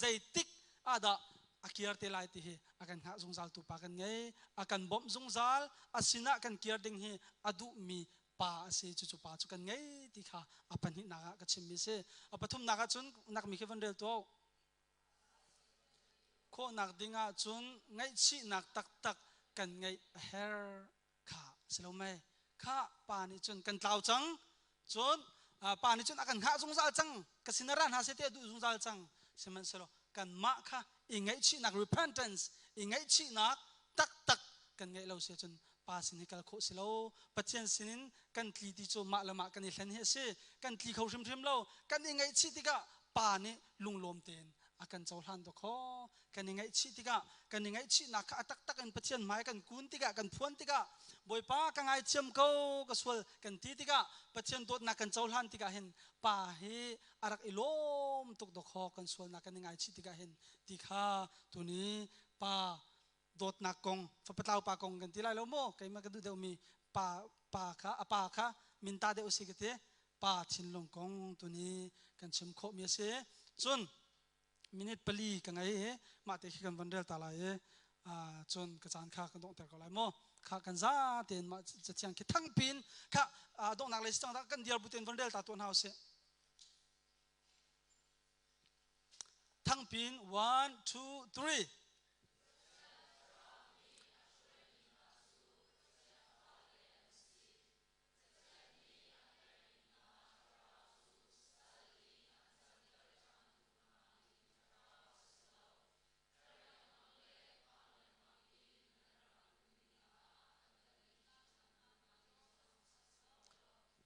Zeitik ah dah a kir te lai ti hi a kan hngah zungzaltu pa kan ngei. A kan bawmh zungzal. A sinah kan kir ding hi a duhmi. Pa a si. Cucu pa cu kan ngei ti kha a pahnihnak ah ka chimmi si. A pathumnak ah cun nak mi khi van rel tuah u. Khawhnak ding ah cun ngaihchihnak taktak kan ngeih a herh kha si lo mei? Kha pa nih cun kan tlau cang. Cun pa nih cun a kan hngah zungzal cang. Ka sin ah ra hna seh ti a duh zungzal cang. Sihmanhsehlaw kanmah kha i ngaihchihnak repentance i ngaihchihnak taktak kan ngeih lo si ahcun pa sin hi kal khawh si lo. Pathian sinin kan tli ti cu mah le mah kan i hlen hi a si. Kan tli kho hrimhrim lo. Kan i ngaihchih tikah pa nih lunglawm tein a kan cohlan dawkaw. Kan i ngaihchih tikah kan i ngaihchihnak kha a taktak in Pathian hmai kan kun tikah kan phuan tikah Bawipa ka ngaithiam ko ka sual kan ti tikah Pathian dawtnak kan cohlan tikah hin pa hi a rak i lawm tuk dawkaw kan sualnak kan i ngaichih tikah hin ti kha tuni pa dawtnak kong fapatlau pa kong kan ti lai lo maw keimah ka duh deuhmi pa pa kha a pa kha minta deuh si ka ti pa thinlung kong tuni kan chim khawhmi a si cun minute pali ka ngei i mah te khi kan von rel ta lai i cun ka caan kha kan donghter ko lai maw kha kan za tein mah cathiang khi thangpin kha donghnak lei si cang kan diar bu tein von rel ta tuah hna usih Thangpin 1 2 3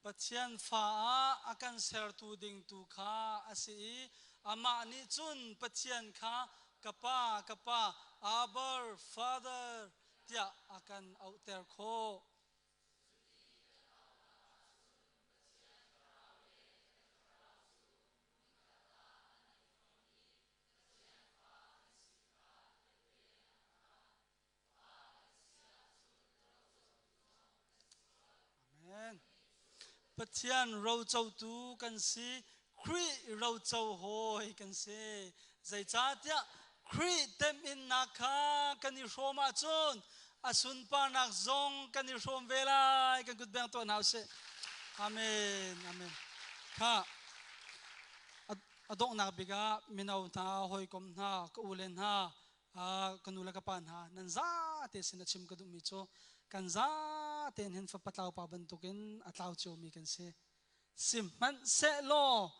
Pathian fa ah a kan sertu ding tu kha a si i amah nih cun Pathian kha ka Pa, ka Pa, Abba, Father tiah a kan auhter khawh. Amen. Pathian rocotu kan si, Khrih roco hawi kan si. Zeicahtiah Khrih temhinnak kha kan i hrawm ahcun a sunparnak zong kan i hrawm ve lai. Kan kut beng tuah hna usih. Amen. Amen. Kha a donghnak bik ah mino hna, hawikom hna, ka ule hna, ka nu le ka pa hna nan zate sin a chim ka duhmi cu kan zate hin fapa tlau pa bantukin a tlau ciomi kan si. Sihmanhsehlaw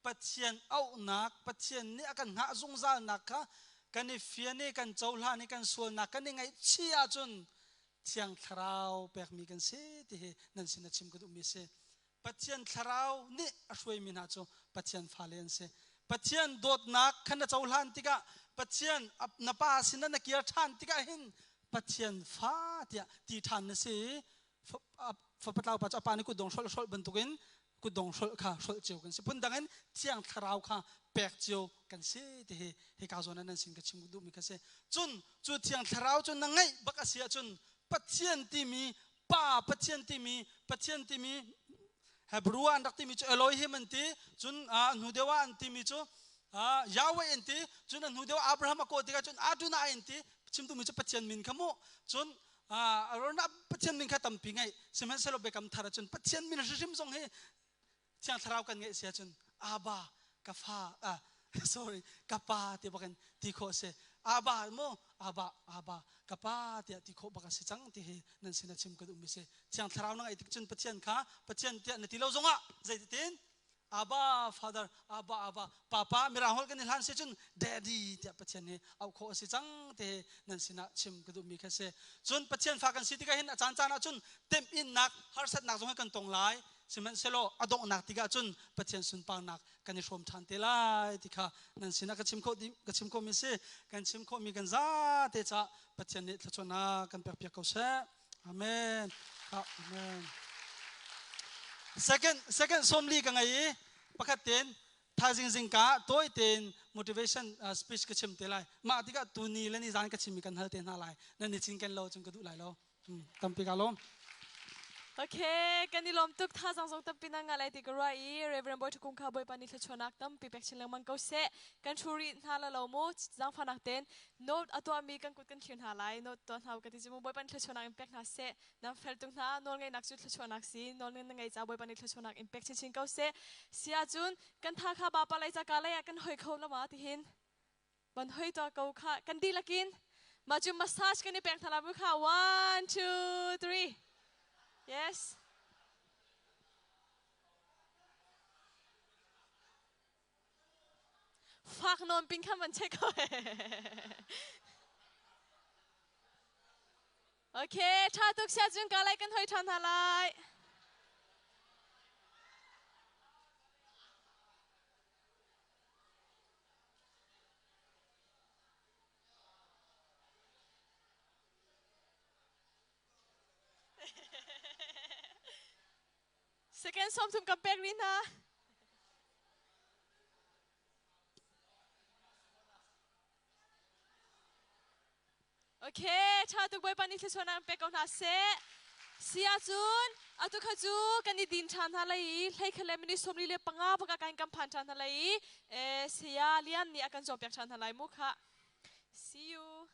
Pathian auhnak, Pathian nih a kan hngah zungzalnak kha kan i fian i kan cohlan i kan sualnak kan i ngaihchih ahcun Thiang Thlarau pekmi kan si ti hi nan sin a chim ka duhmi a si. Pathian thlarau nih a hruaimi hna cu Pathian fale an si. Pathian dawtnak kha na cohlan tikah Pathian na pa sinah na kir ṭhan tikah hin Pathian fa tiah ti ṭhan na si i fapatlau pa cu a pa nih kutdong hrolh hrolh bantukin kutdong hrolh kha hrolh cio kan si. Phundang in Thiang Thlarau kha pek cio kan si ti hi hika zawn ah nan sin ka chim duhmi kha si. Cun cu Thiang Thlarau cu na ngeih bak a si ahcun Pathian timi Pa Pathian timi Pathian timi Hebrew ah an rak timi cu Elohim an ti cun hnu deuh ah an timi cu Yahweh an ti cun a hnu deuh Abraham a kawh tikah cun Adonai an ti chimtu mi cu Pathian min kha mu cun Pathian min kha tampi ngeih sihmanhsehlaw biakam thar ah cun Pathian min hrimhrim zong hi Thiang Thlarau kan ngeih si ahcun Abba ka fa ah sorry ka pa ti bakin ti khawh si Abba mu Abba Abba ka pa tiah ti khawh bak a si cang ti hi nan sin a chim ka duhmi si Thiang Thlarau na ngeih tik cun Pathian kha Pathian tiah na ti lo zongah zeititin Abba Father Abba Abba Papa mirang holh kan i hlan si cun Daddy tiah Pathian hi auh khawh a si cang ti hi nan sinah chim ka duhmi kha si cun Pathian fa kan si tikah hin a caan caan ah cun temhinnak harsatnak zong hi kan tong lai Sihmanhsehlaw a donghnak tikah cun Pathian sunparnak kan i hrawm ṭhan te lai ti kha nan sinah ka chim khawh ka chim khawhmi si. Kan chim khawhmi kan zate caah Pathian nih thluachuahnak kan pekpiak ko seh. Amen. Amen. Second second 40 ka ngei i pakhat ten thaizing zingka tawi tein motivation speech ka chim te lai. Mah tikah tuni le ni zan ka chimmi kan hal te hna lai. Nan ni cinken lo cun ka duh lai lo. Tampi ka lawm. Okay, kan i lawm tuk thazaang zong tampi na ngah lai ti ka ruah i Reverend Bawi Thakung kha Bawipa nih thluachuahnak tampi pek chin lengmang ko seh. Kan thu rih hna la lo mu zaangfahnak ten note a tuahmi kan kut kan thlir hna lai note tuah hna ka ti cu mu Bawipa nih thluachuahnak in pek hna seh. Nan fel tuk hna nawl ngeihnak cu thluachuahnak si nawl na ngei ca Bawipa nih thluachuahnak in pek chinchin ko seh. Si ahcun kan tha kha bapa lei ca ka lei ah kan hoi kho lama tihin ban hoi to ko kha kan dihlak in mah cu massage kan i pek hna lai kha one two three yes fak nawn ping khan van check ko okay tha tuk sia cun ka lai kan hoi than hna lai Second som thum kan pek rih hna. Okay, tha tuk Bawipa nih thluachuahnak in pek ko hna seh. Si ahcun atu kha cu kan i din ṭhan hna lai i hlei khat le minute 45 bak ah kan phan ṭhan hna lai i saya Lian nih a kan cawnpiak ṭhan hna lai mu khah. See you.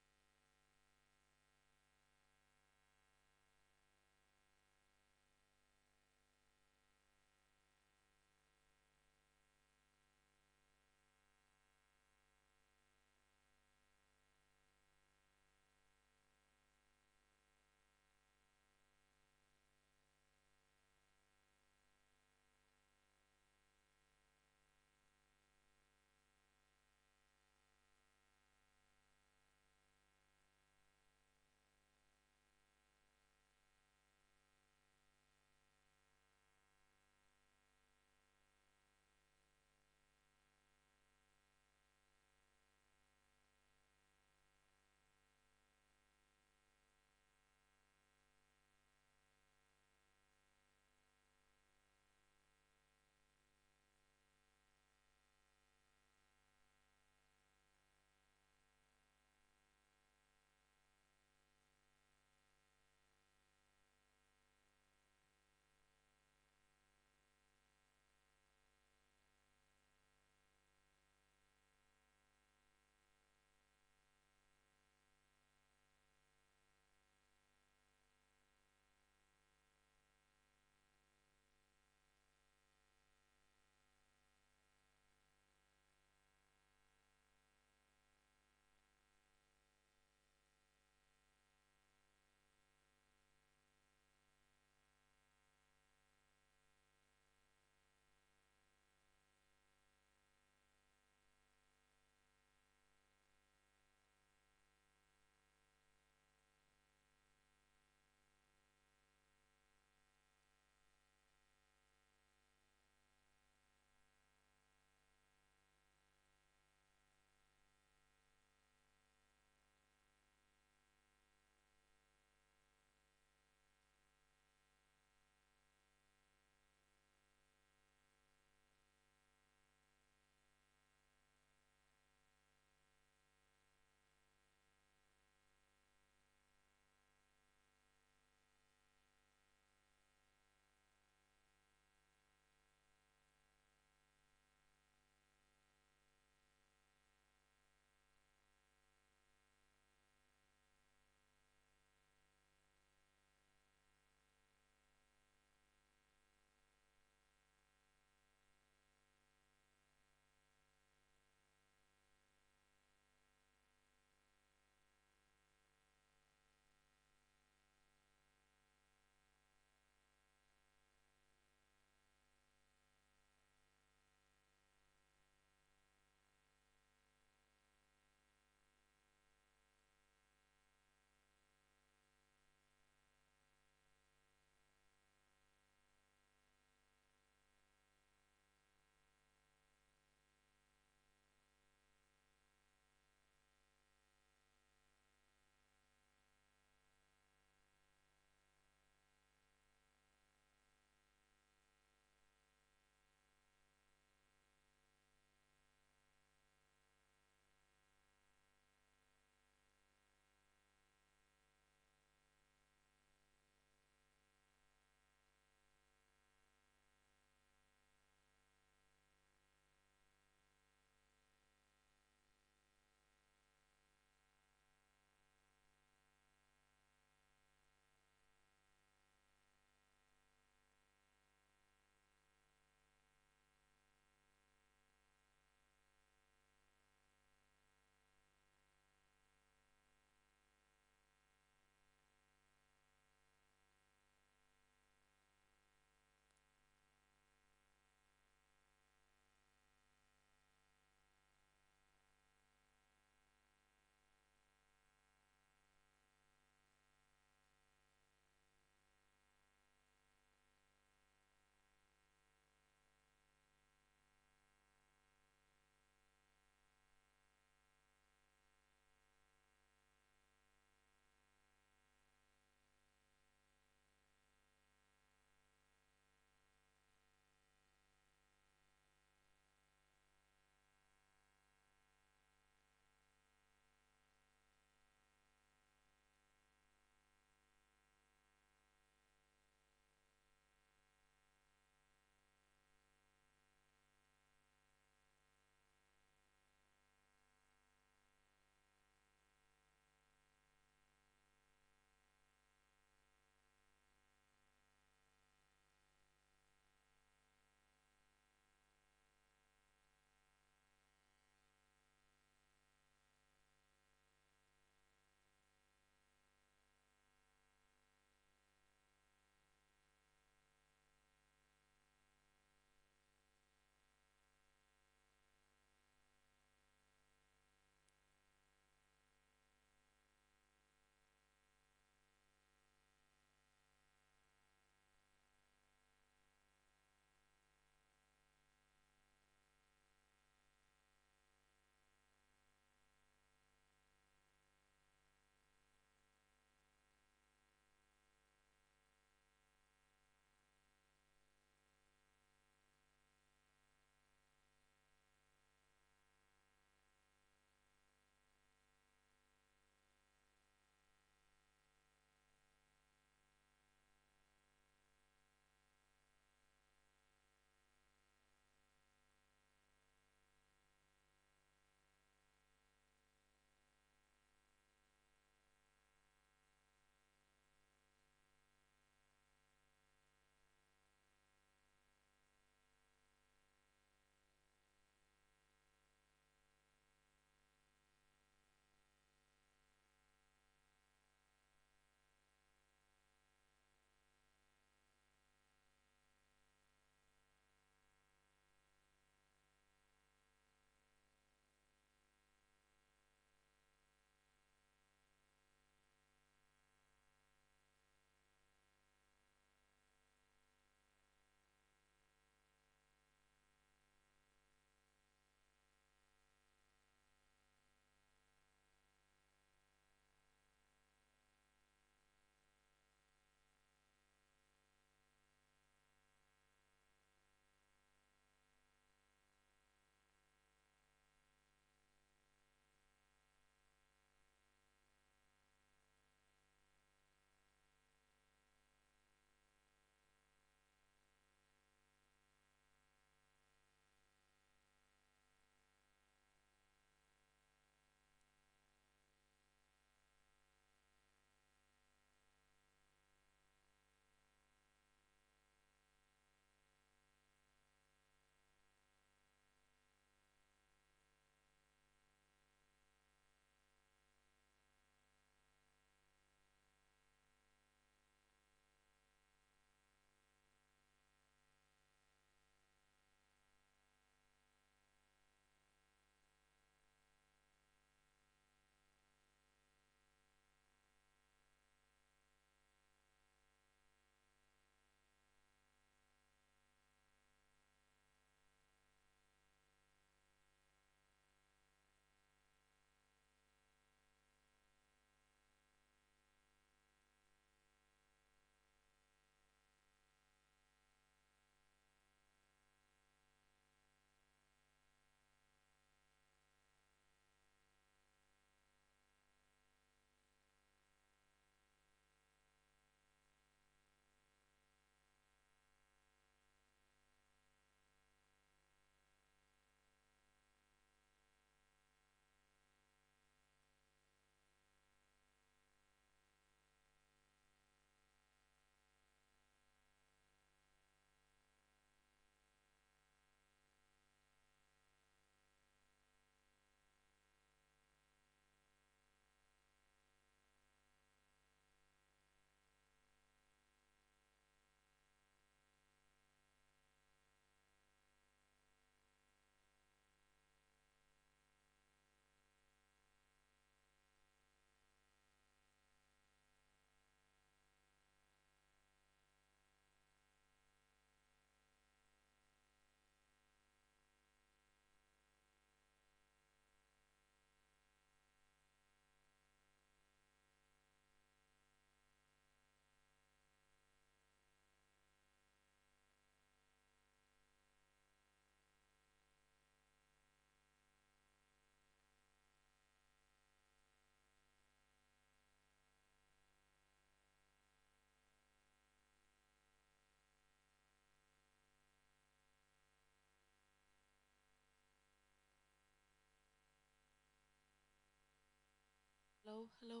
Hello, hello.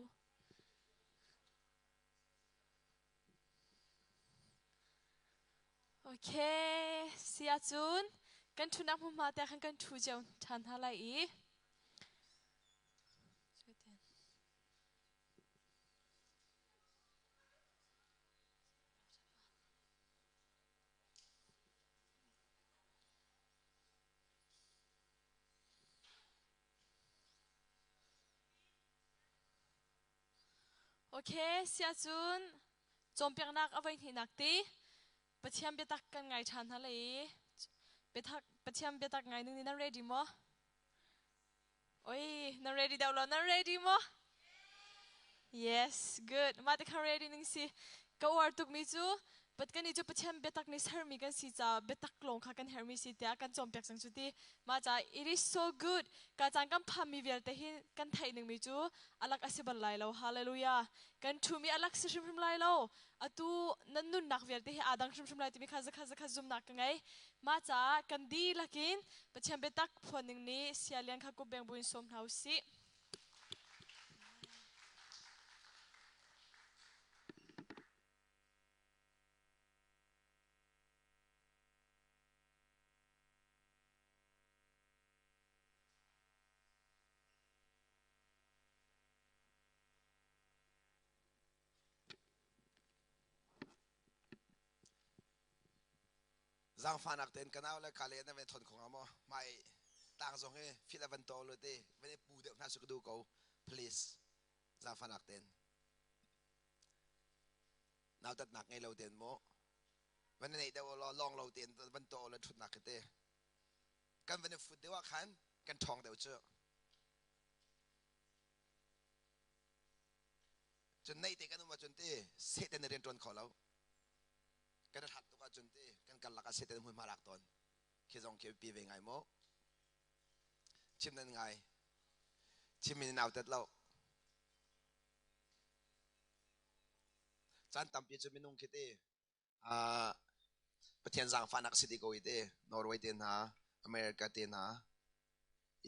Okay, si ahcun kan ṭhunak hmunhma te khan kan ṭhu cio ṭhan hna lai i. Okay, siahcun cawnpiaknak a voihnihnak ti Pathian biatak kan ngai ṭhan hna lai i biatak Pathian biatak ngai ning nih nan ready maw? Oi, nan ready deuh lo, nan ready maw? Yes, good. Mah te kha ready ning si. Ka uar tukmi cu Pat kan cu Pathian biatak nih sermi kan si caah biatak lawng kha kan herhmi si tiah kan cawnpiak cang cu ti. Mah caah it is so good. Ka caan kan phanmi vialte hi kan theih ningmi cu alak a si bal lai lo. Hallelujah. Kan ṭhumi alak si hrimhrim lai lo. Atu nan nunnak vialte hi aa dang hrimhrim lai timi kha zakhat zakhat zumnak ka ngei. Mah caah kan dihlak in Pathian biatak phuan ning nih sia lian kha kup beng buin sawm hna u sih. Zaangfahnak tein ka nau le ka le na ve thon kho hnga maw? Mai tang zong hi fil a van to lu te van i pu deuh hna su ka duh ko. Please. Zaangfahnak tein. Nautatnak ngei lo tein mu. Van i neih deuh law lawng lo tein van to le thutnak khi te. Kan van i fut deuh ah khan kan ṭhawng deuh cu. Cun neih te kan um ahcun te sehten na rian ṭuan kho lo. Kan i hlat tuk ahcun te kan karlak ah sehten hmunhma lak tawn. Khi zong khi pi ve ngai mu. Chim nan ngai. Chim in nautat lo. Caan tampi cu minung khi te Pathian zaangfahnak si ti ko i te Norway te hna, America te hna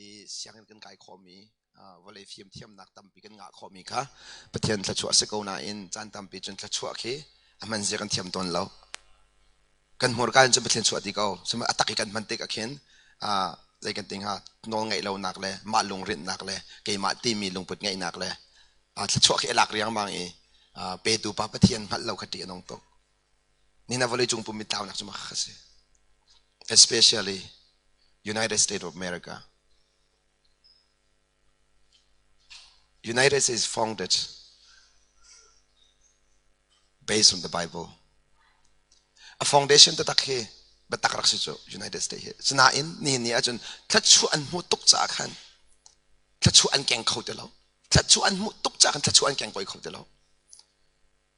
i sianginn kan kai khawhmi vawlei fimthiamnak tampi kan ngah khawhmi kha Pathian thluachuah a si ko nain caan tampi cun thluachuah khi a hman zia kan thiam tawn lo. Kan hmurka in cun Pathian chuah ti ko. Sihmanhsehlaw a tak i kan hman tik ah khin zei kan ti hnga nawl ngeih lonak le mah lungrinhnak le keimah timi lungput ngeihnak le thluachuah khi a lak riangmang i petu pa Pathian hngalh lo kha ṭih a nung tuk. Nihin ah vawleicung pumpi tlaunak cu mah kha si. Especially United States of America. United States founded based on the Bible. A foundation taktak hi biatak rak si cu United States hi. Sinain nihin ni ahcun thluachuah an hmuh tuk caah khan thluachuah an keng kho ti lo. Thluachuah an hmuh tuk caah khan thluachuah an keng koi kho ti lo.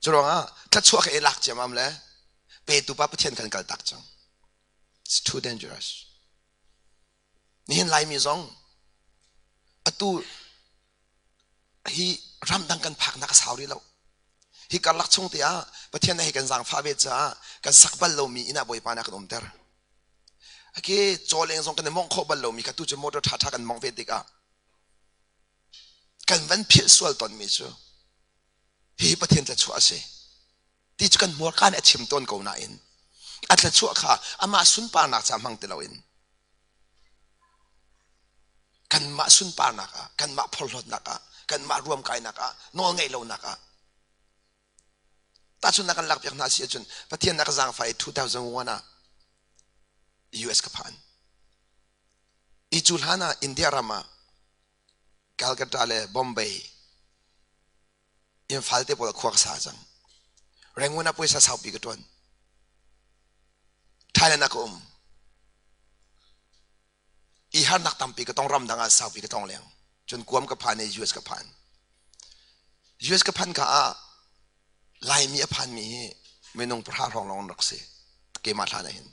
Cu ruangah thluachuah kha i lak ciammam le petu pa Pathian kan kal tak cang. It's too dangerous. Nihin Laimi zong atu hi ramdang kan phaknak a sau rih lo. Hi karlak chung te ah Pathian he kan zaangfah ve caah kan sak bal lomi inn ah Bawipa nih a kan umter. Ake cawleng zong kan i mongh khawh bal lomi kha tu cu motor ṭhaṭha kan mongh ve tikah kan van philh sual tawnmi cu hihi Pathian thluachuah a si ti cu kan hmurka nih a chim tawn ko nain a thluachuah kha amah sunparnak ca hmang ti loin kanmah sunparnak ah kanmah phorhlawtnak ah kanmah ruamkainak ah nawl ngeih lonak ah tahchunhnak kan lakpiak hna si ahcun Pathian na ka zaangfah i 2001 ah US ka phan i cu hlan ah India ram ah Calcutta le Bombay Imphal te pawl khua ka sa cang. Rangoon ah puaisa saupi ka ṭuan. Thailand ah ka um. I harnak tampi ka tong ramdang ah saupi ka tong leng. Cun Guam ka phan i US ka phan. US ka phan ka ah Laimi a phanmi hi minung pahra hrawng lawng an rak si. Keimah hlan ah hin.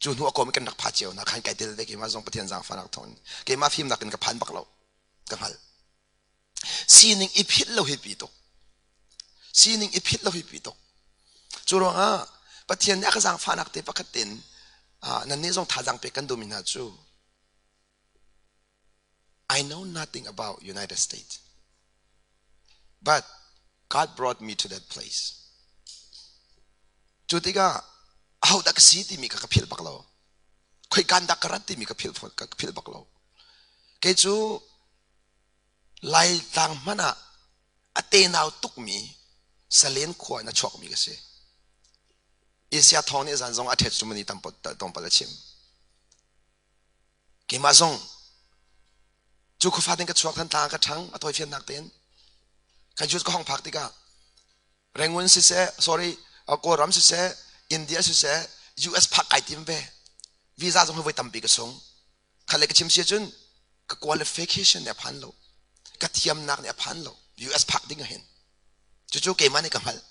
Cu hnu a kawm kan rak pha cio hna khan kai tel ve keimah zong Pathian zaangfahnak thawng in. Keimah fimnak in ka phan bak lo. Ka hngalh. Sining i philh lo hi pi tuk. Sining i philh lo hi pi tuk. Cu ruangah Pathian nih a ka zaangfahnak te pakhat tein nannih zong thazaang pek kan duhmi hna cu I know nothing about United States. But God brought me to that place. Cu tikah ahodah ka si timi kha ka philh bak lo. Khoikan dah ka rat timi ka philh ka philh bak lo. Kei cu Laitlang hmanh ah a tenau tukmi Salen khua in a chuakmi ka si. Asia thawng nih zan zong a ṭhet sumani tampal a chim. Keimah zong cu khuafa in ka chuak Thantlang ka ṭhang a tawifiannak tein kan cu ka hong phak tikah Rangoon siseh sorry Kawlram siseh India siseh US phak kai tim ve visa zong hi voi tampi ka sung khat le ka chim si ahcun ka qualification nih a phan lo ka thiamnak nih a phan lo US phak ding ahhin cucu keimah nih ka hngalh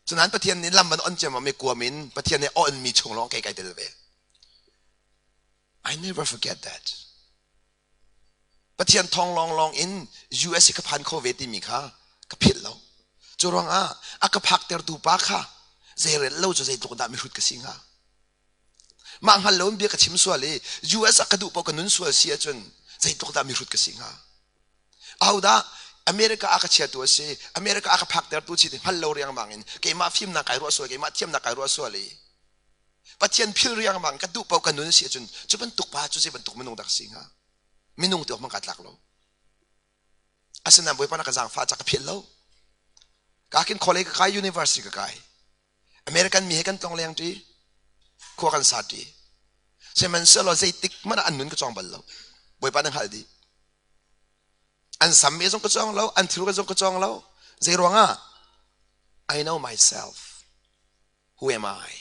Cunain Pathian nih lam an on ciammam i kuam in Pathian nih a onmi chung lawng kei kai tel ve. I never forget that. Pathian thawng lawnglawng in US i ka phan kho ve timi kha ka philh lo. Cu ruangah a ka phaktertu pa kha zeirel lo cu zeitluk dah mihrut ka si hnga. Mah hngal lo in bia ka chim sual i US ah ka duh paoh ka nun sual si ahcun zeitluk dah mihrut ka si hnga. Ahodah America a ka chiatu a si, America a ka phaktertu si ti hngal lo riangmang in keimah fimnak kai ruah sual, keimah thiamnak kai ruah sual i Pathian phil riangmang ka duh paoh ka nun si ahcun cu bantuk pa cu zei bantuk minung dah ka si hnga? Minung ti awk hmanh kaa tlak lo. Asinain Bawipa na ka zaangfah ca ka philh lo. Ka kin college ka kai, university ka kai. American mi he kan tlong leng ṭi, khua kan sa ṭi. Sihmanhsehlaw zeitik hmanh ah an nun ka cawng bal lo. Bawipa na hngalh dih. An sam me zong ka cawng lo, an thil zong ka cawng lo. Zei ruangah? I know myself. Who am I?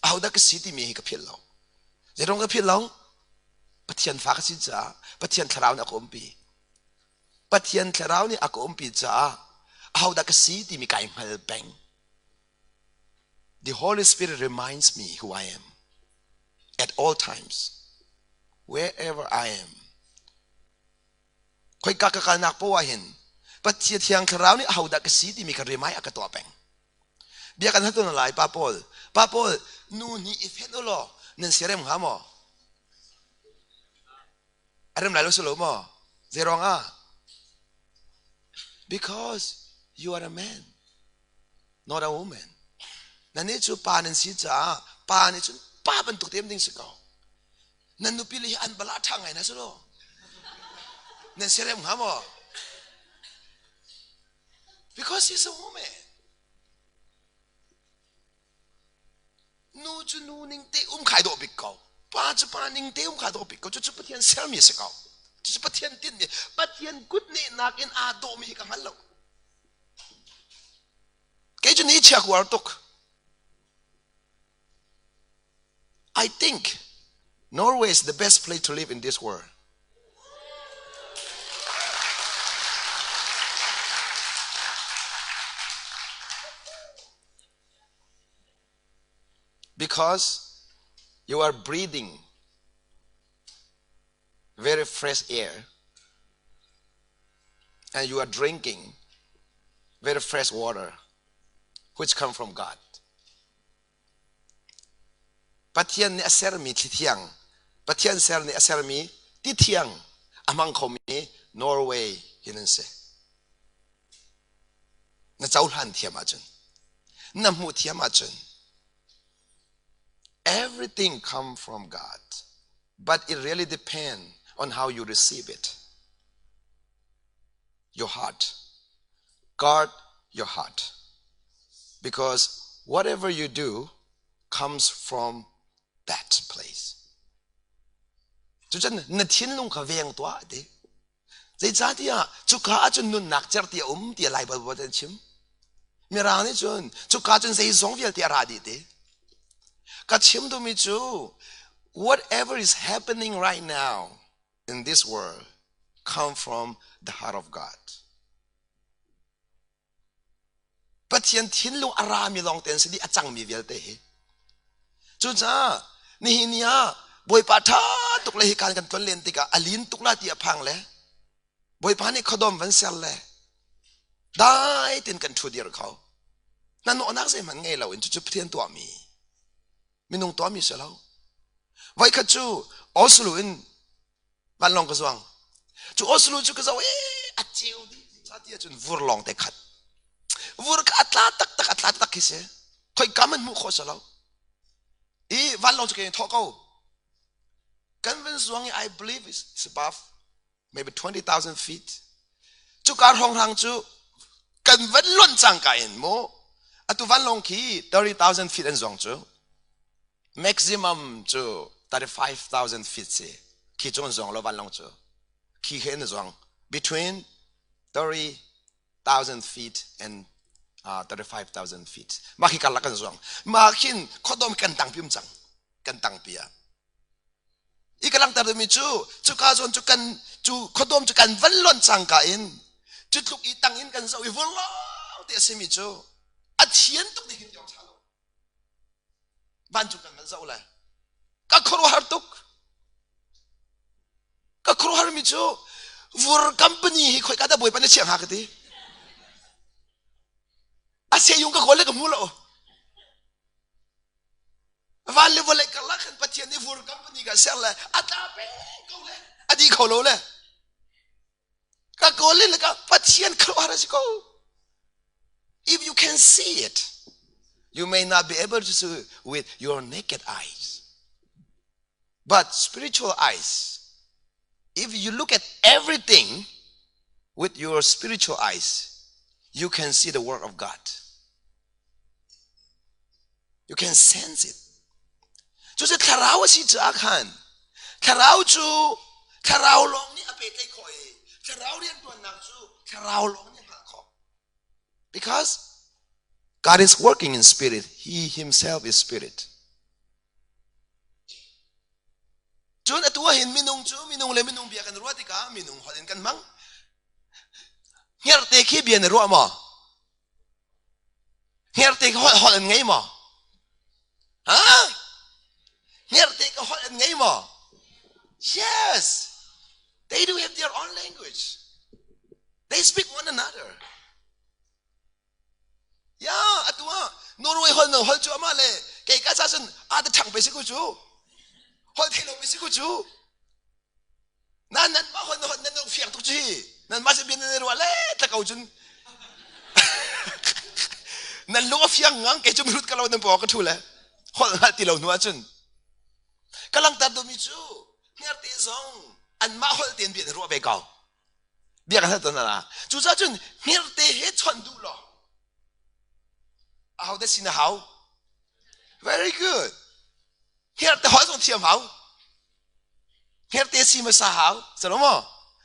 Ahodah ka si timi hi ka philh lo. Zeiruang ka philh lo? Pathian fa ka si caah Pathian thlarau nih a ka umpi. Pathian thlarau nih a ka umpi caah ahodah ka si timi kai hngal peng. The Holy Spirit reminds me who I am at all times, wherever I am. Khoika ka kalnak poah hin Pathian Thiang Thlarau nih ahodah ka si timi ka remind a ka tuah peng. Bia kan hal lai pa pawl. Pa pawl nu nih i fenh u law nan siarem hnga maw? A rem lai lo si lo maw? Zei ruang ah? Because you are a man, not a woman. Nannih cu pa nan si caah pa nih cun pa bantuk te ding si ko. Nan nupi le hi an bala ṭha ngai na si lo. Nan siarem hnga maw? Because he's a woman. Nu cu nu ning te um khai dawh bik ko. Pa cu pa ning te um khai dawh bik ko. Cucu Pathian sermi a si ko. Cucu Pathian tinhmi. Pathian kutnehnak in aa dawhmi hi ka hngal lo. Kei cu ni chia kuar tuk. I think Norway is the best place to live in this world. Because you are breathing very fresh air and you are drinking very fresh water which come from God. Pathian nih a sermi thli thiang, Pathian ser nih a sermi ti thiang a hmang khomi Norway hin an si. Na cohlan thiam ahcun, na hmuh thiam ahcun, everything come from God, but it really depend on how you receive it. Your heart. Guard your heart. Because whatever you do comes from that place. Cucun na thinlung kha veng tuah ti. Zeicahtiah cuka ahcun nunnak cer ti a um ti Lai Baibal an chim. Mirang nih cun cuka cun zeizong vialte a ra dih ti. Ka chim duhmi cu whatever is happening right now in this world come from the heart of God. Pathian thinlung a rami lawng te an si dih a cangmi vialte hi. Cucaah nihin ni ah Bawipa ṭha tuk le hi kan kan tlon len tikah a lin tuk la ti a phang le Bawipa nih khuadawm van ser le dai tin kan ṭhu dir kho. Hnahnawhnak zeihmanh ngei lo in cucu Pathian tuahmi minung tuahmi si lo. Voikhat cu Oslo in vanlawng ka zuang. Cu Oslo cu ka zoh i a ceu dih ca ti ahcun vur lawng te khat. Vur kha a tla taktak a tla taktak khi si. Khoi kam an hmuh khawh si lo. I vanlawng cu ke thawh ko. Kan van zuang i I believe it's above maybe 20,000 feet. Cuka hrawnghrang cu kan van lonh cangka in mu atu vanlawng khi 30,000 feet an zuang cu maximum cu 35,000 feet si khi cu an zuang lo vanlawng cu khi khi an zuang between 30,000 feet and 35,000 feet mah khi karlak kan zuang mah khin khuadawm kan tang pium cang kan tang pi ah I ka langhter dingmi cu cuka zawn cu kan cu khuadawm cu kan van lonh cangka in cu tluk i tang in kan zoh i vurlawng te a simi cu a thian tuk ding hin tiang ṭha lo. Vancung kan van zoh le ka khuaruahhar tuk. Ka khuaruahhar mi cu vur company hi khoika dah Bawipa na chiah hnga ka ti. A seyung ka kawl le ka hmu lo. Van le vawlei karlak khan Pathian nih vur company ka ser le a tla peng ko le a di kho lo le ka kawl le ka Pathian khuaruahhar a si ko. If you can see it, you may not be able to see with your naked eyes. But spiritual eyes, if you look at everything with your spiritual eyes, you can see the work of God. You can sense it. Cucu thlarau a si caah khan thlarau cu thlarau lawng nih a pehtlaih khawh i thlarau rianṭuannak cu thlarau lawng nih a hngalh khawh. Because God is working in spirit. He himself is spirit. Cun atu ah hin minung cu minung le minung bia kan ruah tikah minung holh in kan hmang. Hngerhte khi bia na ruah maw? Hngerhte ka holh holh an ngei maw? Ha? Hngerhte ka holh an ngei maw? Yes. They do have their own language. They speak one another. Ya, atu ah Norway holh no holh cu amah le kei ka ca cun a ta ṭhang pe si ku cu. Holh thei lo pe si ku cu. Nan nan mah hon hon nan nung fiang tuk cu hi. Nan mah sin nan ruah le tla ko cun. Nan lung a fiang ngang kei cu mirut ka lo nan paw ka thu le holh hngalh ti lo hnu ahcun ka langter dumi cu hngerhte zong anmah holh tein bia na ruah ve ko. Bia kan hal tawn la. Cucaah cun hngerhte he chawnh duh law aho dah sin a hau? Very good. Hngerhte holh zong thiam hau. Hngerhte si hmasa hau. Salo maw?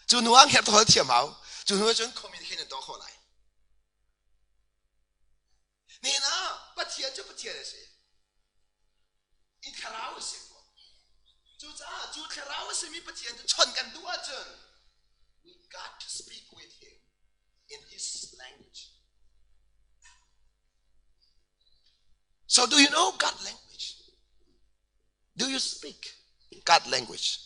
Cu hnu ah hngerhte holh thiam hau. Cu hnu ah cun communication an tuah khawh lai. Nihin ah Pathian cu Pathian a si. I thlarau a si fawn. Cucaah cu thlarau a simi Pathian cu chawnh kan duh ahcun we got to speak with him in his language. So do you know God language? Do you speak God language?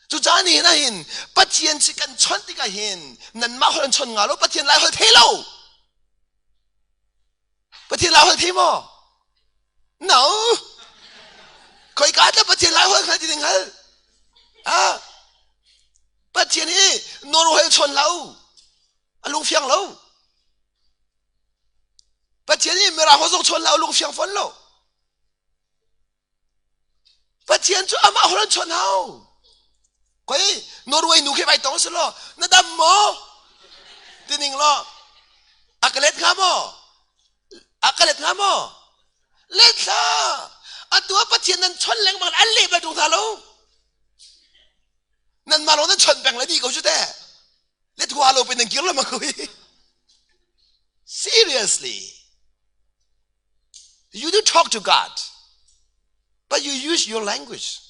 Cucaah ni hin hin Pathian si kan chawnh tikah hin nanmah holh an chawnh nga lo Pathian lai holh thei lo. Pathian lai holh thei maw? No. Khoi ka tla Pathian lai holh hngal ti ding hal. Ah. Pathian hi Norway chawn lo. A lung fiang lo. Pathian hi Mirang holh zong chawn lo, lung fiang fawn lo. Pathian cu amah holh an chawnh hau. Koi Norway nu khi vai tong si law na dam maw? Tining law a ka let hnga maw? A ka let hnga maw? Let hlah. Atu ah Pathian nan chawnh lengmang an leh bal ṭung hna lo. Nanmah lawng nan chawnh peng le dih ko cu teh. Let hua lo pe nan kir lengmang ko hi. Seriously. You do talk to God, but you use your language,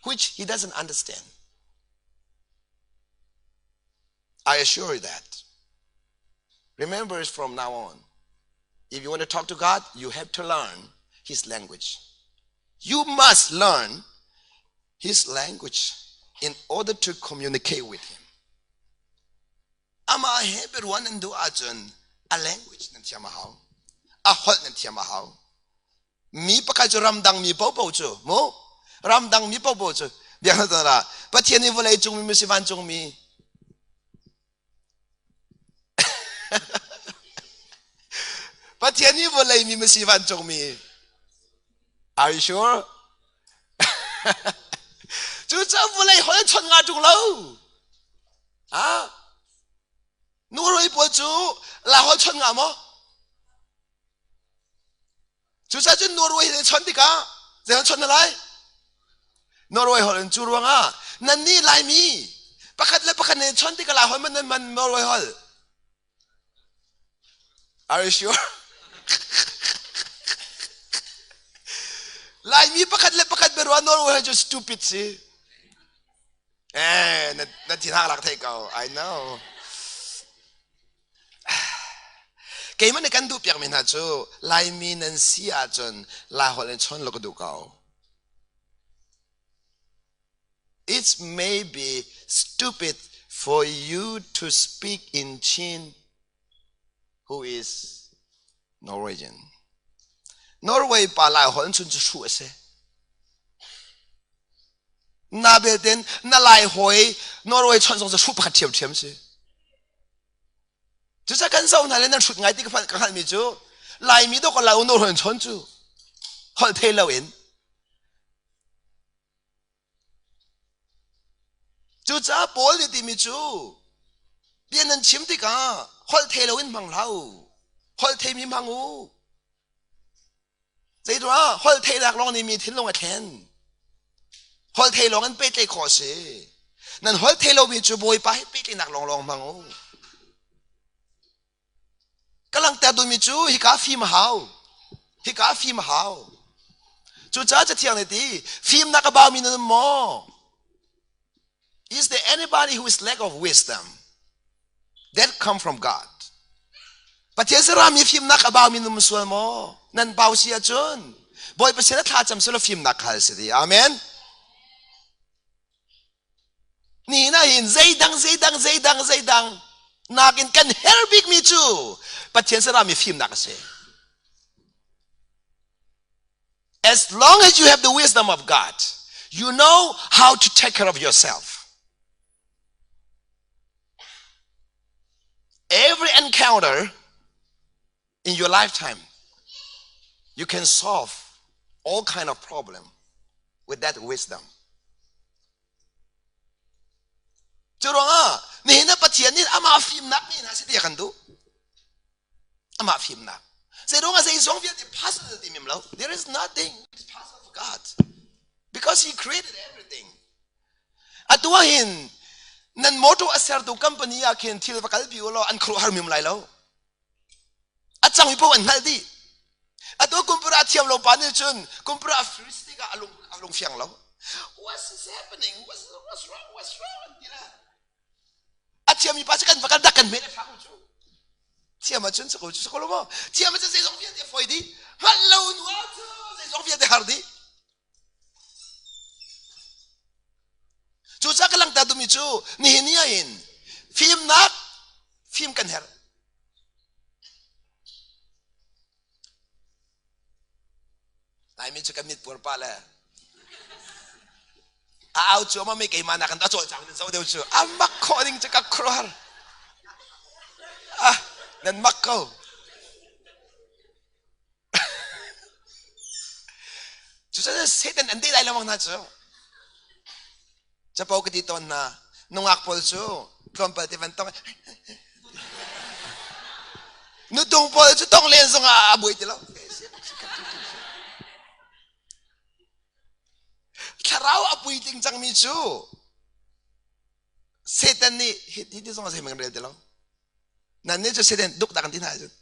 which He doesn't understand. I assure you that. Remember from now on, if you want to talk to God, you have to learn His language. You must learn His language in order to communicate with Him. Amah he biaruan nan duh ahcun a language nan thiam a hau. A holh nan thiam a hau. Mi pakhat cu ramdang mi popo cu mu ramdang mi popo cu Biak na la Pathian hi vawlei cung mi maw si vancung mi? Pathian hi vawlei mi maw si vancung mi? Are you sure? Cucaah vawlei holh chon nga ṭung lo. Ah? Norway pawl cu la holh chon nga maw? Cucaah cun Norway he chon tikah zei chon na lai? Norway holh in cu ruangah nannih Laimi pakhat le pakhat nih chon tikah lai holh man nan man Norway holh. Are you sure? Laimi pakhat le pakhat biaruah Norway holh cu stupid si. Eh, na na thin hak lak thei ko. I know. Keimah nih kan duh piakmi hna cu Laimi nan si ahcun Laiholh in chawn law ka duh ko. It may be stupid for you to speak in Chin who is Norwegian. Norway pa Laiholh in chun cu hruh a si. Na belten na Lai hawi Norway chawnh zong cu hruh pakhat ṭhiamṭhiam si. Cucaah kan zoh hna le nan hrut ngai ti ka hngalhmi cu Laimi dawk ka lau Norway chawn cu holh thei loin. Cucaah Paul nih timi cu bia nan chim tikah holh thei loin hmang hlah u. Holh theimi hmang u. Zeiruah holh theihnak lawng nih mi thinlung a thlen. Holh thei lawng in pehtlaih khawh a si. Nan holh thei lomi cu Bawipa he pehtlaihnak lawnglawng hmang u. Ka langhter duhmi cu hika fim a hau. Hika fim a hau. Cucaah Cathiang nih ti, fimnak a baumi nan um maw? Is there anybody who is lack of wisdom that come from God? Pathian sarami fimnak a baumi num sual maw? Nan bau si ahcun Bawipa sin a thlacam sila fimnak hal si di. Amen. Ni na hin zeidang zeidang zeidang zeidang nakin kan her bikmi cu Pathian sarami fimnak a si. As long as you have the wisdom of God, you know how to take care of yourself. Every encounter in your lifetime, you can solve all kind of problem with that wisdom. Cu ruangah nihin ah Pathian nih amah fimnak mi hna si ti a kan duh. Amah fimnak. Zeiruang ah zeizong vialte possible ti mim lo. There is nothing is possible for God. Because he created everything. Atu ah hin nan motor a sertu company ah khin thil va kalpi u law an khuaruahhar mim lai lo. A cang mi paoh an hngalh dih. Atu kumpura thiam lo pa nih cun kumpura a freeze tikah a lung a lung fiang lo. What is happening? What's, what's wrong? What's wrong? An ti la. A thiammi pa cu kan va kal dak kan hmet a fak cu. Thiam ahcun sa ko cu sa ko lo maw? Thiam ahcun zeizong vialte fawi dih. Hngalh lo nu ahcun zeizong vialte har dih. Cucaah ka langhter duhmi cu nihin ni ahhin fimnak fim kan herh. Laimi cu kan mit puar pah le a au cu ama me keimah nak in a cawlcang in zo deuh cu a mak khawh ding cu ka khuaruahhar. Ah, nan mak ko. Cucaah Satan an deh lai lengmang hna cu. Capo ka ti tawn hna. Nungak pawl cu tlawmpal te van tong. Nutung pawl cu tong len zong ah a buai ti lo. Thlarau a puitling cangmi cu Satan nih hi ti zong a zei rel ti lo. Nan nih cu Satan duk dak an ti hna cun.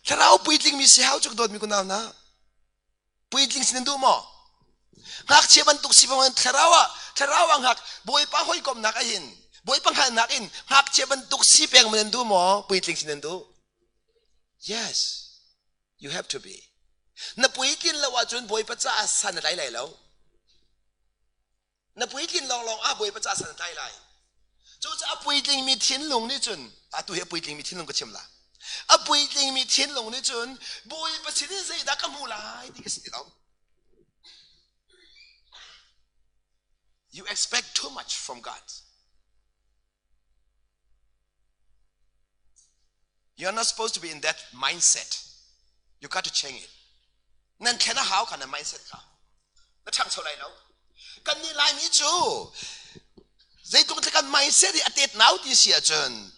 Thlarau puitling mi si hau cu dawtmi kunau hna. Puitling sin duh maw? Ngakchia bantuk si bangin thlarau ah thlarau ah ngak Bawipa hawikomnak ahin Bawipa hngalhnak in ngakchia bantuk si peng man duh maw? Puitling sin duh? Yes. You have to be. Na puitlin lo ahcun Bawipa caah san a tlai lai lo. Na puitlin lawnglawng ah Bawipa caah san a tlai lai. Cucaah puitlingmi thinlung nih cun atu hi a puitlingmi thinlung ka chim la. A puitlingmi thinlung nih cun Bawipa sin in zeidah ka hmu lai ti ka si ti lo. You expect too much from God. You're not supposed to be in that mindset. You got to change it. Nan thlen a hau kha na mindset kha. Na ṭhangcho lai lo. Kan nih Laimi cu zeitluk kan mindset hi a tet nau ti si ahcun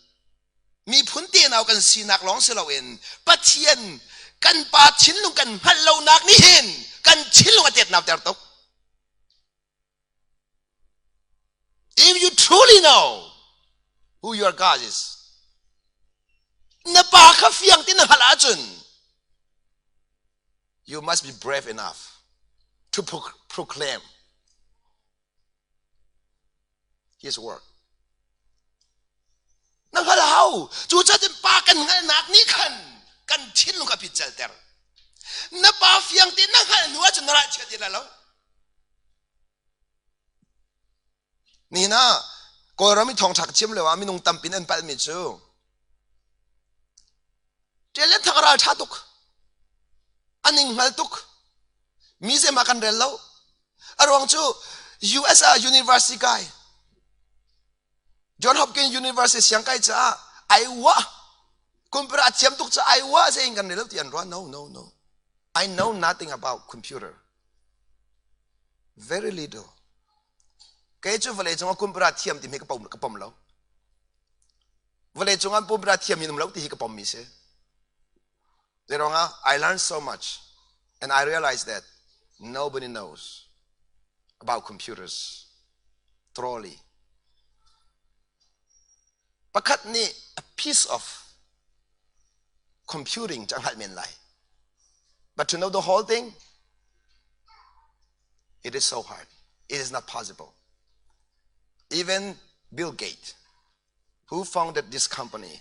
miphun tenau kan sinak lawng si loin Pathian kan pa thinlung kan hngalh lonak nih hin kan thinlung a tet nau ter tuk. If you truly know who your God is, na pa kha fiang ti na hngalh ahcun you must be brave enough to proclaim his work. Na hngal hau. Cu catin pa kan hngalhnak nih khan kan thinlung a pitcelter. Na pa fiang te na hngalh hnu ahcun na ralchia ti lai lo. Nihin ah Kawlram i thawngṭha ka chim lio ah minung tampin an palhmi cu ṭial le thak ral ṭha tuk an ing hngal tuk mi zem ah kan rel lo a ruang cu US ah university kai John Hopkins University siang kai caah ai uah computer a thiam tuk caah ai uah zei in kan rel lo ti an ruah no no no I know nothing about computer very little kei cu vawlei cung ah computer thiam ti mi ka pom ka pom lo vawlei cung ah computer thiam in um lo ti hi ka pom mi si Zeiruangah I learned so much and I realized that nobody knows about computers thoroughly. Pakhat nih a piece of computing cu a hngalh men lai. But to know the whole thing, it is so hard. It is not possible. Even Bill Gates, who founded this company,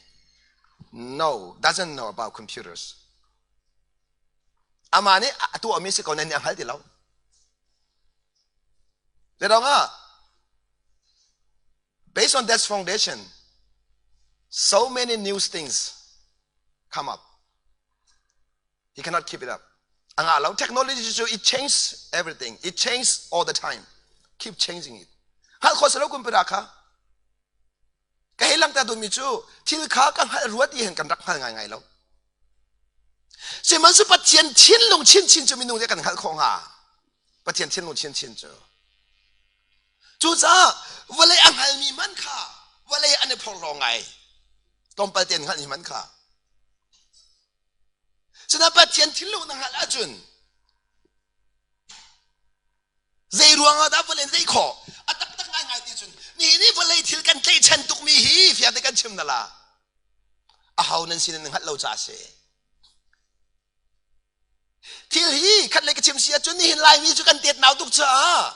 no, doesn't know about computers. Amah nih a tuahmi si ko nan nih a hngal ti lo. Zeiruangah based on that foundation, so many new things come up. He cannot keep it up. A ngah lo. Technology cu it changes everything. It changes all the time. Keep changing it. Hngalh khawh si lo computer kha. Ka hei langhter duhmi cu thil kha ka hngalh rua ti hin kan rak hngal ngaingai lo. Sihmanhsehlaw Pathian thinlung chinchin cu minung nih kan hngalh khawh hnga. Pathian thinlung chinchin cu. Cucaah vawlei a hngalmi hmanh kha vawlei an i phorhlaw ngai. Tlawmpal te an hngalhmi hmanh kha. Cunain Pathian thinlung na hngalh ahcun zei ruangah dah vawlei na khawh? A taktak ngaingai ti cun nihin i vawlei thil kan tlaihchan tukmi hi fiangte kan chim na la. Aho nan sin in hngalh lo caah a si. Thil hi khat lei ka chim si ahcun nihin Laimi cu kan tet nau tuk caah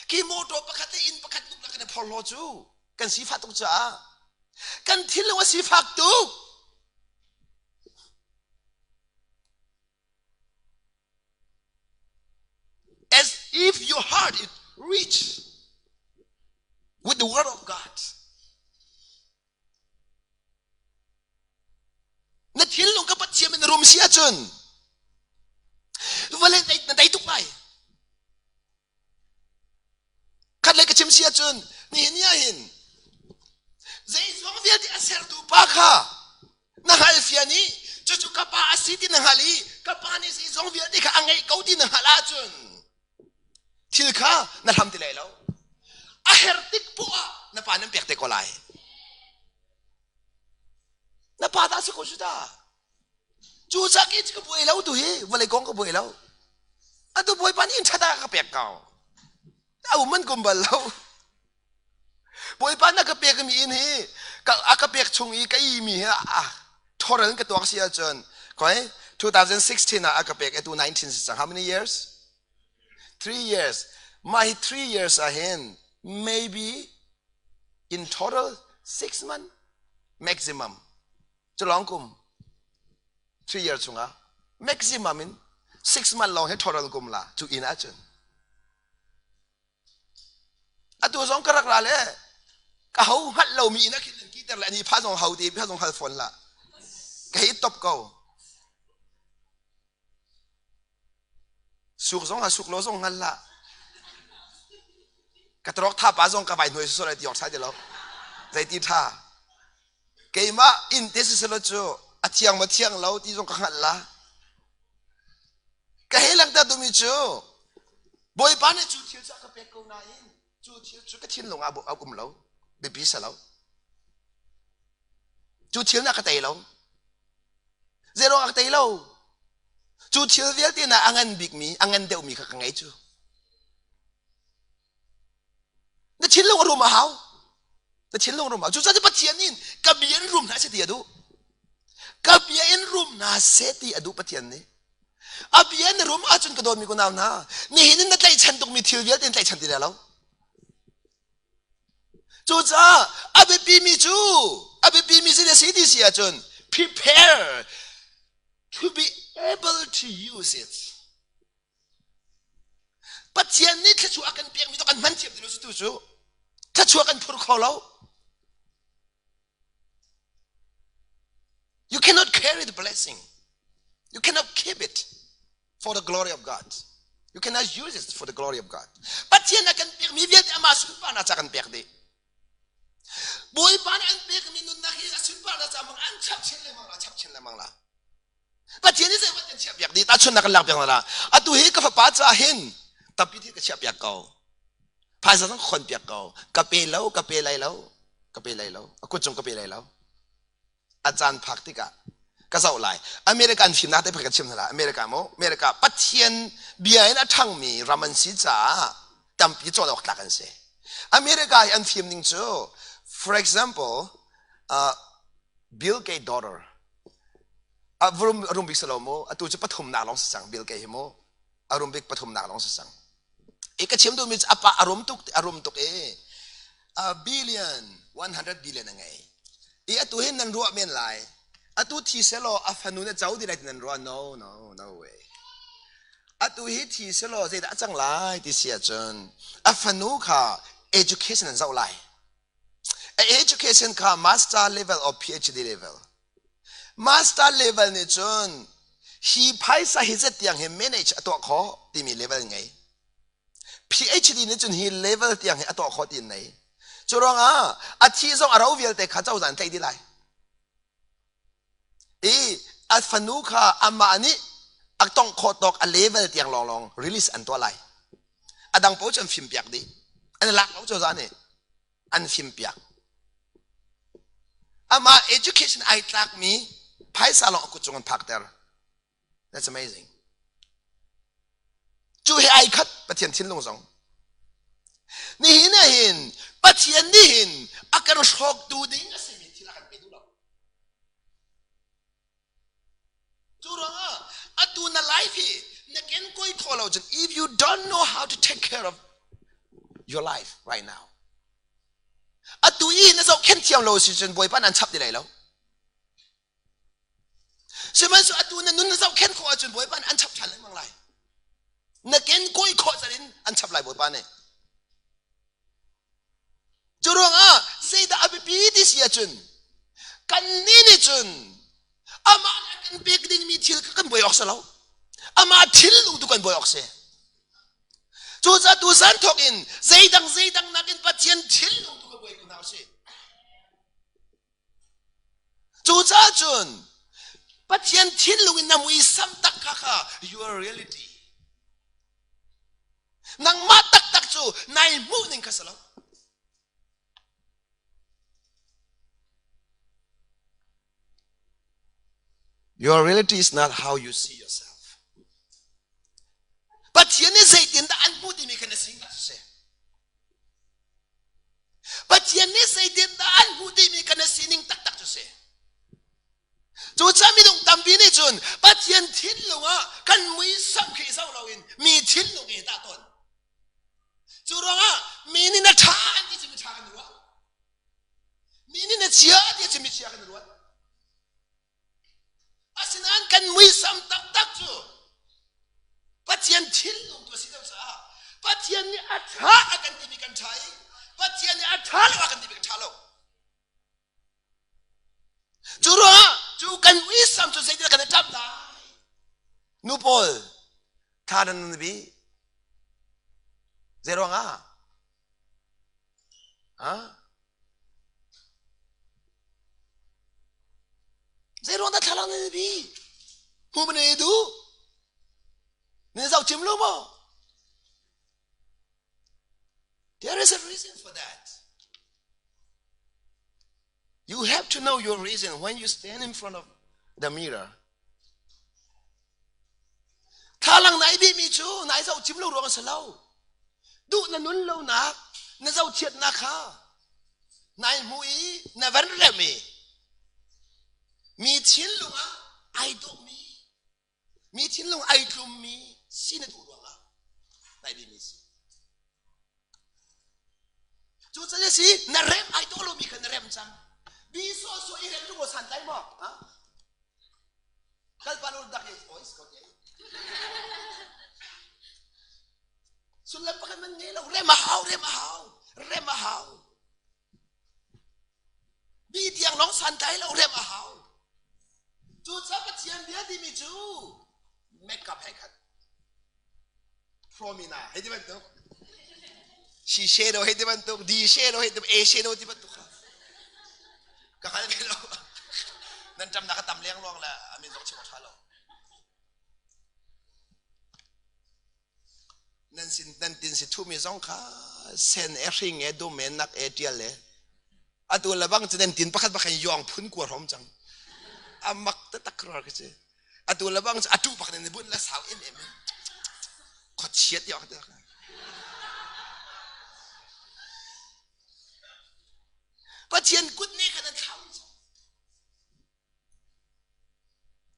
khi motor pakhat le inn pakhat tuk kan i phorhlaw cu kan sifah tuk caah kan thinlung a sifak tuk. As if your heart is rich with the word of God. Na thinlung ka Pathian in rum si ahcun vawlei na dai tuk lai. Khat lei ka chim si ahcun nihin ni ah hin zeizong vialte a sertu pa kha na hngal fian i cucu ka pa a si ti na hngal i ka pa nih zeizong vialte kha a ngeih ko ti na hngalh ahcun thil kha na hlam ti lai lo. A her tik poah ah na pa nan pek te ko lai. Na pa ta si ko su ta. Cu cak i ka buai lo tu hi vawlei kong ka buai lo. Atu bawipa nih in ṭhat ah ka pek ko. A um an kum bal lo. Bawipa na ka pek mi in hi a ka pek chung i ka i mi hi a thoral ka tuak si ahcun koi 2016 ah a ka pek atu 19 si cang how many years 3 years mah hi 3 years ah hin maybe in total 6 month maximum cu lawng kum 3 year chungah maximum in 6 month lawng hi total kum la cu inn ahcun Atu zong ka rak ra le ka ho hngalh lomi in a khin an kiter le ani pha zong ho te pha zong hal fawn la. Ka hei top ko. Suk zong ha suk lo zong ngal la. Ka trok tha pa zong ka vai hnuai so lai ti ok sai ti lo. Zei ti tha. Keimah inn te si selo cu a thiang ma thiang lo ti zong ka hngalh la. Ka hei langhter duhmi cu Bawipa nih cu thil cu a ka pek ko nain cu thil cu ka thinlung ah a um lo. Biapi sa lo. Cu thil na ka tei lo. Zeiruang ah ka tei lo? Cu thil vialte na a ngan bikmi, a ngan deuhmi kha ka ngei cu. Na thinlung a rum a hau. Na thinlung a rum a hau. Cucaah Pathian in ka bia in rum hna seh ti a duh. Ka bia in rum hna seh ti a duh Pathian nih. A bia na rum ahcun ka dawtmi kunau hna, nihin in na tlaihchan tukmi thil vialte in tlaihchan ti lo. Cucaah a biapimi cu a biapimi si si ti si ahcun prepare to be able to use it. Pathian nih thluachuah a kan pekmi cu kan hman thiam ti lo tu cu thluachuah kan phur kho lo. You cannot carry the blessing. You cannot keep it for the glory of God. You cannot use it for the glory of God. Pathian a kan pekmi vialte amah sunparnak ca kan pek dih. Bawipa nih an pekmi nunnak hi a sunparnak ca mang an chap chin lengmang la, chap chin lengmang la. Pathian nih zeihmanh kan chiahpiak dih tahchunhnak kan lakpiak hna la atu hi ka fapa caah hin tampi thil ka chiahpiak ko phaisa zong ka khonpiak ko ka pe lo ka pe lai lo ka pe lai lo a kut cung ka pe lai lo a caan phak tikah ka zoh lai America an fimnak te ka chim hna la America mo America Pathian bia in a ṭhangmi ram an si caah tampi cawn awk tlak an si America hi an fim ning cu for example uh, Bill Gates daughter A rum a rum bik si lo mu. Atu cu pathumnak lawng si cang Bill Gates hi mu. A rum bik pathumnak lawng si cang. I ka chim duhmi cu a pa a rum tuk a rum tuk i a billion 100 billion a ngei. I atu hin nan ruah men lai. Atu thi selaw a fanu na co ti lai ti nan ruah no no no way. Atu hi thi selaw zeidah a cang lai ti si ahcun a fanu kha education an zoh lai. A education kha master level or PhD level. Master level nih cun hi phaisa hi zet tiang hi manage a tuah khawh timi level ngei. PhD nih cun hi level tiang hi a tuah khawh ti nei. Cu ruangah a thi zong a ro vialte kha cozah an tlaih dih lai. I a fanu kha amah nih a tongh khawh tawk a level tiang lawnglawng release an tuah lai. A dang paoh cu an fimpiak dih. An i lak lo cozah nih an fimpiak. Amah education ai tlakmi phaisa lawng a kut cung an phakter. That's amazing. Cu he ai khat Pathian thinlung zong. Nihin ah hin Pathian nih hin a kan hrawktu ding a simi thil a kan pe duh lo. Cu ruangah atu na life hi na ken koi kho lo cun if you don't know how to take care of your life right now atu i na zohkhenh thiam lo si cun Bawipa nan chap ti lai lo. Sihmanhsehlaw atu na nun na zohkhenh khawh ahcun Bawipa nih an chap ṭhan lengmang lai. Na kenkawi khawh can in an chap lai Bawipa nih. Cu ruangah zeidah a biapi ti si ahcun kannih nih cun amah nih a kan pek dingmi thil kha kan buai awk si lo. Amah thil tu kan buai awk si. Cucaah tuzan thawk in zeidang zeidang nakin Pathian thil tu kan buai ko hna usih. Cucaah cun Pathian thinlung in na muisam tak kha kha your reality. Nangmah taktak cu nai hmuh ning kha si lo. Your reality is not how you see yourself. Pathian nih zeitindah an hmuh timi kha na si seh. Pathian nih zeitindah an hmuh timi kan sining taktak cu si. Cucaah minung tampi nih cun Pathian thinlung ah kan muisam khi zoh loin mi thinlung i dah tawn. Cu ruangah mi nih na ṭha an ti cu mi ṭha kan ruah. Mi nih na chia ti cu mi chia kan ruat. Asinain kan muisam taktak cu Pathian thinlung tu a si deuh caah Pathian nih a ṭha a kan timi kan ṭha i Pathian nih a ṭha lo a kan timi kan ṭha lo. Cu ruangah cu kan muisam Nu pawl thla nan nun bi zei ruang ah? Ha? Zei ruang dah thlalang nan bi? Hmu man ei du? Nan zoh cim lo maw? There is a reason for that. You have to know your reason when you stand in front of the mirror. Thlalang nai bimi cu nai zoh cim lo ruang a si lo. Duh na nun lo nak, na zohchiatnak kha nai hmu i na van rem i mi thinlung ah ai dawhmi, mi thinlung ai tlummi si na duh ruangah nai bimi si. Cu can si na rem ai dawh lomi kha na rem cang. Bi sawh sawh i rem tu maw santlai maw? Ha? Kalpa lo dak is voice ko te. Sullam pakhat man ngei lo rem a hau rem a hau rem a hau. Bi tiang lawng santlai lo rem a hau. Cu ca Pathian bia timi cu makeup he khat. Promina hei ti bantuk C shadow hei ti bantuk D shadow hei ti A shadow ti bantuk ka hal ve lo nan ṭamnak ka tam leng luang le amin zong chim ṭha lo nan sin nan tin si thumi zong kha sen e hring e dum e nak e tial e atu le bang cu nan tin pakhat pakhat yong phun kua hrom cang amak ta tak rar ka ci atu le bang cu atu bak nan bun la sau em em khuachiat yok te Pathian kut nih khan a thlau cang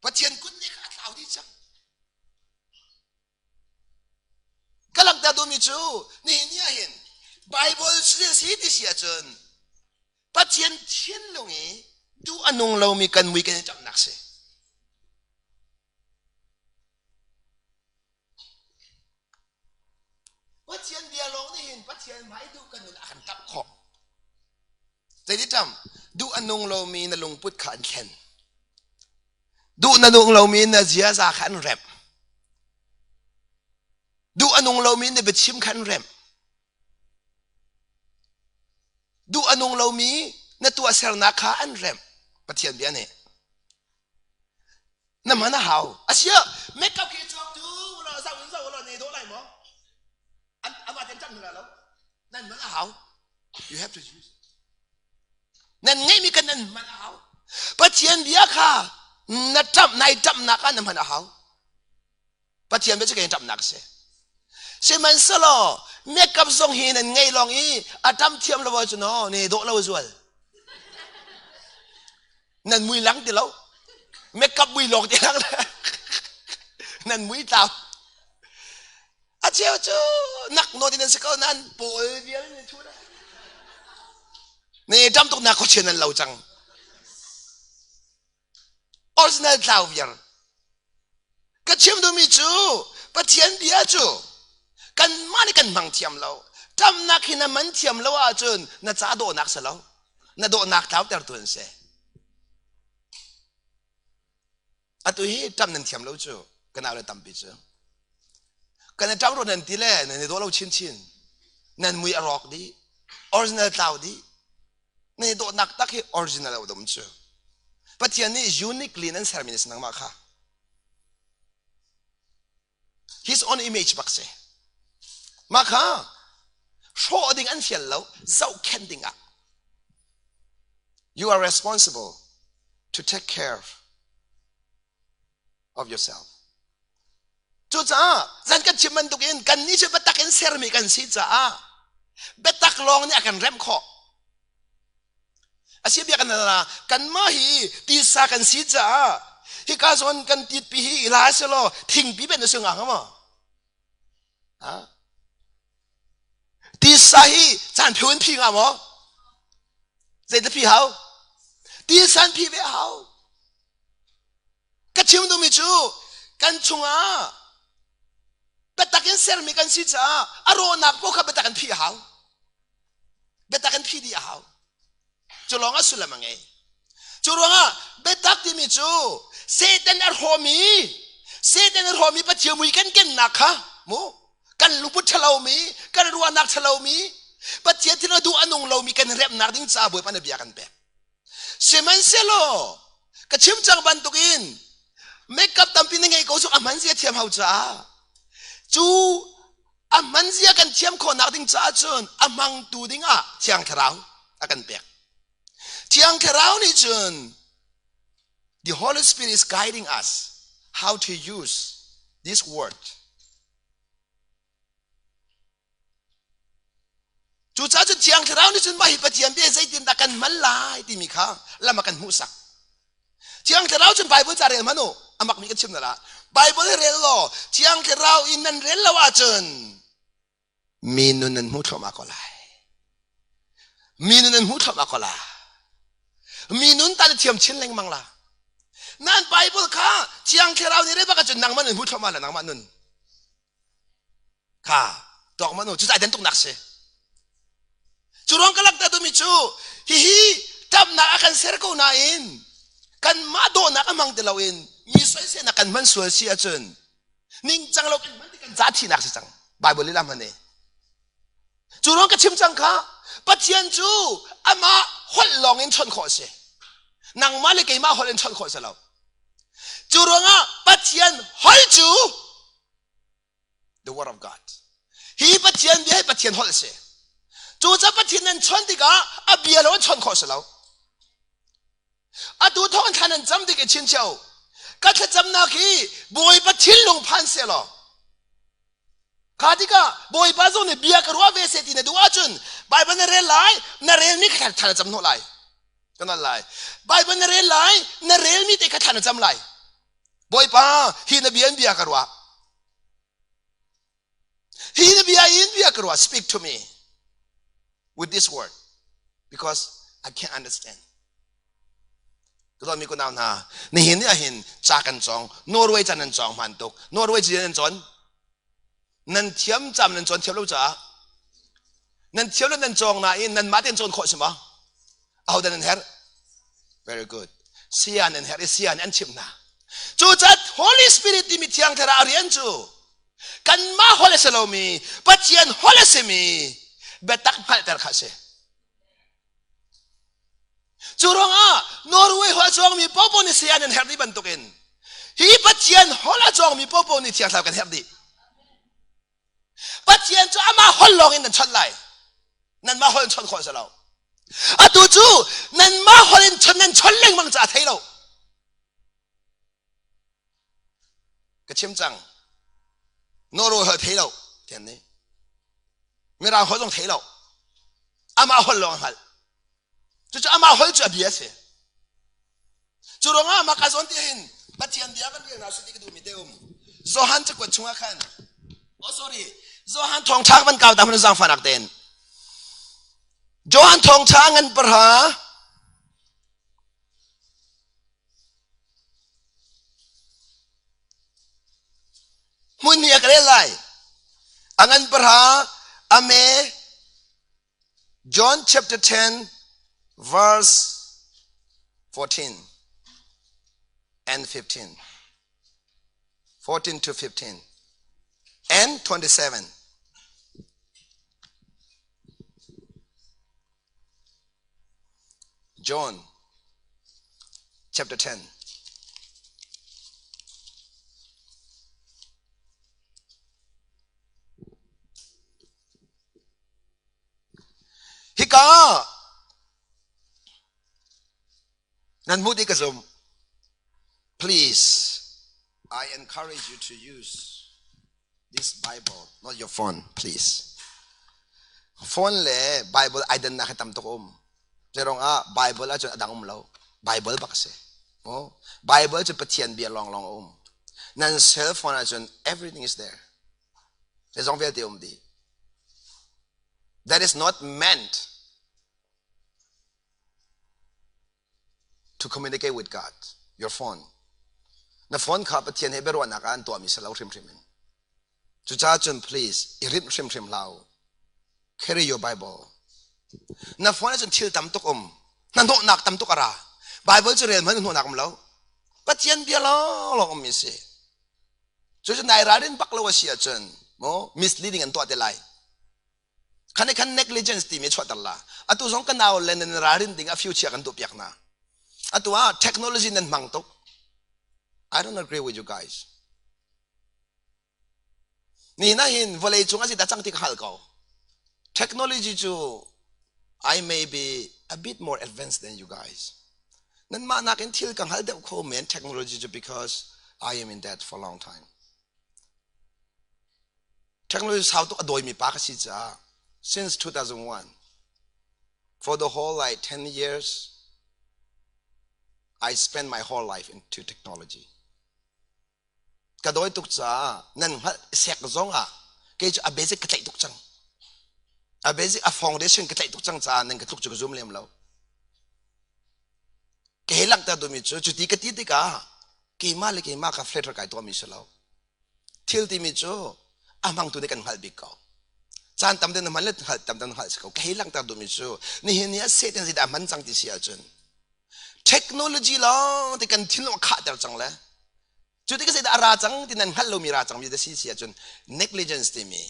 Pathian kut nih khan a thlau dih cang Ka langhter duhmi cu nihin ni ahhin Bible si ti si ahcun Pathian thinlung i duh a nung lomi kan mui kan i ṭamhnak si. Pathian bia lawng nih hin Pathian hmai duh kan nun a kan ṭamh khawh. Zeiti ṭam? Duh a nung lomi na lungput kha an thlen. Duh na nung lomi na ziaza kha an remh. Duh a nung lomi na biachim kha an remh. Duh a nung lomi na tuahsernak kha an remh. Pathian bia nih. Na man a hau. Asia, makeup khi chuak tu la zau in zau la ne dawh lai maw? An ama ten chang la lo. Nan man a hau. You have to use. Nan ngeihmi kan nan hman a hau. Pathian bia kha na ṭamh nai ṭamhnak ah na hman a hau. Pathian bia cu kei ṭamhnak a si. Sihmanhsehlaw makeup zong hi nan ngei lawng i a ṭam thiam lo ahcun aw ne dawh lo zual. Nan mui lang ti lo. Makeup mui lawng ti lang nan mui tlau. A cheu cu nak nawn in an si ko nan pawl vial in thu da. Ne tam tuk nak khuachian nan lo cang. Original tlau viar. Ka chim duhmi cu Pathian bia cu kan mah nih kan hmang thiam lo. Ṭamnak hi na man thiam lo ahcun na ca dawhnak si lo. Na dawhnak tlauter tu an si. Atu hi ṭam nan thiam lo cu ka nau le tampi cu. Kan i ṭam ro nan ti le nan i dawh lo chinchin. Nan mui a rawk dih. Original tlau dih. Nan i dawhnak tak hi original a dum cu. Pathian nih uniquely nan sermi na si nangmah kha. His own image bak si. Mah kha hrawh ding an fial lo, zohkhenh ding ah. You are responsible to take care of yourself. Cucaah zan kan chim bantuk in kan nih cu biatak in sermi kan si caah biatak lawng nih a kan remh khawh. A si bia kan la kanmah hi tisa kan si caah hika zawn kan titpi hi ila selaw thingpi ben na si nga ma? Ha? Tisa hi caan pheu in phi nga maw? Zei phi hau? Tisa in phi ve hau. Ka chim duhmi cu kan chungah biatak in sermi kan si caah a rawhnak paoh kha biatak in phih a hau. Biatak in phih dih a hau. Cu lawng ah sullam a ngei. Cu ruangah biatak timi cu Satan a hrawmi Satan a hrawmi Pathian mui kan kennak kha mu kan lungput ṭhalomi kan ruahnak ṭhalomi Pathian thil a duh a nung lomi kan remnak ding caah Bawipa na bia kan pek. Sihmanhsehlaw ka chim cang bantukin makeup tampi na ngei ko cu a hman zia thiam hau caah cu a hman zia kan thiam khawhnak ding caah cun a hmangtu dingah Thiang Thlarau a kan pek. Thiang Thlarau nih cun the Holy Spirit is guiding us how to use this word. Cucaah cun Thiang Thlarau nih cun mah hi Pathian bia zeitindah kan hman lai timi kha lam a kan hmuhsak. Thiang Thlarau cun Bible ca rel hmanh u, a makmi kan chim na lah. Bible hi rel law Thiang Thlarau in nan rel lo ahcun mi nun nan hmu thluahmah ko lai. Mi nun nan hmu thluahmah ko la. Mi nun ta na thiam chin lengmang la. Nan Bible kha Thiang Thlarau nih rel bak ahcun nangmah nun hmu thluahmah la nangmah nun. Kha tawk man u cu cai tuk nak si. Cu ruang ka lak ta tumi cu hihi ṭapnak a kan ser ko nain kanmah dawhnak a hmang ti loin mi soiselnak kan hman sual si ahcun ningcang lo kan hman ti kan ca thihnak si cang. Bible lila hman e. Cu ruang ka chim cang kha Pathian cu amah holh lawng in chawnh khawh a si. Nangmah le keimah holh in chawnh khawh a si lo. Cu ruangah Pathian holh cu the word of God. Hi Pathian bia hi Pathian holh a si. Cucaah Pathian nan chawnh tikah a bia lo in chawnh khawh a si lo. Atu thawng thlan nan cam tik i chinchiah Ka thlacamnak hi Bawipa thinlung phan seh law kha tikah Bawipa zong nih bia ka ruah ve seh ti na duh ahcun Bible na rel lai na relmi kha thla na cam hnawh lai ka nal lai Bible na rel lai na relmi te kha thla na cam lai Bawipa hi na bia in bia ka ruah hi na bia in bia ka ruah speak to me with this word because I can't understand mi kunau hna nihin ni ahin ca kan cawng Norway ca nan cawng hman tuk Norway ci nan cawn nan thiam cam nan cawn thiam lo caah nan thiam lo nan cawng nain nan mah tein cawn khawh si ma ahodah nan herh very good saya nan herh i saya nih an chimh hna cucaah Holy Spirit timi thiang thlarau rian cu kanmah holh a si lomi Pathian holh a simi biatak hngalhter kha a si cu ruangah Norway holh a cawngmi popo nih saya nan herh dih bantukin hi Pathian holh a cawngmi popo nih thiang thlarau kan herh dih Pathian cu amah holh lawng in nan chawnh lai. Nanmah holh in chawnh khawh a si lo. Atu cu nanmah holh in chawnh nan chawnh lengmang caah thei lo. Ka chim cang. Norway holh thei lo. Tian nih. Mirang holh zong thei lo. Amah holh lawng a hngalh. Cucu amah holh cu a bia a si. Cu ruangah mah ka zawn ti hin Pathian bia kan rel hna si ti ka duhmi te um. Johan cakuat chungah khan oh sorry Johan thawngṭha van kau ta hmanh zaangfahnak tein Johan thawngṭha ngan pahra hmun hi a ka rel lai a ngan pahra a me John chapter 10 verse 14 and 15. 14 to 15 and 27. John chapter 10. Hika nan hmuh ti ka zum. Please, I encourage you to use this Bible, not your phone, please. Phone le Bible ai dannak hi tam tuk um. Zeirong ah Bible ahcun a dang um lo. Bible bak a si. Oh, Bible cu Pathian bia lawnglawng a um. Nan cell phone ahcun everything is there. Zeizong vialte um dih. That is not meant to communicate with God, your phone. Na phone kha Pathian he biaruahnak ah an tuahmi si lo hrimhrim in. Cucaah cun please i rinh hrimhrim hlah u. Carry your Bible. Na phone ahcun thil tam tuk um. Hnahnawhnak tam tuk a ra. Bible cu rel hmanh hnawhnak um lo. Pathian bia lawnglawng ummi si. Cucu nai ralrin bak lo a si ahcun maw misleading an tuah te lai. Khan khan negligence timi chuahter la. Atu zong ka nau le nan ralrin ding a future kan tuah piak hna. Atu ah technology nan hmang tuk. I don't agree with you guys. Ni na hin vawlei cung a si da cang ti ka hal ko. Technology cu I may be a bit more advanced than you guys. Nanmah nakin thil ka hngal deuh kho men technology cu because I am in that for a long time. Technology sau tuk a dawimi pa ka si caah since 2001 for the whole like 10 years I spent my whole life into technology. Ka dawi tuk caah nan hngalh sek zong ah kei cu a basic ka tlaih tuk cang. A basic a foundation ka tlaih tuk cang caah nan ka tluk cu ka zum lem lo. Ka hei langhter duhmi cu cuti ka ti tikah keimah le keimah ka flatter kai tuahmi si lo. Thil timi cu a hmangtu nih kan hngalh bik ko. Caan tam deuh na hman le hngalh tam deuh na hngalh si ko. Ka hei langhter duhmi cu nihin ni ah Satan zeidah a hman cang ti si ahcun technology lawng te kan thinlung a khahter cang le cu tikah zeidah a ra cang ti nan hngalh lomi ra cangmi da si si ahcun negligence timi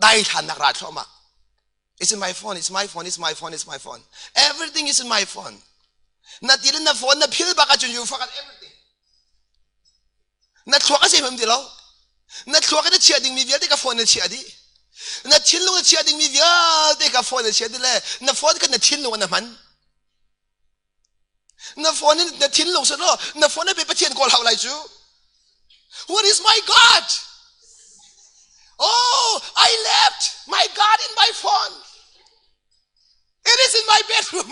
daithlannak ra thluahmah. It's in my phone, it's my phone, it's my phone, it's my phone. Everything is in my phone. Na ti le na phone na phil bak ahcun you forgot everything. Na thluak a zeihmanh ti lo. Na thluak in a chiah dingmi vialte ka phone na chiah dih. Na thinlung a chiah dingmi vialte ka phone na chiah dih le na phone khan na thinlung na hman. Na phone in na thinlung seh law na phone pe Pathian kawl hau lai cu. What is my God? Oh, I left my God in my phone. It is in my bedroom.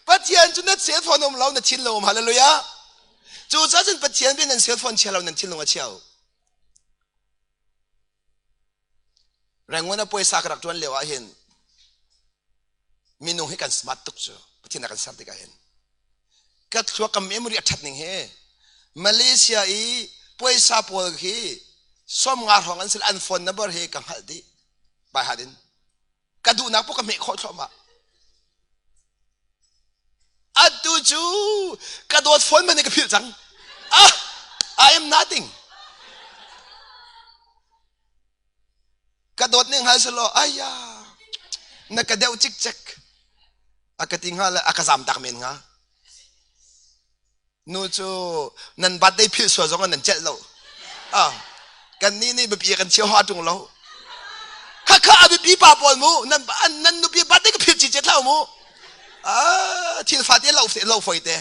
Pathian cu na cell phone um lo na thinlung um hallelujah. Cu cun Pathian bin nan cell phone chia lo nan thinlung a chia. Rangoon ah puaisa ka rak ṭuan lio ahhin minung hi kan smart tuk cu Pathian a kan ser tikah hin ka thluak ka memory a ṭhat ning hi Malaysia i puaisa pawl khi 50 hrawng an si an phone number hi ka hngalh dih by heart in ka duhnak poh ka hmeh khawh thluahmah atu cu ka dawt phone man ka philh cang ah I am nothing ka dawt ning hal selaw aya na ka deuh cikcek a ka ti hnga le a ka zam tak men hnga Nu cu nan birthday philh sual zong ah nan celh lo. Ah, kan nih nih biapi kan chia hoa ṭung lo. Khakha a biapi pa pawl mu nan nan nupi birthday ka philh cicet hlah mu. Ah, thil fate lo lo foi te.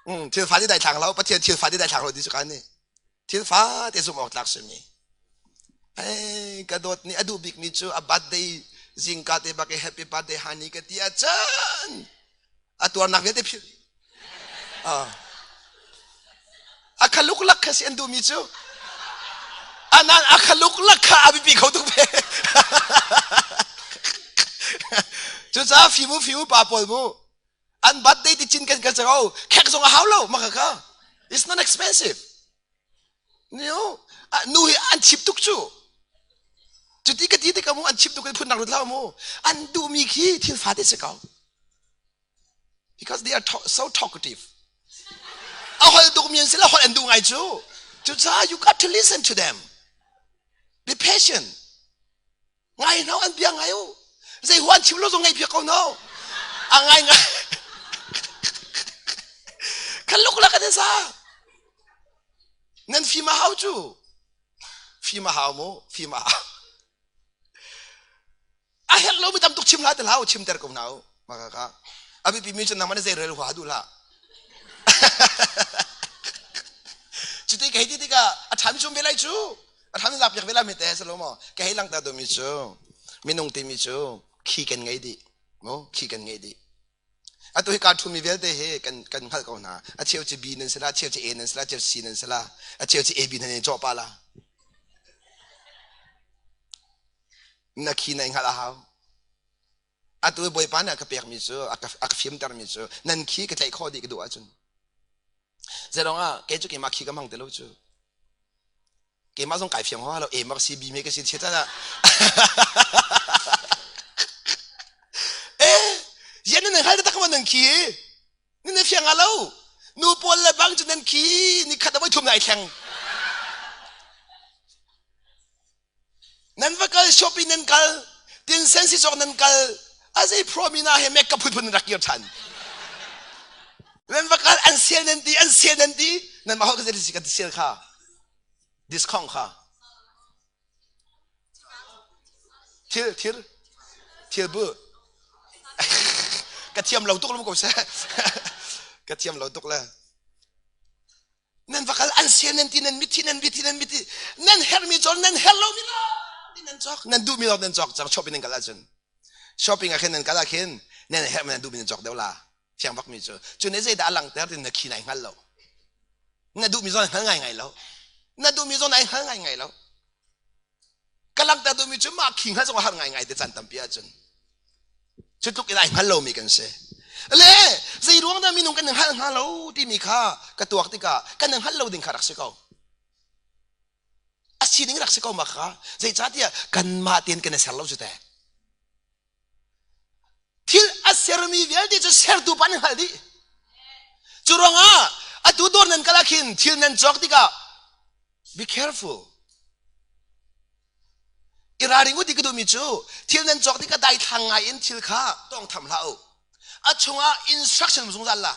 Mm, thil fate dai thlang lo, Pathian thil fate dai thlang lo ti cu kan ni. Thil fate zumh awk tlak simi. Hey, ka dawt nih a duh bik mi cu a birthday zingka te bak i happy birthday honey ka ti ahcun a tuarnak vialte philh a khaluk lak kha si an duhmi cu anan a khaluk lak kha a biapi kho tuk ve cucaah fimu fimu pa pawl mu an birthday ti cin kan kan ko khek zong a hau lo maka kha it's not expensive Nu nu hi an chip tuk cu cuti ka ti tikah mu an chip tuk in phun rak lut hlah mu an duhmi khi thil fate si ko because they are so talkative a holh tuk mi an si la holh an duh ngai cu cucaah you got to listen to them be patient Ngai hna an bia ngai u. Zei huan chim lo zong ngai piak ko no. A ngai ngai. Kan luk la kan sa. Nan fim a hau cu. Fim a hau mu, fim a hau. A herh lo mi tam tuk chim hlah te hlah chim ter ko na u. Maka ka. Abi pi mi cu nangmah na zei rel hua duh hlah. Cuti ka hei ti tikah a ṭhami cu um ve lai cu. A ṭhami lak piak ve lai mi te si lo maw? Ka hei langhter duhmi cu minung timi cu khi kan ngei dih. Mu khi kan ngei dih. Atu hi kaa ṭhumi vialte hi kan kan hngalh ko hna. A cheu cu B nan si la, a cheu cu A nan si la, a cheu cu C nan si la, a cheu cu A B nan i cawh pah la. Na khi na i hngalh a hau. Atu Bawipa nih a ka pekmi cu a ka fimtermi cu nan khi ka tlaih khawh dih ka duh ahcun zeirong ah kei cu keimah khi ka hmang ti lo cu keimah zong kai fiang ho lo A mak si B me ka si chiat ah eh yan nan hal tak ma nan khi nan fiang lo nu pawl le bang cu. Khi ni khat a voi thum na ai thleng. Nan va kal shopping nan kal tin sen si cawk nan kal a zei promina he mek ka phunphun rak kir than. Nan va kal an sale nan ti an sale nan ti nan mah ka zei kan sale kha discount kha thil thil thil bu ka thiam lo tuk lo ko seh ka thiam lo tuk le nan va kal an sel nan ti nan mithi nan mithi nan mithi nan hermi cawn nan her lo mi nan cawk nan duh mi lawng nan cawk cang shopping nan kal ahcun shopping ah khin nan kal ah khin nan herh mi nan duh mi nan cawk deuh la fiang bak mi cu cu ne zeidah a langter tin na khi nai hngal lo na duh mi zawn hngal ngai ngai lo na duh mi zawn ai hngal ngai ngai lo ka langhter duhmi cu mah khi hngal zong a har ngai ngai te caan tampi ahcun cu tluk in ai hngal lomi kan si le zei ruang dah minung kan hngal hnga lo timi kha ka tuak tikah kan hngal lo ding kha rak si ko a sining rak si ko ma kha zeicahtiah kanmah tein kan i ser lo cu te Thil a sermi vialte cu sertu pa nan hngalh dih. Cu ruangah atu dawr nan kal ah khin thil nan cawk tikah be careful. I ralring u ti ka duhmi cu thil nan cawk tikah daithlang ngai in thil kha tawngtham hlah u. A chungah instruction zungzal la.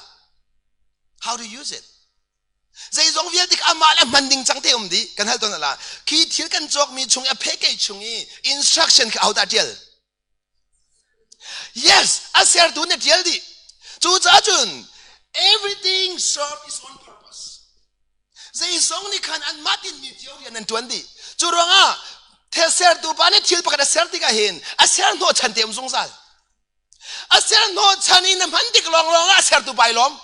How to use it. Zeizong vialte kha amah le hman ding cang te um dih kan hal tawn la khi thil kan cawkmi chung a phekei chung i instruction kha ahodah tial yes a sertu na tial dih cucaah cun everything serve its own purpose zeizong nih khan anmah tinmi cio rian an tuan dih cu ruangah thil sertu pa nih thil pakhat a ser tikah hin a ser hnawh chan te um zungzal a ser hnawh chan i na hman tik lawnglawng ah a sertu pa i lawm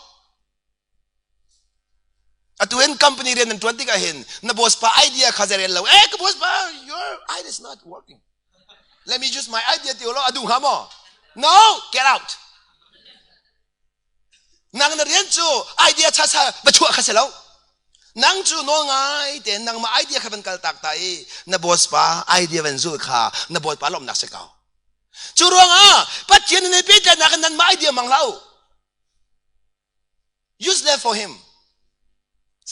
Atu hin company rian nan ṭuan tikah hin na boss pa idea kha zei rel lo. Eh, ka boss pa, your idea is not working. Let me use my idea ti lo a duh hnga maw? No, get out. Nang na rian cu idea cha cha va chuah kha si lo. Nang cu nawl ngai tein nangmah idea kha van kal tak ta i na boss pa idea van zul kha na boss pa lawmhnak si ko. Cu ruangah Pathian in pehtlaihnak in nanmah idea mang hlah u. Useless for him.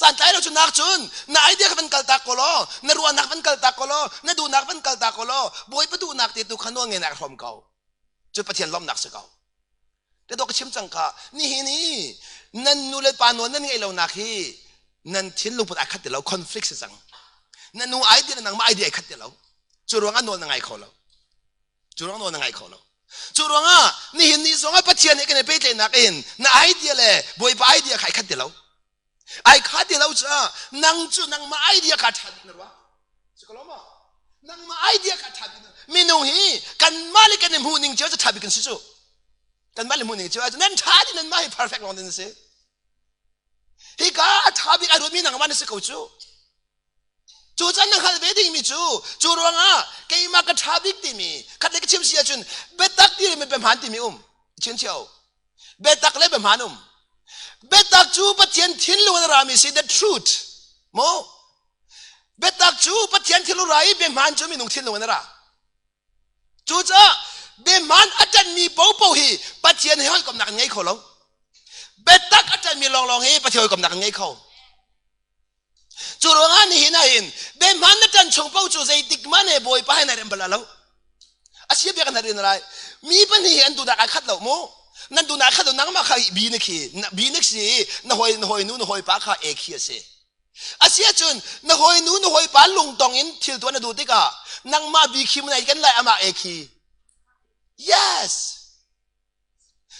Santlai lo cu nak cun na idea kha van kal tak ko law na ruahnak van kal tak ko law na duhnak van kal tak ko law Bawipa duhnak te tu kha nawl ngenak hrawm ko. Cu Pathian lawmhnak si ko. Te dawk ka chim cang kha nihin i nan nu le pa nawl nan ngeih lonak hi nan thinlung put ai khat ti lo conflict si cang. Na nu idea le nangmah idea ai khat ti lo. Cu ruangah nawl na ngai kho lo. Cu ruang nawl na ngai kho lo. Cu ruangah nihin ni zongah Pathian he kan i pehtlaihnak in na idea le Bawipa idea kha ai khat ti lo. Ai khat ti lo caah nang cu nangmah idea kha ṭha bik na ruah. Si ko lo maw? Nangmah idea kha ṭha bik minung hi kanmah le kan i hmuh ning cio cu ṭha bik kan si cu. Kanmah le hmuh ning cio nan ṭha ti nanmah hi perfect lawng nan si. Hika a ṭha bik ai ruatmi nangmah na si ko cu. Cu can na hngalh ve dingmi cu cu ruangah keimah ka ṭha bik timi khat le ka chim si ahcun biatak ti le biahmaan timi um chin cio biatak le biahmaan um biatak cu Pathian thinlung in a rami si the truth mu biatak cu Pathian thinlung ra i biahmaan cu minung thinlung in a ra Cucaah biahmaan a ṭanhmi paohpaoh hi Pathian he hawikomhnak an ngei kho lo. Biatak a ṭanhmi lawnglawng hi Pathian hawikomhnak an ngei kho. Cu ruangah nihin ah hin biahmaan na ṭan chung paoh cu zeitik hmanh he Bawipa he nai rem bal lo. A sia bia kan har in lai. Mi pahnih hi an duhnak ai khat lo mu. Nan duhnak khat lo nangmah kha bi na khi bi na si na hawi na hawi nu na hawi pa kha e khi a si. Asiahcun na hawinu na hawipa lungtong in thil tuah na duh tikah nangmah bi khi mun ai kan lai amah e khi. Yes.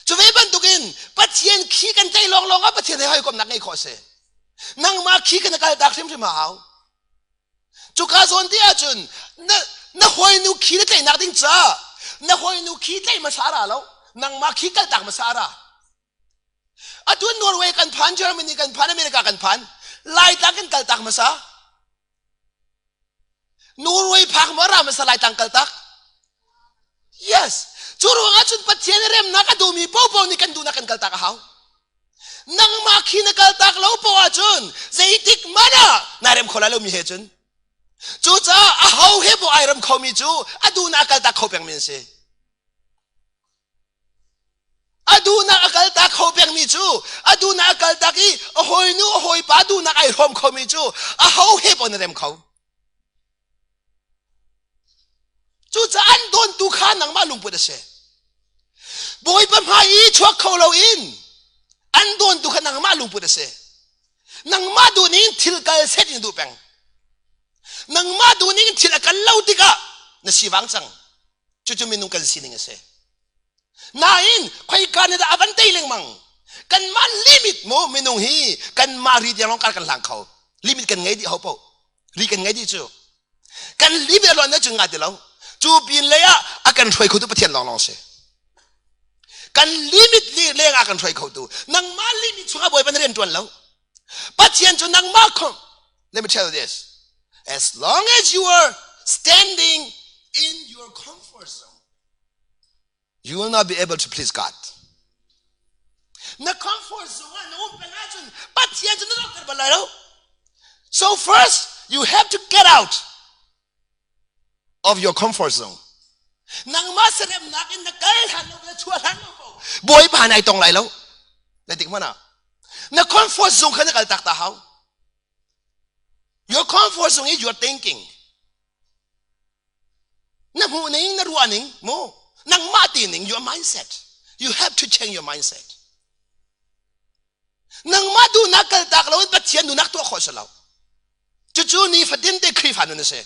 Cu ve bantukin Pathian khi kan tlaih lawnglawng ah Pathian he hawikomhnak ngeih khawh a si. Nangmah khi kan kal tak hrimhrim a hau. Cuka zawn te ahcun na na hawinu khi na tlaihnak ding ca na hawinu khi tlaih hmasa ra lo nangmah khi kal tak hmasa ra. Atu Norway kan phan, Germany kan phan, America kan phan. Laitlang kan kal tak hmasa. Norway phak maw ra hmasa Laitlang kal tak? Yes. Cu ruangah cun Pathian remnak a duhmi popo nih kan duhnak kan kal tak a hau. Nangmah khi na kal tak lo po ahcun zeitik hmanh ah nai rem kho lai lomi he cun. Cucaah a ho he poh ai rem khomi cu a duhnak a kal tak kho pengmi an si. A A duhnak a kaltak kho pengmi cu a duhnak a kaltak i a hawinu a hawipa duhnak ai hrawm khomi cu a ho he pon a rem kho. Cucaah an dawntu kha nangmah lungput a si. Bawipa hmai i chuak kho loin an dawntu kha nangmah lungput a si. Nangmah duh ning thil kal set in duh peng. Nangmah duh ning thil a kal lo tikah na sivang cang. Cucu minung kan sining a si. Nain khoika nih dah a van tei lengmang. Kanmah limit mu minung hi kanmah ri tiang lawng kar kan hlang kho. Limit kan ngei dih ho paoh. Ri kan ngei dih cu. Kan limit a luan cun nga ti lo. Cu pin lei ah a kan hruai khotu Pathian lawnglawng si. Kan limit leng ah kan hruai khotu. Nangmah limit chungah Bawipa na rian ṭuan lo. Pathian cu nangmah khom. Let me tell you this. As long as you are standing in your comfort zone, you will not be able to please God. Na comfort zone ah na um peng ahcun Pathian cu na lawmhter bal lai lo. So first, you have to get out of your comfort zone. Nangmah seremnak in na kal hlan lo na chuah hlan lo ko. Bawipa nai tong lai lo. Na tik mana? Na comfort zone kha na kal tak ta hau. Your comfort zone is your thinking. Na hmuh ning, na ruah ning, mu. Nangmah ti ning, your mindset. You have to change your mindset. Nangmah duhnak kaltak lo in Pathian duhnak tuah khawh si lo. Cucu ni fatin te Khrihfa nun a si.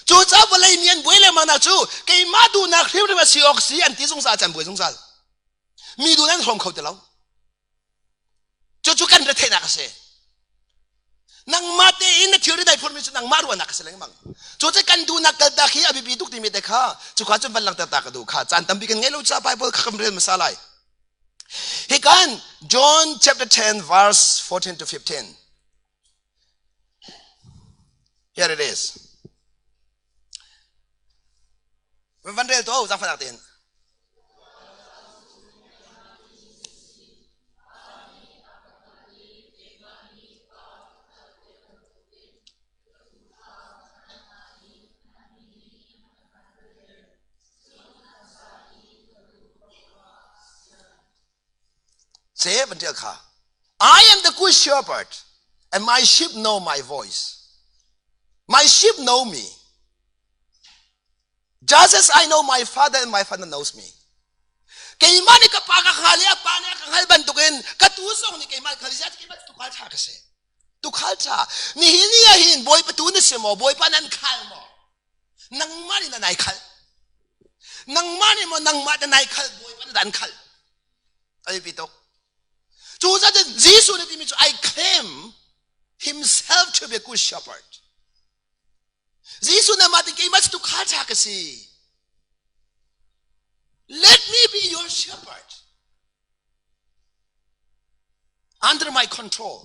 Cucaah vawlei mi an buai lengmang nak cu keimah duhnak hrimhrim a si awk si an ti zungzal can buai zungzal. Mi duh nan hrawm kho ti lo. Cucu kan retheihnak a si. Nangmah tein na thilri dai phurmi cu nangmah ruahnak a si lengmang. Cucu kan duhnak kaltak hi a biapi tuk timi te kha cuka cun van langhter ta ka duh kha caan tampi kan ngei lo caah Bible kha kan rel hmasa lai. Hi kan John chapter 10 verse 14 to 15. Here it is. Van rel to zangfah tein. Se van ṭial kha. I am the good shepherd and my sheep know my voice. My sheep know me. Just as I know my father and my father knows me. Keimah nih ka pa ka hngal i a pa nih a ka hngal bantukin ka tu zong nih keimah hngal i keimah tukhal ṭha ka si. Tukhal ṭha. Nihin ni ah hin Bawipa tu na si maw? Bawipa nan khal maw? Nangmah nih na nai khal. Nangmah nih maw nangmah na nai khal Bawipa na dan khal. Ai pi tuk. Cu zat Jesuh nih timi cu I claim himself to be a good shepherd. Jesuh nih mah ti keimah cu tukhal ṭha ka si. Let me be your shepherd. Under my control.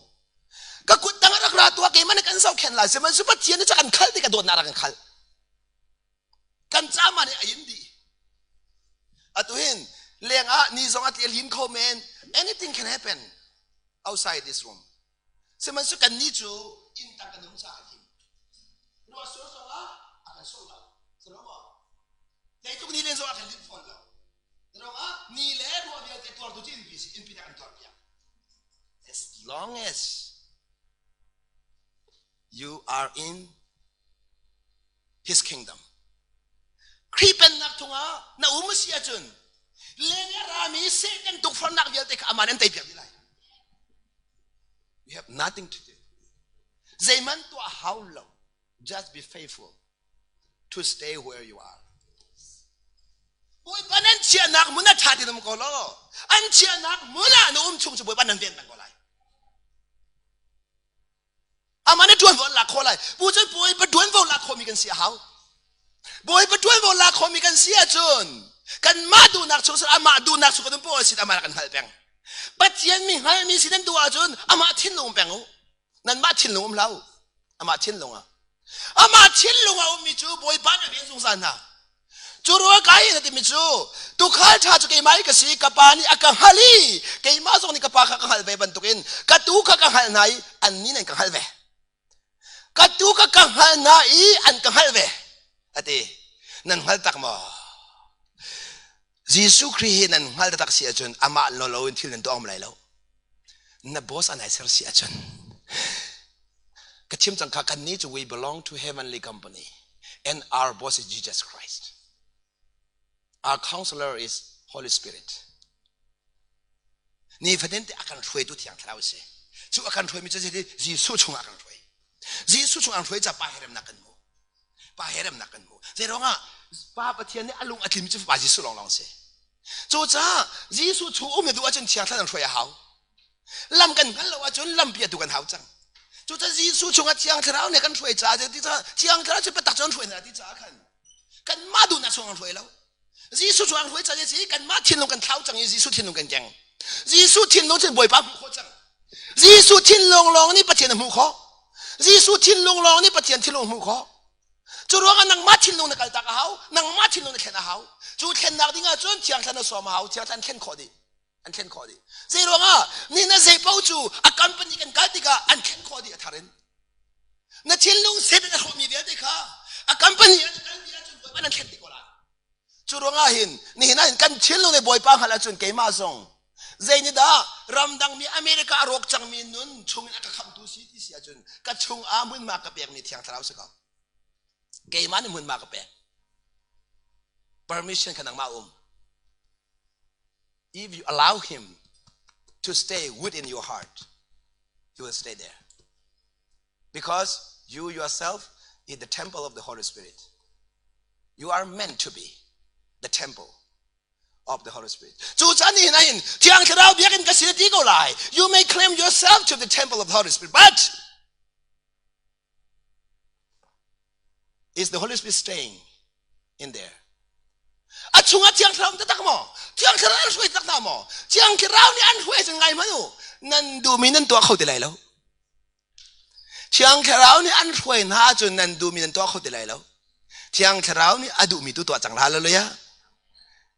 Ka kut tang rak ra tua keimah nih kan zohkhenh lai sihmanhsehlaw Pathian nih kan khal ti ka dawtnak rak kan khal. Kan cama nih a in dih. Atu hin leng ah ni zong a tli a lin kho men. Anything can happen outside this room. Sihmanhsehlaw kannih cu inn tang kan um caah a him. Ruah sur zong ah a kan sawh lo. Silo maw? Zeitluk ni len zong a kan linh fawn lo. Ruangah ni le ruah vialte tuartu cu innpi si innpi nih an tuarpiak. As long as you are in his kingdom. Khrih pennak thungah na um a si ahcun leng a rami Satan tukforhnak vialte kha aman an teipiak dih lai. You have nothing to do. Zeihmanh tuah hau lo. Just be faithful to stay where you are. Bawipa nan chiahnak hmun a ṭha ti um ko lo. An chiahnak hmun ah na um chung cu Bawipa nan ven peng ko lai. Amah nih ṭuanvo an lak khawh lai. Bu cu Bawipa ṭuanvo lak khawhmi kan si a hau. Bawipa ṭuanvo lak khawhmi kan si ahcun kanmah duhnak chung sin amah duhnak chung kan um poah sin amah kan hngalh peng. Pathian mi hngalmi si nan duh ahcun amah thinlung um peng u. Nanmah thinlung um hlah u. Amah thinlung ah. Amah thinlung ah ummi cu Bawipa nih a ven zungzal hna. Cu ruang ka hi na timi cu tukhal ṭha cu keimah hi ka si ka pa nih a ka hngalh i keimah zong nih ka pa kha ka hngalh ve bantukin ka tuu kha ka hngalh hna i annih nih an ka hngalh ve. Ka tuu kha ka hngalh hna i an ka hngalh ve a ti. Nan hngal tak maw? Jesuh Khrih hi nan hngal taktak si ahcun amah lo loin thil nan tuah ngam lai lo. Na boss an ai ser si ahcun ka chim cang kha kan nih cu we belong to heavenly company and our boss is Jesus Christ. Our counselor is Holy Spirit. Ni fatin te a kan hruaitu thiang thlarau si. Cu a kan hruaimi cu Jesuh chungah a kan hruai. Jesuh chungah an hruai ca pa he remnak kan hmu. Pa he remnak kan hmu. Zei ruangah Pa Pathian nih a lung a tlim cu Fapa Jesuh lawnglawng si. Cucaah Jesuh chung um na duh ahcun thiang thlarau hruai a hau. Lam kan hngal lo ahcun lampi atu kan hau cang. Cucaah Jesuh chungah thiang thlarau nih kan hruai caah thiang thlarau cu biatak cu an hruai hna ti caah khan kanmah duhnak chung an hruai lo. Jesuh cu an hruai cang i kanmah thinlung kan thlau cang i Jesuh thinlung kan keng. Jesuh thinlung cu Bawipa hmuh khawh cang. Jesuh thinlung lawng nih Pathian a hmuh khawh. Jesuh thinlung lawng nih Pathian thinlung hmuh khawh. Cu ruangah nangmah thinlung na kaltak a hau, nangmah thinlung na thlen a hau. Cu thlennak ding ahcun Thiang Thlarau na sawm a hau, Thiang Thlarau an thlen khawh dih. An thlen khawh dih. Zei ruangah ni na zei paoh cu a company kan kal tikah an thlen khawh dih a thar in. Na thinlung set in a hrawhmi vialte kha a company an kalpi ahcun Bawipa nan thlen te ko lai. Cu ruangah hin nihin ah hin kan thinlung le Bawipa hngalh ahcun keimah zong zei nih dah ramdang mi America a rawk cangmi nun chungin a ka khamhtu si ti si ahcun ka chungah hmunhma ka pekmi Thiang Thlarau si ko. Keimah nih hmunhma ka pek. Permission kha nangmah um. If you allow him to stay within your heart, he will stay there. Because you yourself is the temple of the Holy Spirit. You are meant to be the temple of the Holy Spirit. Cu caan ni hin Thiang Thlarau biakinn ka si ti ko lai. You may claim yourself to the temple of the Holy Spirit, but is the Holy Spirit staying in there? A chungah Thiang Thlarau taktak maw? Thiang Thlarau an hruai tak hna maw? Thiang Thlarau nih an hruai cun ngai hmanh u. Nan duhmi nan tuah kho ti lai lo. Thiang Thlarau nih an hruai hna ahcun nan duhmi nan tuah kho ti lai lo. Thiang Thlarau nih a duhmi tu tuah cang la hallelujah.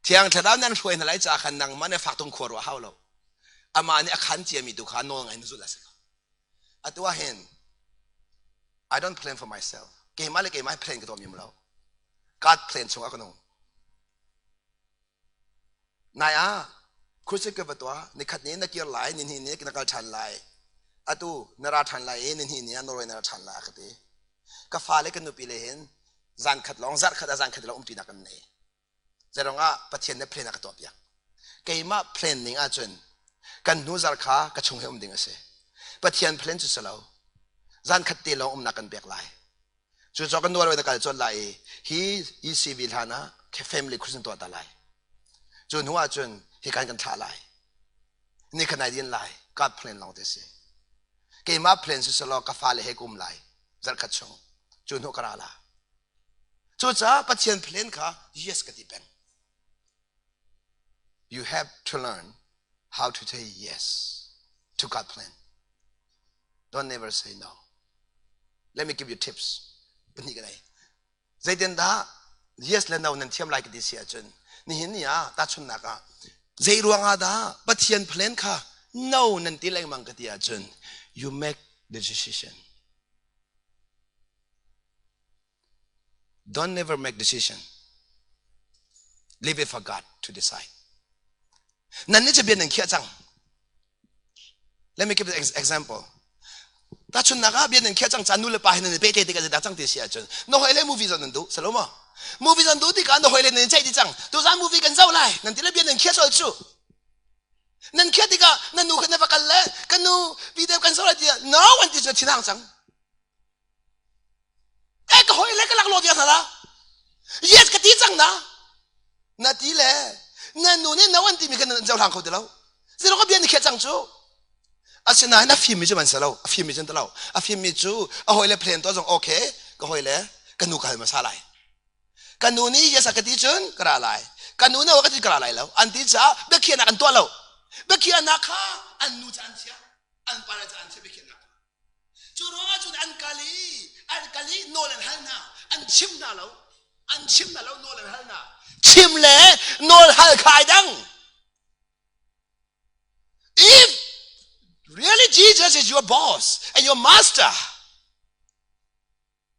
Thiang Thlarau nih an hruai hna lai caah khan nangmah nih fak tung khua ruah hau lo. Amah nih a khan ciami tu kha nawl ngai na zulh a si ko. Atu ah hin I don't plan for myself. Keimah le keimah plan ka tuah mi lo. God plan chung ah ka nung. Nai ah crusade ka va tuah nikhat ni na kir lai ni hnih ni na kal ṭhan lai. Atu na ra ṭhan lai i ni hnih ni ah Norway na ra ṭhan lai ka ti. Ka fale ka nupi le hin zan khat lawng zarh khat ah zan khat lawng umṭinak kan nei. Zeirong ah Pathian nih plan a ka tuahpiak. Keimah plan ning ahcun kan hnu zarh kha ka chung he um ding a si. Pathian plan cu si lo. Zan khat te lawng umnak kan pek lai. Cu cu kan nuar na kal colh lai i hi ECV hlan ah family Christian tuah ta lai. Cu hnu ahcun hi kan kan thlah lai. Ni khan ai din lai. God plan lawng te si. Keimah plan si selaw ka fale he kum lai. Zarh khat chung. Cu hnu ka ra la. Cucaah Pathian plan kha yes ka ti peng. You have to learn how to say yes to God plan. Don't never say no. Let me give you tips. Pahnih ka nei. Zeitin dah yes le no nan thiam lai ka ti si ahcun nihin ni ah tahchunhnak ah zei ruangah dah Pathian plan kha no nan ti lengmang ka ti ahcun you make the decision. Don't never make decision. Leave it for God to decide. Nan nih cabia nan khiah cang. Let me give an example. Tahchunhnak ah bia nan khiah cang caan nu le pa he nan i pehtlai tikah zeidah cang ti si ahcun na hawi le movie zon nan duh salo maw movie zon duh tikah na hawi le nan i ceih ti cang tuzaan movie kan zoh lai nan ti le bia nan khiah colh cu nan khiah tikah na nu kha na va kal le ka nu video kan zoh lai tiah no an ti cu thinhang cang Eh ka hoi le ka lak lo dia hna la. Yes ka ti cang na. Na ti le na nu nih no an timi kha nan cohlang kho ti lo. Zero ka bia ni khiah cang cu. Asinain a fimmi cu man si lo. A fimmi cu an ti lo. A fimmi cu a hoi le plan to zong okay ka hoi le ka nu ka hal hmasa lai. Ka nu nih yes a ka ti cun ka ra lai. Ka nu nih ka ti ka ra lai lo. An ti caah biakhiahnak an tuah lo. Biakhiahnak kha an nu ca an chiah. An pa le ca an chiah biakhiahnak. Cu ruangah cun an kal i an kal i nawl an hal hna. An chim hna lo. An chim hna lo nawl an hal hna. Chim le nawl hal kha ai dang. If really Jesus is your boss and your master,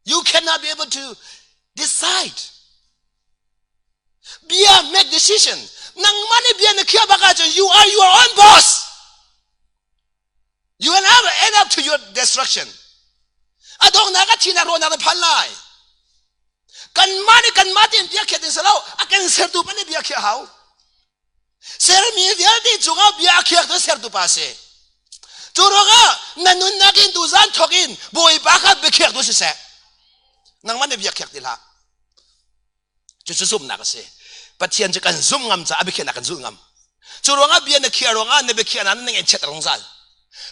You cannot be able to decide. Bia make decision. Nangmah nih bia na khiah bak ahcun you are your own boss. You will never end up to your destruction. A donghnak a thinak ruahnak na phan lai. Kanmah nih kanmah tein bia khiah ding si lo, a kan sertu pa nih bia khiah hau. Sermi vialte cungah bia a khiak tu sertu pa si. Cu ruangah na nunnak in tuzan thawk in Bawipa kha biakhiak tu siseh. Nangmah nih bia khiak ti hlah. Cucu zumhnak a si. Pathian cu kan zumh ngam caah biakhiahnak kan zulh ngam. Cu ruangah bia na khiah ruangah na biakhiahnak na ngaihchiat rungzal.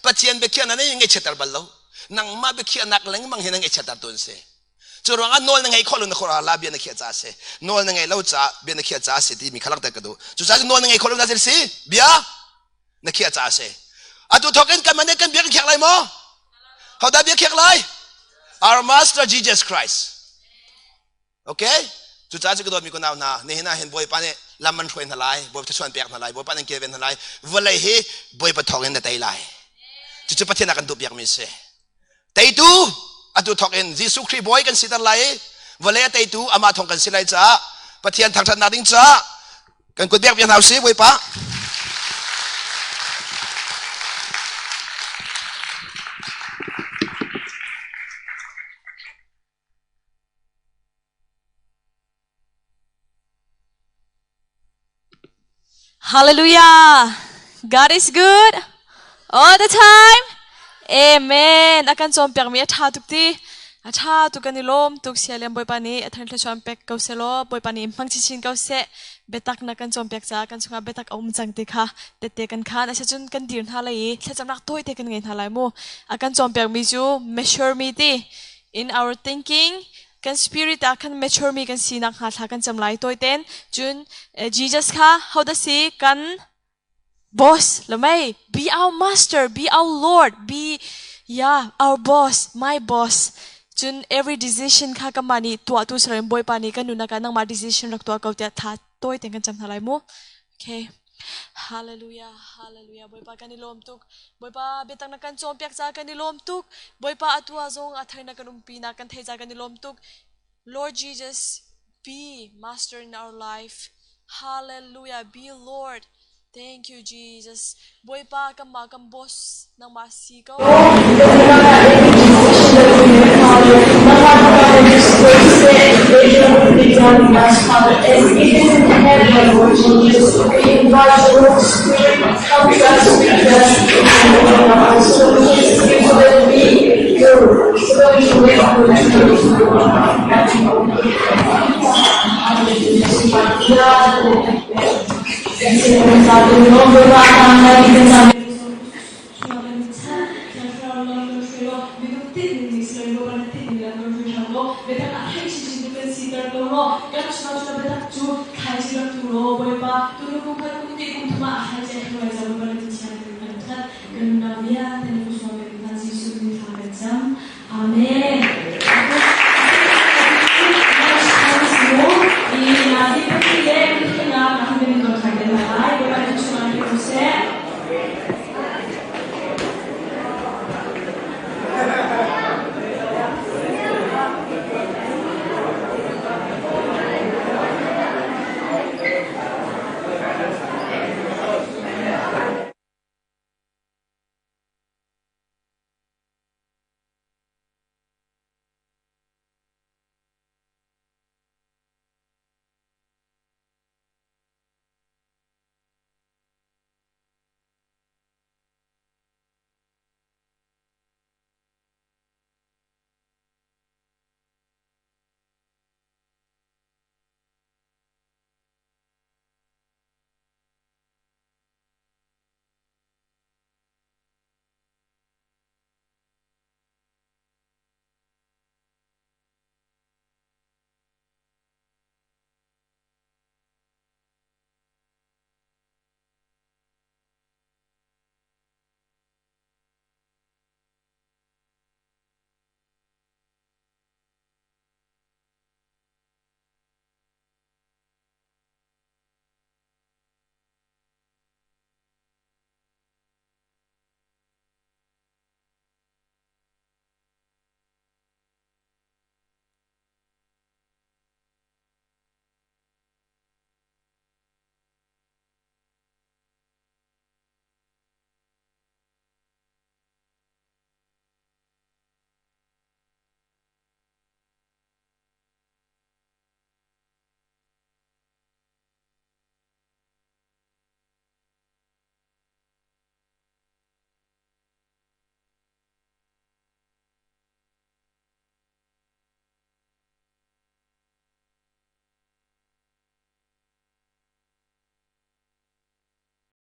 Pathian biakhiahnak na ngaihchiatter bal lo. Nangmah biakhiahnak lengmang hi na ngaihchiatter tu an si. Cu ruangah nawl na ngeih khawh lo na khawh la bia na khiah caah a si. Nawl na ngeih lo caah bia na khiah caah a si timi kha langhter ka duh. Cucaah nawl na ngeih khawh lo na si bia na khiah caah a si. Atu thawk in kan man kan bia kan khiak lai maw? Hodah bia khiak lai? Our Master Jesus Christ. Okay? Cucaah cu ka dawtmi kunau hna, nihin ah hin Bawipa nih lam an hruai hna lai, Bawipa thluachuah an pek hna lai, Bawipa nan kilven hna lai, vawlei hi Bawipa thawng in na tei lai. Cucu Pathian ah kan duhpiakmi a si. Teitu atu thawk in Jesuh Khrih Bawi kan siter lai i vawlei a teitu amah thawng kan si lai caah Pathian thangṭhatnak ding caah kan kut pek piak hna usih Bawipa. Hallelujah! God is good all the time. Amen. A kan cawnpiakmi a ṭha tuk ti. A ṭha tuk kan i lawm tuk sialem Bawipa nih a thar thluachuah pek ko seh law Bawipa nih hmang chinchin ko seh. Biatak na kan cawnpiak caah kan chungah biatak a um cang ti kha tette kan khan. Asicun kan dir hna lai i thlacamnak tawi te kan ngei hna lai mu. A kan cawnpiakmi cu measure mi ti in our thinking kan spirit ah khan mature mi kan sinak hnga thla kan cam lai tawiten cun Jesus kha how da si kan boss lamei be our master, be our lord, be, yeah, our boss, my boss. Cun every decision kha kanmah nih tuah tu siloin Bawipa nih kan nunnak ah nangmah decision rak tuah ko tiah tha tawi ten kan cam hna lai mu. Okay. Hallelujah, hallelujah. Bawipa kan i lawm tuk. Bawipa biatak na kan cawnpiak ca kan i lawm tuk. Bawipa atu ah zong a thar na kan umpi na kan thei ca kan i lawm tuk. Lord Jesus, be master in our life. Hallelujah, be Lord. Thank you, Jesus. Bawipa kan mah kan boss nangmah si ko.